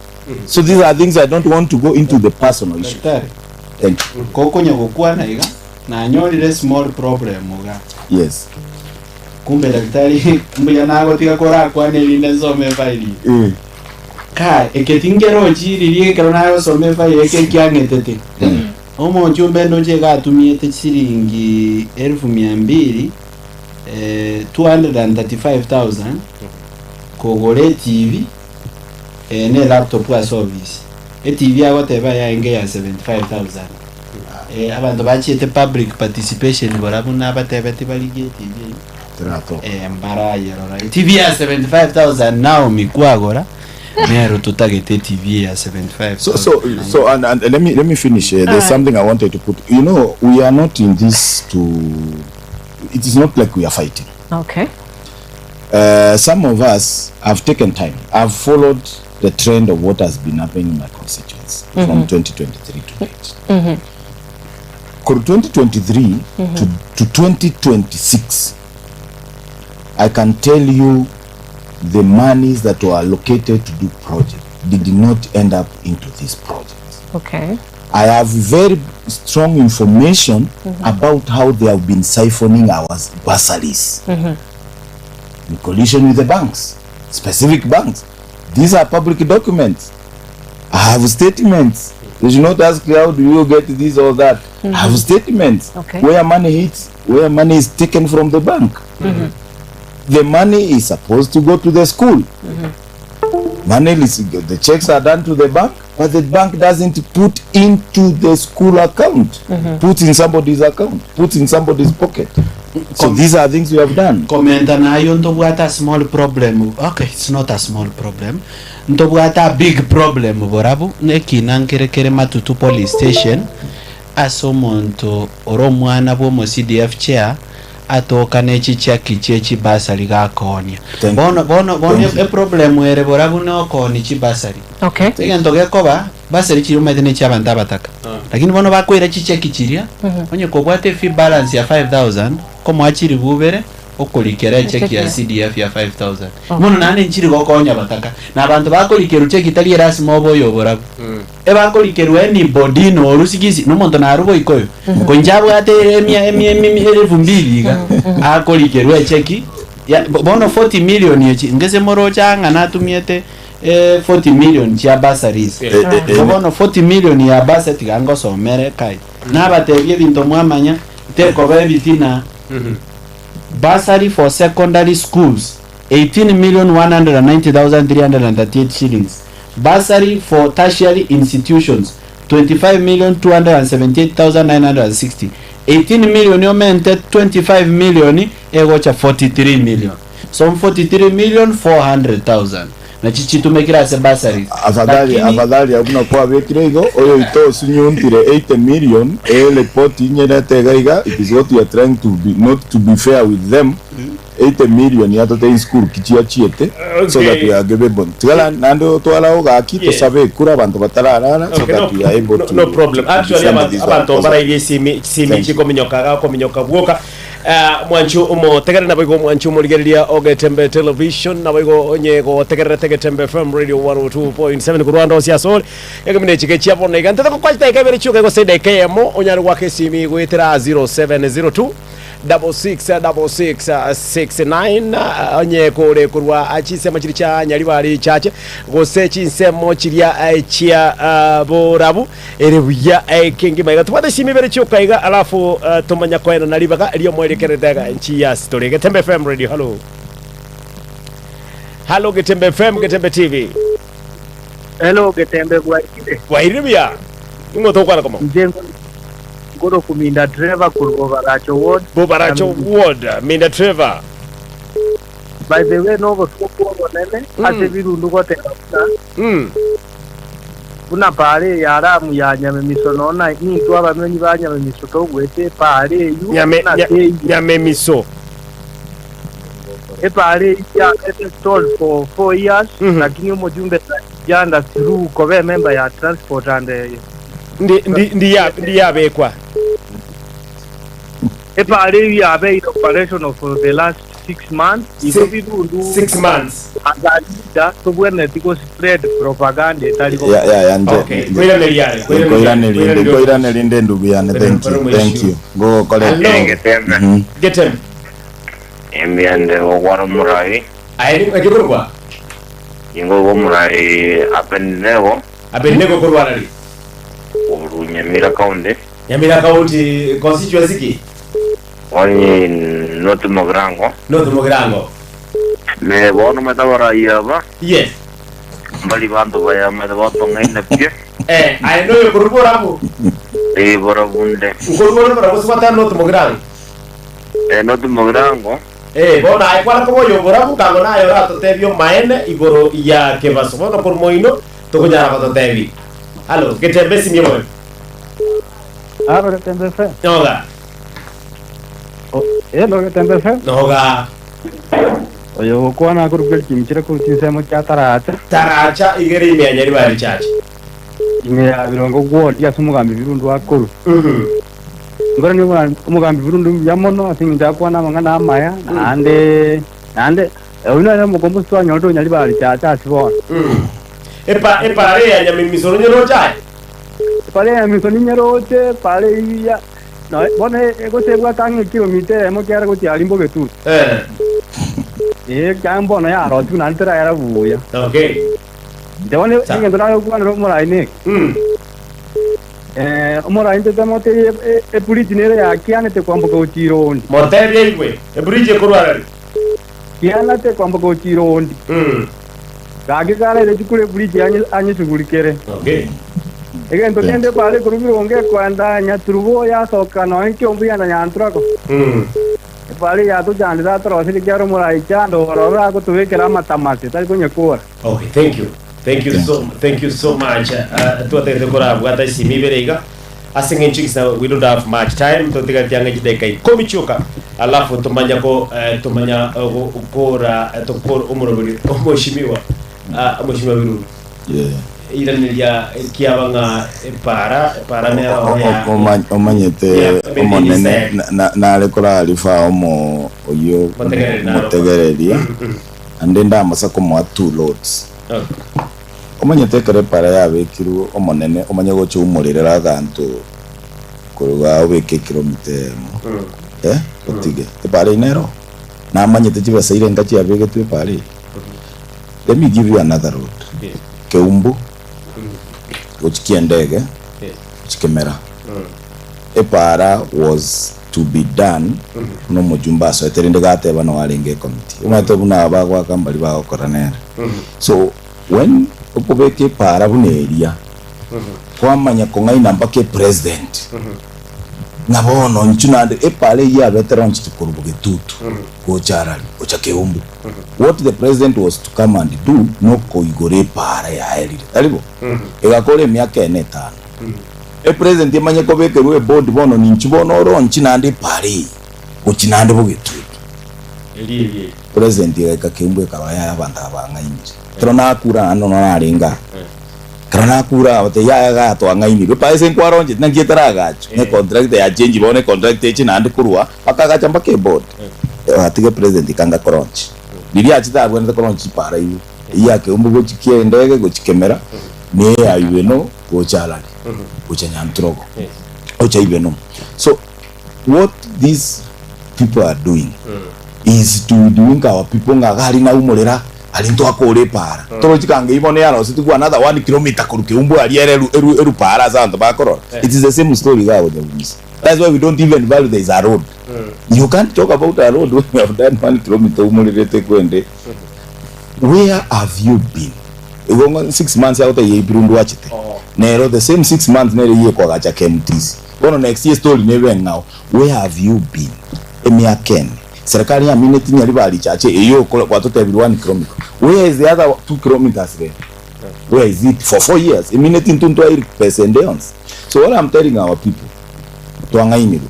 So these are things I don't want to go into the personal issue. Daktari, Thank you. kokonya gokwana iga Nanyorire small problem iga. Yes. Kumbe daktari mbuya nagotiga korakwane erinde nsome efaili eye. Eh. Kai eke tinkerochi riria ekero nagosoma efaili eke ekiang'etete. Omochumbe ndoche iga atumiete chisiringi elfu mia mbili eh, 235,000 kogora etibi eh, ne elaptop ase ofisi. Etibi agoteba yaenge ya 75,000. Eh, abanto bachiete public participation barabwo nabatebeti barigie etv eyio Teratoka. eh, mbarayerora etv ya 75000 Naomi kwagora nero totagete etv ya 75000 So, so, so, and, and let me let me finish. There's Alright. something I wanted to put. You know, we are not in this to. It is not like we are fighting. Okay. Some of us have taken time. I've followed the trend of what has been happening in my constituency from 2023 to date. Korwa 2023 to, to 2026, I can tell you the monies that were allocated to do project did not end up into these projects. Okay. I have very strong information about how they have been siphoning our bursaries in collision with the banks, specific banks. These are public documents. I have statements. They should not ask how do you get this or that. I have statements Okay. where money hits, where money is taken from the bank. The money is supposed to go to the school. Money is, the checks are done to the bank, but the bank doesn't put into the school account, put in somebody's account, put in somebody's pocket. So these are things we have done. Komenta nayo ntobwate a small problem okay it's not a small problem ntobwate a big problem borabu nekina nkere kere matutu police station ase omonto ore omwana bwa omo CDF chair atoka ne chicheki chie chibasari gakoonia Thank you. bono bono bono Thank you. eproblem ere borabu na okoonia chibasari Okay. Egento gekoba basari chiria omanyete ne chiabanto abataka lakini bono bakoira chicheki chiria onye kobwate efee balance ya 5000 komoa chiribu ibere okorikera echeki ya CDF ya 5000 bono naende nchiri gokonya abataka na abanto bakorikerwa cheki tari erasima obe oyo oborabu ebakorikerwa anybody noru sigisi na omonto naru boika oyo konche abwate emia emia emia elfu mbili iga akorikerwa echeki ya bono 40 million echi ngese moroche ang'a natumiete eh, 40 million chia bursaries Eh, eh, Igo eh, bono 40 million ya bursary tiga ngosomere kai nabatebie ebinto mwamanya tekoba ebitina bursary for secondary schools 18,190,338 shillings bursary for tertiary institutions 25,278,960 18 million omente 25 million egocha 43 million so 43 million 400,000 nachi chitumekire ase bursaries afadhali Lakini- afadhali abuna kwabekire igo oyo ito osunyuntire 80 million e report inyerete iga iga it is what we are trying to be not to be fair with them. 80 million yatotebia school ki chiachiete so that we are able tigara naende otwara ogaki tosabe ekura abanto batararara so Okay, that no, we are able no, to no problem. to Actually, defend abantu this one. abantu barairie esimi chisimi Thank you. chikominyoka gakominyoka bwoka. Eh, mwanchi omotegerere naboigo omwanchi omorigereria o Getembe Television naboigo onye gotegererete Getembe FM Radio 102.7 korwa ande onsi ase ore egemina echi gechia bono iga ntete gokwa chidaeka ibere chioka gose edaika eyemo onyare goaka esimi goetera 0702 666669 onye kore korwa chinsemo chiria chia Nyaribari Church gose chinsemo chiria chia Borabu ere buya kengima iga tobwate esimi ibere chioka iga alafu tomanya koenana ribaga riomoerekerete iga nchiyasi tore Getembe FM Radio hallo hallo Getembe FM Getembe TV Hello Getembe bwairire? Bwairire buya ing'o tokwana komo? Inche nkoroku Minda Trevor korwa Bobaracho Ward. Bobaracho Ward, Minda Trevor. By the way nobosoku obonene ase ebirundu goteba buna buna paara eye ya Ramu ya Nyamemiso nonya nintwe abamenyi ba Nyamemiso togwete epaara eyio Nyame, buna nya, teiyo. Nyamemiso. Epaara eyio yabete stalled for 4 years lakini omojumbe Janda through koba emember ya transport and Ndi, ndi, ndi, ya, ndi yabekwa. Epaara eyio yabeire operational for the last 6 months igo birundu 6 months. As a leader tobwenereti go spread propaganda etari go Ya ya ya nje. Okay, koiraneria are, koiraneria. Nkoiraneria inde, nkoiraneria inde ndugu yane. Thank you. Thank you. Ngogokora. Hello. Getembe. Getembe. Embiande gokwana omorai. Aye ekekorokwa? Ingo igo omorai Abednego. Abednego korwa arari? Korwa Nyamira County. Nyamira County constituency ki? Onye North Mugirango. North Mugirango. Me bono omanyete abarai aba. Yes. Mbari banto bayamete batong'aine pi. Eh, aye noyo korwa borabu? Eh, borabu nde. Nkorwa ore borabu ase gwateba North Mugirango? Eh, North Mugirango. Eh, bono aye kwana koba oyo oborabu kango naye oratotebie omaene igoro ya kebaso. Bono korwa moino tokonyara gototebia. Hallo, getembe esimie moyo. Aro getembe fe. Noga. Hello getembe fe. Noga. Oyo gokwana akorokwa Elkimchire korwa chinsemo chia Taracha. Taracha igere ime ya Nyaribari Church. Ime ya Birongo Ward ase omogambi Birundu akorwa. Nkoranie omogambi Birundu mbuya mono ase eng'encho akwana amang'ana amaya naende naende oyio nere omokombosi twanyorete o Nyaribari Church ase bono. Epa epara ya Nyamimiso nonye aye? Epara ya Nyamimiso ninyeroche, epara eyio ya noe bono gose ebwate ang'e ekilomita eyemo kiare gochia aria Mbogetutu. Ee, ekiagera mbono yarotigwe naende terayera buya. Okay. Inche bono egento nagokwanera omorai neke. Eh, omorai intwe tomotebi ebridge nere yakianete kwamboka gochia irondi. Motebie aigwe, ebridge ekorwa arari? Kianete kwamboka gochia irondi. Gaki karaire chikure ebridge anyesugurikere. Okay. Egento kende kware korwa birongo ekoenda Nyaturubo yasoka nonya ekiombe yanda Nyanturako. Epara eyatochandete atorosirie ekiagera omorai Chando ororo agotobekera amatamase tari konyekora. Okay, thank you. Thank you so thank you so much. Twatagete korabwata esimi ibere iga ase eng'encho gisa we don't have much time totigaretie ang'e chidakika ikomi chioka alafu tomanya ko eh, tomanya eh, go- kora eh, tokora omoroberi omoshimiwa ah, omoshimiwa Biruru Yeah. iraneria kiaba ng'a epara epara nero ya Omanyete Yeah, omonene minister. nare korarifa omo oyio Motegereri naro. motegereria ande ndamasa komoa two loads. Omanyete ekero epara yabekirwe omonene omanye gocha oumorerera aganto korwa obeke ekilomita eyemo eh otige epara eyio nero namanyete chibesa irenga chiabegetwe epara eye. Let me give you another road Keumbu gochia Kiendege gochia Kemera Epaara was to be done buna omojumbe asoete rende gateba noo arenge ecommittee. Omanyete buna aba bagoaka mbari bagokora nere. So when okobeka epaara buna eria, kwamanya kong'aina mpaka epresident, ng'a bono inchuo naende epaara eyio yabete launched korwa Bogetutu gocha Arari gocha Keumbu. What the president was to come and do nokoigora epaara yaerire, tari bo? Egakora emiaka ene etano. Epresent emanye kobekerwa eboard bono ninchu bono oro nchi naende epara eye gochi naende bogetutu. President egaika Keumbu ekarora yaya abanto aba bang'ainire. Ekero nakure naende nonya narenge aa. Ekero nakure aa batebia yaya igaa twang'ainirwe. Epae ase nkwaroncheti naki etaragachwa, ne contractor ya change bono econtractor eche naende korwa bakagacha mpaka eboard. Bagatige president kanga koronchi. Riria achete abwenerete koronchi chipara ibere, eyio ya Keumbu gochia Kiendege gochia Kemera, na eya Ibeno gocha Arari, gocha Nyantrogo, gocha Ibeno. So what these people are doing is to hoodwink our people ng'a iga aria naumorera aria ntwakora epaara. Torochi kanga bono yarosetigwe another one kilometer korwa Keumbu aria ere eru eru erupaara ase abanto bakorora. It is the same story iga Abanyabunisa. That's why we don't even value there is a road. You can't talk about a road when you have done one kilometer umorerete kwende. Where have you been? Igo ng'a six months agotebia Iburu ndwachete. Nero the same six months nere eyio ekoagacha KMTC. Bono next year story nebe eng'ao. Where have you been? Emiaka ene. Serikali yamineti Nyaribari Church eyio okore gwatotebirie one kilometer. Where is the other two kilometers rero? Where is it for four years? Emineti intwe ntwairi pesa ende yonsi. So what I'm telling our people, twang'ainirwe.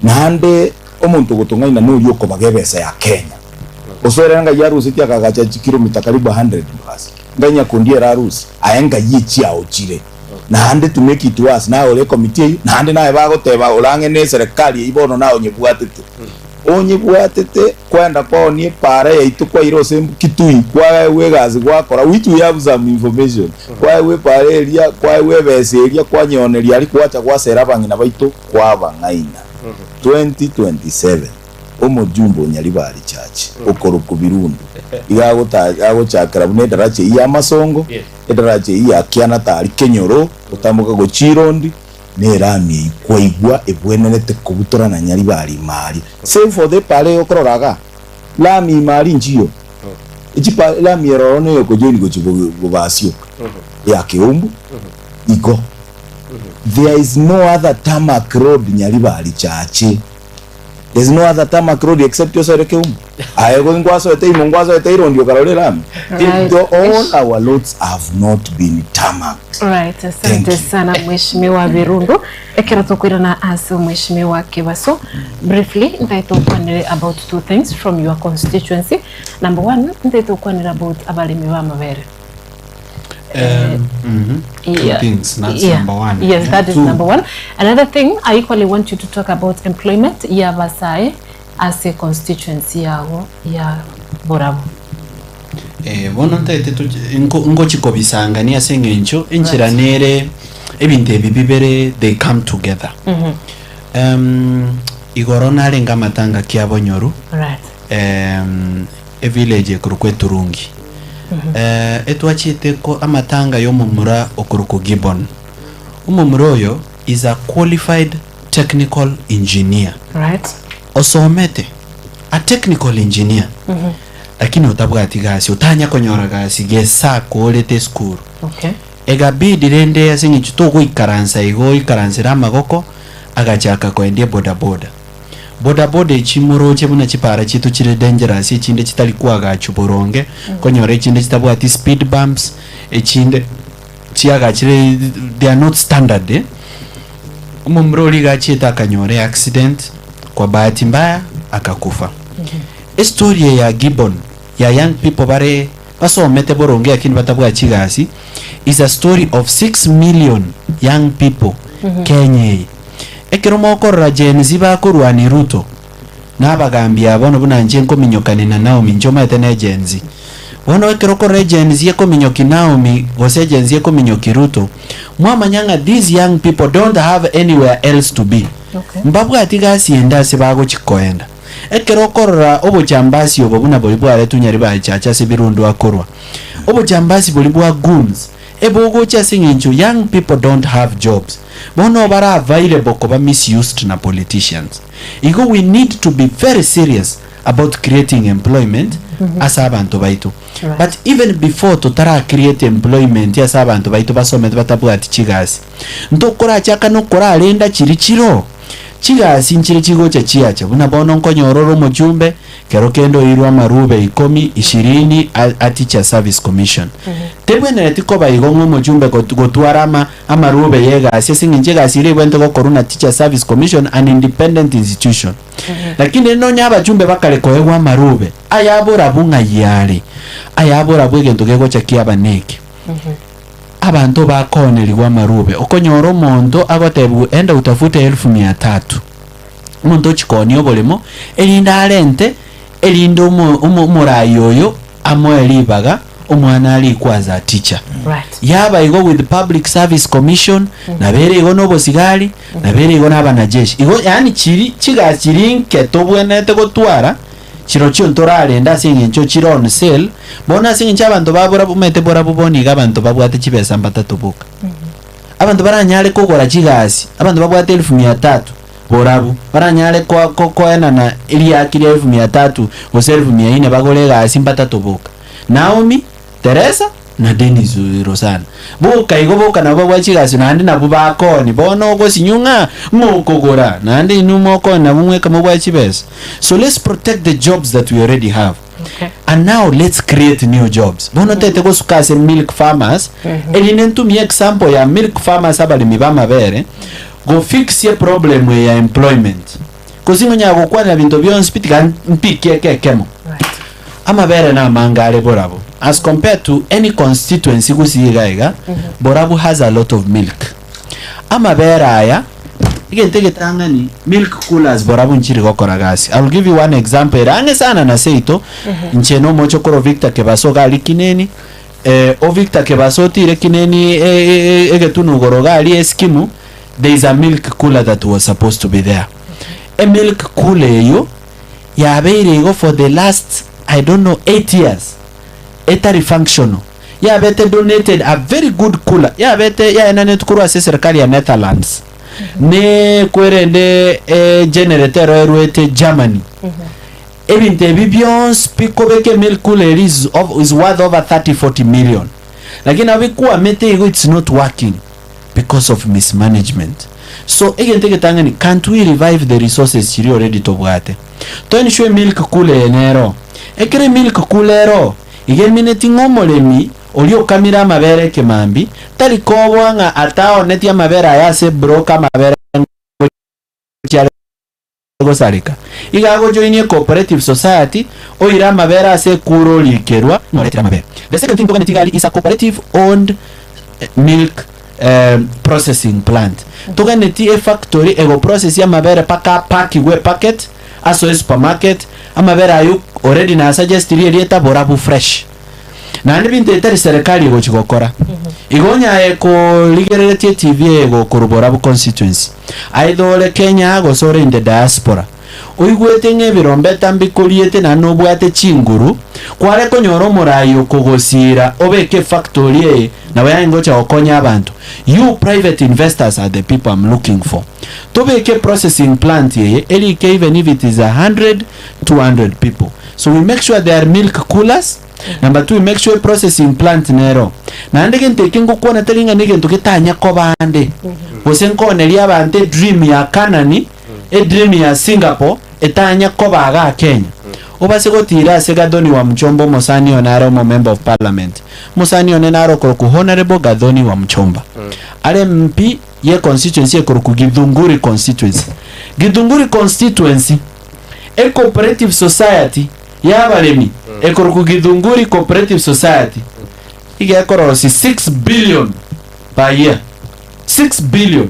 Naende omonto ogotong'aina noria okobaga ebesa ya Kenya. Osoerere ngai arusetie akagacha chikilomita karibu 100 plus. Ngai nyakundi ere arusie, aye ngai echiao chire. Naende to make it worse naye ore ekomiti eyio, naende naye bagoteba orang'e ne eserekari eyio bono naye onyebwatete. Onyebwatete kwenda kwaonia epaara yaito kwaira ase Kitui kwaegwa egasi gwakora which we have some information. Kwaegwa epaara eria, kwaegwa ebesa eria kwanyeoneria aria gwacha gwasera abang'ina baito kwabang'aina. 2027 Omojumbe o Nyaribari Church okorokwa Birundu iga agochakera buna edaracha eyio y'amasongo, edaracha eyio ya Kiana Tari Kenyoro, gotamboka gochia Irondi, na erami eyio kwaigwa ebwenerete kobutora na Nyaribari ime aria. Save for the epara eye okorora igaa, lami ime aria nchiyo. Echipa lami ere ororo neye okojoin gochia bobasioka ya Keumbu igo. There is no other tarmac road Nyaribari Church. There's no other tarmac road except osoere Keumbu. Aye go nkwasoete imo nkwasoete irondi okarora erami. Right. The, all our roads have not been tarmacked. Right, Thank asante you. sana mheshimiwa Birundu. Ekero tokoirana ase mheshimiwa Kebaso, briefly ntaete okwanere about two things from your constituency. Number one, ntaete okwanere about abaremi ba amabere. Mhm. Two Yeah. things, that's Yeah. number one. Yes, Yeah. that is Two. number one. Another thing, I equally want you to talk about employment ya basae ase constituency yago ya Borabu. Eh, bono ntaete tochi- nko- ngochikobisangania ase eng'encho enchera nere ebinto ebi bibere they come together um, igoro narenge amatanga kia bonyoru Right. um, evillage ekorokwa Eturungi. Eh, etwachiete ko amatanga y'omomura okorokwa Gibbon. Omomura oyo is a qualified technical engineer. Right. Osomete, a technical engineer. Lakini otabwati gasi, otanya konyora gasi gesa akorete esukuru. Okay. Egabidi rende ase eng'encho togoikaransa igo oikaransere amagoko, agachaka koendia ebodaboda. Bodaboda echi moroche buna chipara chiaito chire dangerous echinde chitari koagachwa boronge, okonyora echinde chitabwati speed bumps, echinde chiagachire they are not standard eh. Omomura oria iga achiete akanyora eaccident, kwa bahati mbaya akakufa. Estory eye ya Gibbon ya young people bare basomete boronge lakini batabwati chigasi is a story of 6 million young people Kenya eye. Ekero mokorora Gen Z bakorwania Ruto na abagambi aba bono buna inche nkominyokani na Naomi inche omanyete ne Gen Z. Bono ekero okorora Gen Z ekominyoki Naomi gose Gen Z ekominyoki Ruto mwamanya ng'a these young people don't have anywhere else to be. Okay. Mbabwati gasi ende ase bagochi koenda. Ekero okorora obochambasi obo buna boria bwaretwe Nyaribari Church ase ebirundo akorwa, obochambasi boria bwa goons ebogocha ase eng'encho young people don't have jobs, bono bare available koba misused na politicians. Igo we need to be very serious about creating employment ase abanto baito. Right. But even before totara create employment ase abanto baito basomete batabwati chigasi, ntokorachaka nokorarenda chiria chiroo. Chigasi nchire chigocha chiacha, buna bono nkonyora ore omochumbe, kero kende oirwe amarube ikomi, ishirini a, a Teacher Service Commission. Tebwenereti koba igo ng'a omochumbe got- gotwara ama, amarube ya egasi ase eng'encho egasi eria ebwenerete gokorwa na Teacher Service Commission, an independent institution. Lakini rende nonye abachumbe bakare koegwa amarube, aya borabu ng'ai are? Aya borabu egento kegocha kiaba neke. Abanto bakoonerigwa amarube, okonyora omonto agotebigwa enda utafute elfu mia tatu. Omonto ochia koonia oboremo, erinde arente, erinde omo omo omorai oyo amoe ribaga omwana arikwe as a teacher. Right. Yaba igo with Public Service Commission, nabo ere igo na obosigari, nabo ere igo na abanajeshi. Igo yaani chiri chigasi chiri nke tobwenerete gotwara, Chirochio ntorarende ase engencho chire on sale, bono ase engencho abanto ba borabu omanyete borabu bono iga abanto babwate chibesa mbatato boka. Abanto baranyare kogora chigasi, abanto babwate elfu mia tatu borabu, baranyare ko ko koenana riaki ria elfu mia tatu gose elfu mia ine bagore egasi mbatato boka. Naomi, Teresa na Dennis Rosana. Boka igo boka nabo babwate chigasi naende nabwo bakoni bono ogosinywa ng'a ng'okogora naende inwe mokoni nabwo mweka mobwate chibesa. So let's protect the jobs that we already have. Okay. And now let's create new jobs. Bono tete gosuka ase milk farmers, erinde ntumie example ya milk farmers abaremi b'amabere, go fix ye problem eye ya employment. Gose ng'onyara gokwanera binto bionsi pi tiga mpikie eke ekemo. Right. Amabere namange are Borabu as compared to any constituency gusii iga iga, Borabu has a lot of milk. Amabere aya, egento egetang'ani, milk coolers Borabu nchiri gokora gasi. I will give you one example ere ang'e sana na seito, inche na omochokoro Victor Kebaso iga aria Kineni, eh, o Victor Kebaso otire Kineni e- e- e- egetunu igoro iga aria eskimu, there is a milk cooler that was supposed to be there. Emilk cooler eywo, yabeire igo for the last I don't know 8 years etari functional yabete donated a very good cooler yabete yaenanetwe korwa ase eserikali ya Netherlands ne kwerende eh, generator ero erwete Germany ebinto ebi bionsi pi kobeka emilk cooler eri is, of, is worth over 30 40 million lakini nabo bikwamete igo it's not working because of mismanagement so egento egetang'ani can't we revive the resources chiria already tobwate to ensure milk cooler eye nero ekero emilk cooler ero iga emineti ng'a omoremi oria okamire amabere ekemambi tari koboa ng'a ataonetie amabere aya ase ebroker amabere ngochia are gosareka. Iga agojoinia ecooperative society, oire amabere ase ekura orikerwa ng'a oretire amabere. The second thing toganeti iga aria is a cooperative owned milk processing plant. Toganeti efactory egoprocessia amabere mpaka apakigwe epacket asoe esupermarket, amabere aywo already nasuggestirie erieta Borabu Fresh. Naende ebinto etari serikali egochi gokora. Igo onye aye korigereretie etv eye egokorwa Borabu constituency, either ore Kenya gose ore in the diaspora, oigwete ng'a ebirombeta mbikoriete naende nobwate chinguru, kware konyora omorai okogosiira obeke efactory eye nabo yaye ngocha gokonya abanto. You private investors are the people I'm looking for. Tobeke processing plant eye erike even if it is 100, 200 people. So we make sure there are milk coolers, number two we make sure processing plant nero. Naende gento eke ngokwana tari ng'a negento getanya koba ande, gose nkoneria abanto edream ya Canaan, edream ya Singapore, etanya koba igaa Kenya. Obase gotira ase Gathoni wa Mchomba omosani one are omo member of parliament. Omosani one nare okorokwa Honourable Gathoni wa Mchomba. Are MP ye constituency ekorokwa Githunguri constituency. Githunguri constituency, Ecooperative society y'abaremi ekorokwa Githunguri Cooperative Society iga ekorosia 6 billion per year. 6 billion.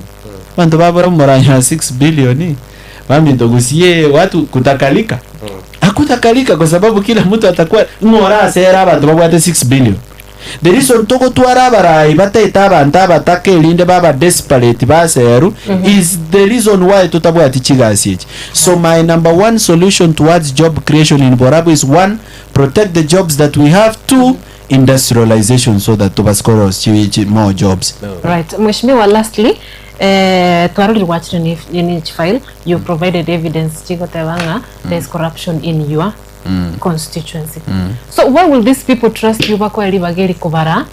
Abanto babora omoranyora 6 billion baminto gusii watu kutakalika. Hakutakalika kwa sababu kila mtu atakuwa ng'o orasere abanto babwate 6 billion. The reason togotwara abarai bataete abanto abataka erinde baba desperate baseru is the reason why totabwati chigasi echi. So my number one solution towards job creation in Borabu is one, protect the jobs that we have, two, industrialization so that tobase korosia chi, chi, more jobs. Right. Mheshimiwa, lastly, eh, twarorire gwachire ne ne chifile, you provided evidence chigoteba ng'a there is corruption in your constituency. So why will these people trust you bakoe ribaga eri kobara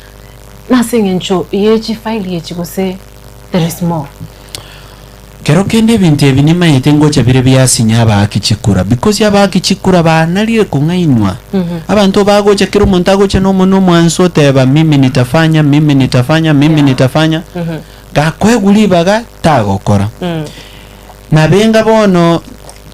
nase eng'encho ye chifile echi gose there is more? Kero kende ebinto ebi nimaete ngocha bire biasinya abaaki chikura because abaaki chikura banarire kong'ainwa. Abanto bagocha kera omonto agocha na omonwe omwansu oteba mimi nitafanya, mimi nitafanya, mimi nitafanya, gakoegwa ribaga tagokora. Nabenga bono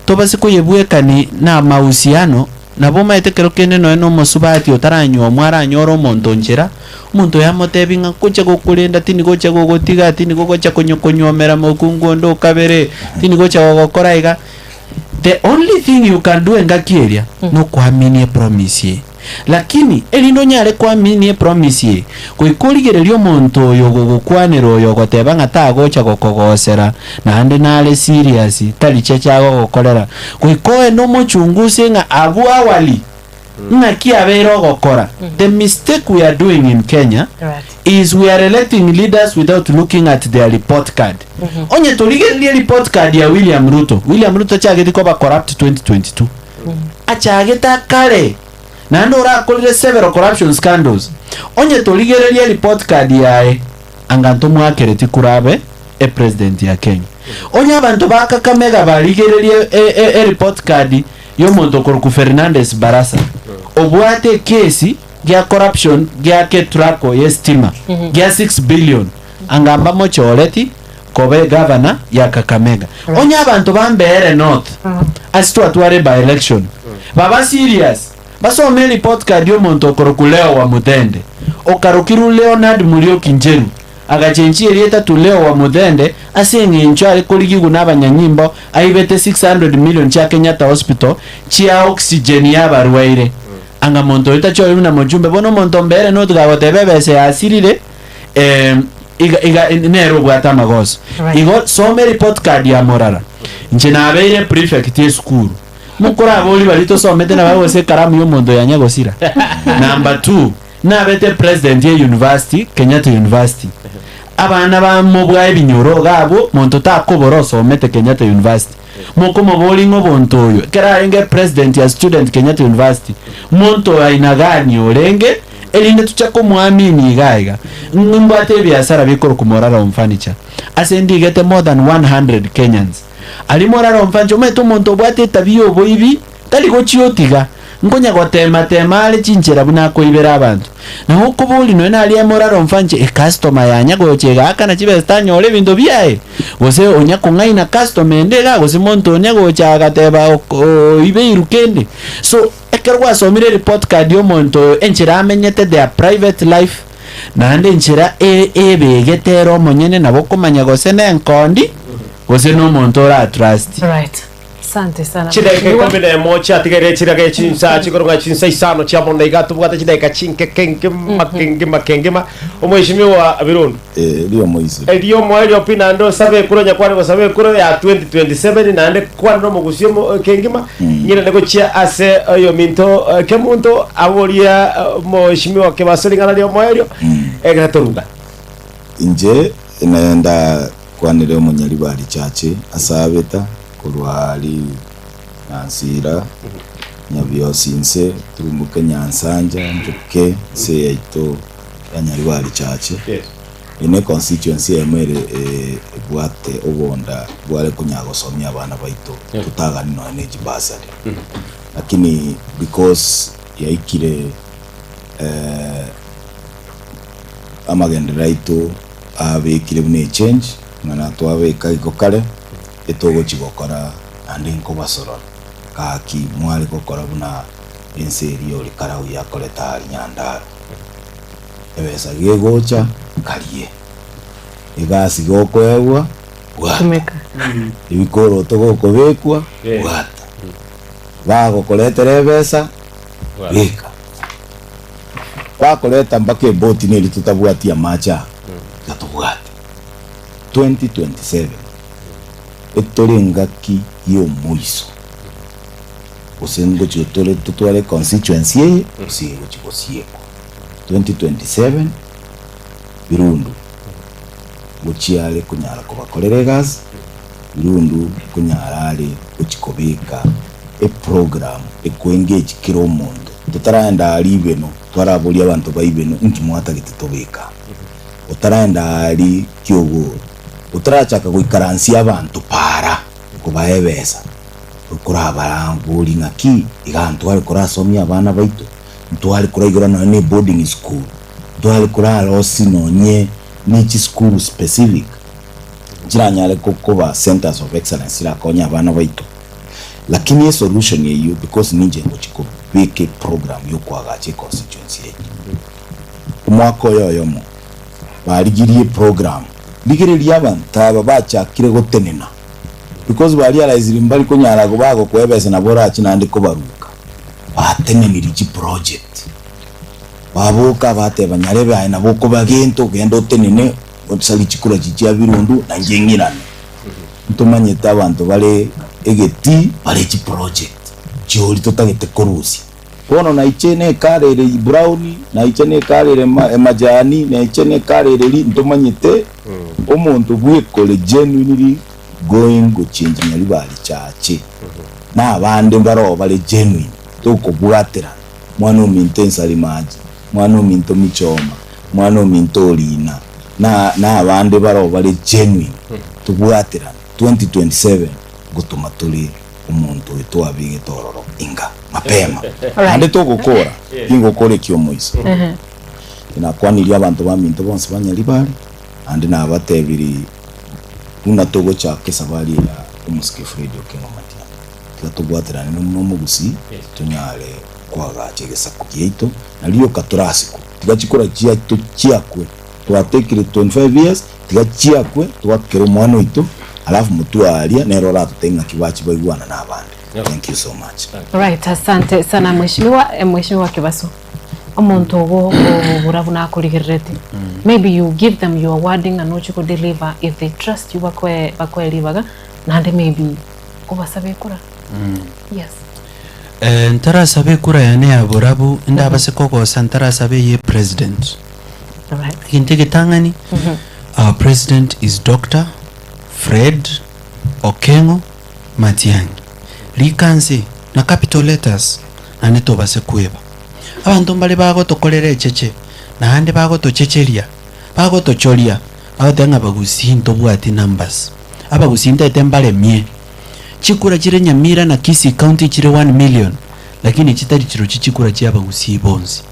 tobase koyebwekani na amahusiano, nabo omaete kero kende nonya na omosubati otaranyuomwa aranyore omonto nchera, omonto oyo amotebi ng'a ngocha gokorenda tindi gocha gogotiga, tindi gogocha konyo konyuomera mokungu onde okabere, tindi gocha gogokora iga. The only thing you can do engaki eria, nokoaminia epromise eye. Lakini erinde onyare koaminia epromise eye, goika origererie omonto oyo ogogokwanera oyo ogoteba ng'a tagocha gokogosera, naende nare serious, tari cheche agogokorera, goika oende omochunguse ng'a abwo awali ng'aki abeire ogokora. The mistake we are doing in Kenya is we are electing leaders without looking at their report card. Onye torigererie report card ya William Ruto, William Ruto tachageti koba corrupt 2022. Achagete akare naende orakorire several corruption scandals. Onye torigereria report card yaye anga ntomwakereti kura abe e president ya Kenya. Onye abanto ba Kakamega barigererie e, e, e report card yomonto okorokwa Fernandes Barasa obwate ekesi gia corruption gia Ketraco ye stima gia 6 billion anga mbamochoreti koba egavana ya Kakamega. Onye abanto ba Mbeere North ase twatware by election baba serious basome ereport card yomonto okorokwa Leo Wamuthende okarokirwe Leonard Muriuki Njeru agachenchia erieta to Leo Wamuthende ase eng'encho are korigigwa na abanyanyimbo aibete 600 million chia Kenyatta Hospital chia oxygen ya abarwaire anga monto oyo tachorire buna mojumbe bono omonto Mbeere North gagoteba ebesa yasirire eh, iga, iga nere obwate amagoso. Right. Igo soma ereport card ya Morara. Inche nabeire prefect esukuru. Mokorabori baria tosomete nabo gose ekaramu ya omonto yanya gosira. Number two, nabete president ye university, Kenyatta University. Abana ba mobwa ebinyoro iga abwo, monto takobora osomete Kenyatta University. Mokomobori ng'a obonto oyo, ekero arenge president ya student Kenyatta University, monto aina gani orenge, erinde toche komoamini iga iga. Nimbwate ebiasara bikorokwa Morara Home Furniture, ase ndigete more than 100 Kenyans. Aria Morara Home Furniture, omanyete omonto obwate etabia ya oboibi, tari gochia otiga, nkonya gotema tema are chinchera buna akoibera abanto. Nabo okoboria nonya naria Morara Home Furniture, ecustomer yanya gocha egaakana chibesa tanyore ebinto biaye, gose onya kong'aina customer ende igaa, gose monto onya gocha agateba ok oibeirwe kende. So. Ekero gwasomire report card y'omonto oyo enchera amenyete their private life naende enchera e ebegete ere omonyene nabo okomanya gose nenkondi gose nomonto ora trust. Right. Asante sana. Chidaeka Mheshimiwa. ikomi na emo chiatigaire chirage chinsa chikorong'a chinsa isano chia mono iga tobwate chidaeka chinke kengima kengima kengima omweshimiwa Birundu Eh, erio omoiseke. Erio omoerio pi naende osabe ekura onye kware gosaba ekura ya 2027 naende kwanera omogusi omo kengima ng'irane gochia ase oyominto kemunto aborie omoeshimiwa Kebaso ring'ana ria omoerio ekero toruga. Inche naye ndakwanere omonyaribari Chache ase abeta korwa aria Nyansira, Nyabiosi inse, turumbuke Nyansanja, njoke inse yaito ya Nyaribari Chache. Eye ne constituency eyemo ere ebwate obonda bware konyara gosomia abana baito totagani nonya ne chibursary. Lakini because yaikire amagenderero aito abekire buna echange ng'a natwabeka igo kare etogochi gokora naende nkobasorora gaki mware gokora buna ense eria ore Karau yakorete aria Nyandarua. Ebesa gegocha karie, egasi gokoegwa bwata, Tumeka. ebikoroto gokobekwa bwata, bagokoretera ebesa beka, bakoreta mpaka eboti neri totabwati amache aa iga tobwate. 2027 etore engaki ya omoiso gose ngochi tore totware econstituency eye gose egochi gosiekwa. 2027 Birundu gochia are konyara kobakorera egasi, Birundu konyara are gochia kobeka eprogram ekoengage kera omonto. Totaraenda aria ibeno twaraboria abanto ba ibeno inki mwatagete tobeke aa. Otaraenda aria kiogoro. Otarachaka goikaransia abanto para kobaa ebesa, okorabarangorie ng'aki iga ntware korasomia abana baito, ntware koraigora nonye ne boarding school, ntware korarosia nonye ne chisukuru specific chiranyare koba centers of excellence chirakonye abana baito. Lakini esolution eyio because ninche ngochia kobeka eprogram yokoagacha econstituency yaito. Omwaka oyo oyomo barigirie eprogram, rigereria abanto aba bachakire gotenena because barealizire mbari konyara bagokoa ebesa nabo orache naende kobaruka, batenenirie chiproject. Baboka bateba nyarebe aye nabo okoba gento genda otenene osarie chikura chiria chia birundu nainche ng'irane. Ntomanyete abanto bare egetii bare chiproject chiori totagete korusia. Bono naiche nekara ere brown, naiche nekara ere emajani, naiche nekara ere ri ntomanyete omonto bwekore genuinely going gochengi Nyaribari chache. Na abande mbaroo bare genuine tokobwaterana. Mwana ominto ensarimaji, mwana ominto michoma, mwana ominto orina, na na abande baroo bare genuine tobwaterane 2027 ngotoma tore omonto oyo twabegete ororo inga mapema. Naende togokora tingokora ekiomoiso. Nakwanirie abanto baminto bonsi ba Nyaribari, naende nabatebirie buna togochaka esabari eye ya omosike Fred Okengo Matiang'i. Tiga tobwaterane buna omogusii, tonyare koagacha egesaku giaito, na rioka torasikwe. Tiga chikura chiaito chiakwe, twatekire 25 years, tiga chiakwe twakere omwana oito, alafu motwe aaria nere oratotebie ng'aki bachi baigwana na abande. Thank you so much. Right, asante sana mheshimiwa. Eh, mheshimiwa Kibaso, omonto ogo obura buna akorigerereti maybe you give them your wording and ochi ko deliver if they trust you bakoe bakoe ribaga naende maybe Obasabe ekura. Yes. Eh, ntarasabe ekura yane ya borabu ndabase kogosa ntarasabe eye president Alright. egento egetang'ani our president is Dr. Fred Okengo Matiang'i rikanse na capital letters naende tobase kweba abanto mbare bagotokorera echeche naende bagotochecheria bagotochoria bagoteba ng'a bagusii ntobwati numbers Abagusii ntaete mbaremie. Chikura chire Nyamira na Kisii county chire one million lakini chitari chirochio chikura chia abagusii bonsi.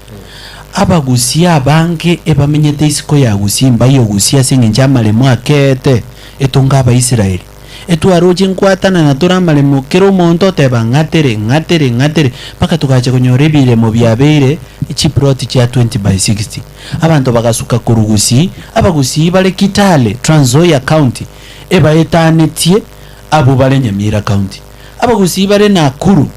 Abagusii abange ebamenyete isiko ya Gusii mbayo Gusii ase eng'encho amaremo akeete etonga abaisraeli. Etwaroche nkwatanana tore amaremo kera omonto oteba ng'atere ng'atere ng'atere mpaka togacha konyora ebiremo biabeire chiplot chia 20 by 60. Abanto bagasuka korwa Gusii, Abagusii bare Kitale, Trans Nzoia County, ebaetanetie abwo bare Nyamira County. Abagusii bare Nakuru,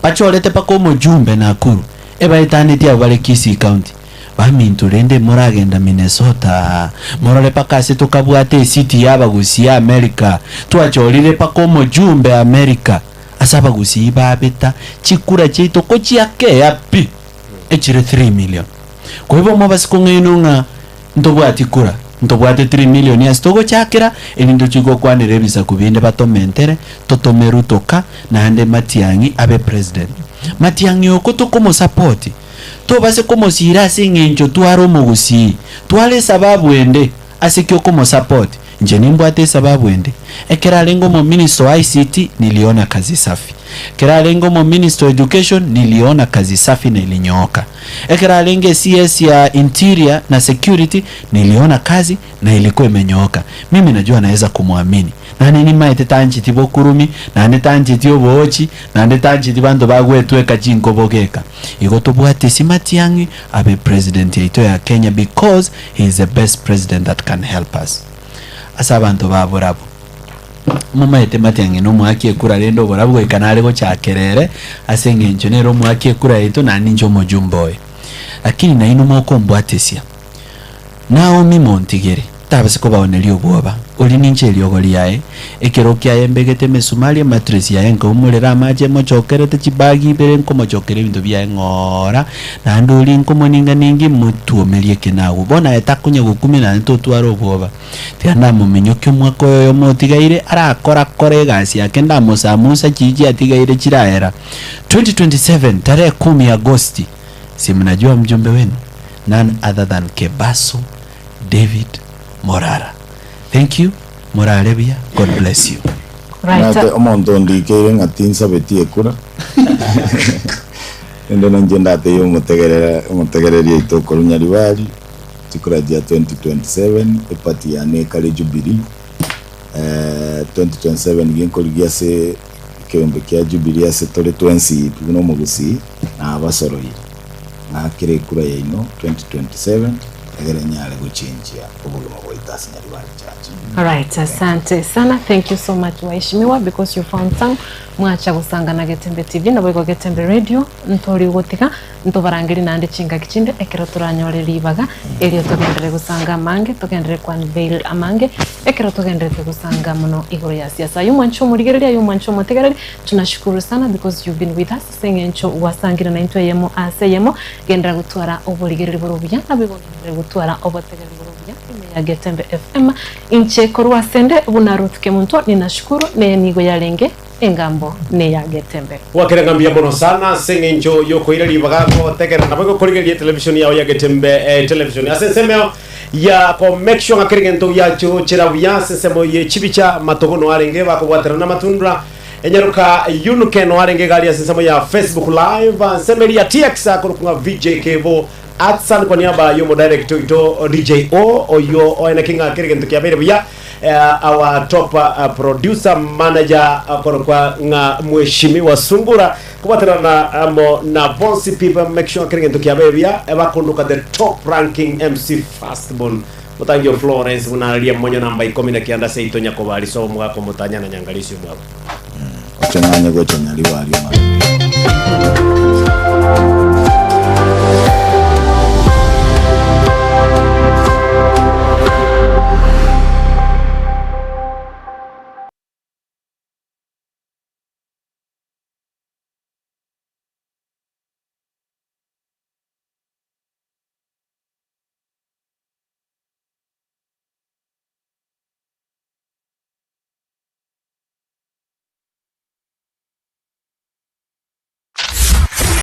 bachorete mpaka omojumbe Nakuru, ebaetanetie abwo bare Kisii County. Baminto rende moragenda Minnesota, morore mpaka ase tokabwate esiti ya abagusii America, twachorire mpaka omojumbe America, ase abagusii babeta chikura chiaito kochiakea pi, echire 3 million. Kwa hivyo mobase kong'ainwa ng'a ntobwati kura, ntobwate 3 million ase togochakera, erinde tochie gokwanera ebisaku binde batomentere, totome Ruto ka, naende Matiang'i abe president. Matiang'i oko tokomosapoti, tobase komosiira ase eng'encho tware omogusii, tware esababu ende ase ki okomosapoti. Inche nimbwate esababu ende, ekero arenge omominister o ICT niliona kazi safi, ekero arenge omominister o education niliona kazi safi na ilinyooka, ekero arenge CS ya interior na security niliona kazi na ilikuwa imenyooka. Mimi najua naeza kumwamini naende nimaete tancheti bokurumi, naende tancheti oboochi, naende tancheti banto bagwetweka chinkobo geka. Igo tobwate ase Matiang'i abe president yaito ya Kenya because he is the best president that can help us. Ase abanto ba borabu, momaete Matiang'i nomoaki ekura rende oborabu goika nare gochakera ere ase eng'encho nere omoaki ekura yaito naende ninche omojumbe oye. Lakini nainwe mokombwatesia, Naomi montigere, tabase kobaoneria obwoba, oria ninche eriogo riaye, ekero kiaye mbegete emesumari, ematress yaye nkaumorera amache emochokerete chibagi ibere nkomochokera ebinto biaye ng'ora, naende oria nkomoninganingi motuomerie ekenago. Bono aye takonya gokumia naende totware obwoba. Tiga namominyokie omwaka oyo oyomo otigaire, arakora-kora egasi yake ndamosamusa chiria chiatigaire chiraera. 2027 tarehe kumi Agosti, si mnajua mjumbe wenu? None other than Kebaso David Morara. Thank you. Morare buya, God bless you. Right. Omanyete omonto ondikeire ng'a tinsabeti ekura, rende nainche ndatebie omotegerera omotegereri oito okorwa Nyaribari, chikura chia 2027, eparty yane ekare Jubilee, 2027 ginkorigia ase ekeombe kia Jubilee ase tore twensi pi buna omogusii, nabasoroire, ng'akere ekura yaino 2027, egere nyare gochenjia obogima bwaito ase Nyaribari Church. Alright, asante sana. Thank you so much waheshimiwa because you found time mwacha gosanga na Getembe TV naboigo Getembe Radio ntori gotiga ntobarangeri naende chingaki chinde ekero toranyore ribaga erio togenderere gosanga amange togenderere ku unveil amange ekero togendererete gosanga mono igoro ya siasa. Aye omwanche omorigereria aye omwanche omotegereri tunashukuru sana because you've been with us ase eng'encho gwasangire naintwe eyemo ase eyemo genderera gotwara oborigereri bore obuya naboigo ogenderere gotwara obotegereri bore obuya ime ya Getembe FM. Inche korwa asende buna Ruth Kemunto ninashukuru neye nigo yarenge engambo neya Getembe. Gwakera ng'a mbuya mono sana ase eng'encho y'okoira ribaga gotegerera naboigo korigereria etelevision yao ya Getembe eh, television ase ensemo ya ko make sure ng'a kera egento giachochera buya ase ensemo ye chibicha matogo no arenge bakobwaterana na amatundra enyaroka yunuke no arenge egari ase ensemo ya Facebook live ensemo eria ya TX akorokwa ng'a VJ Kevo Atsan kwa niaba y'omodirect oito DJ O oyio oeneki ng'a kera egento kiabeire buya eh, our top uh, producer manager akorokwa ng'a Mheshimiwa Sungura kobwaterana amo na bonsi pi ba make sure kera egento kiabeire buya ebakonduka the top ranking MC Firstborn Mutangi o Florence buna aria monyo namba ikomi na kianda seito nyakobari sobo omogaka omotanya na nyangarisi omwabo. Oche ng'anye gocha Nyaribari omare.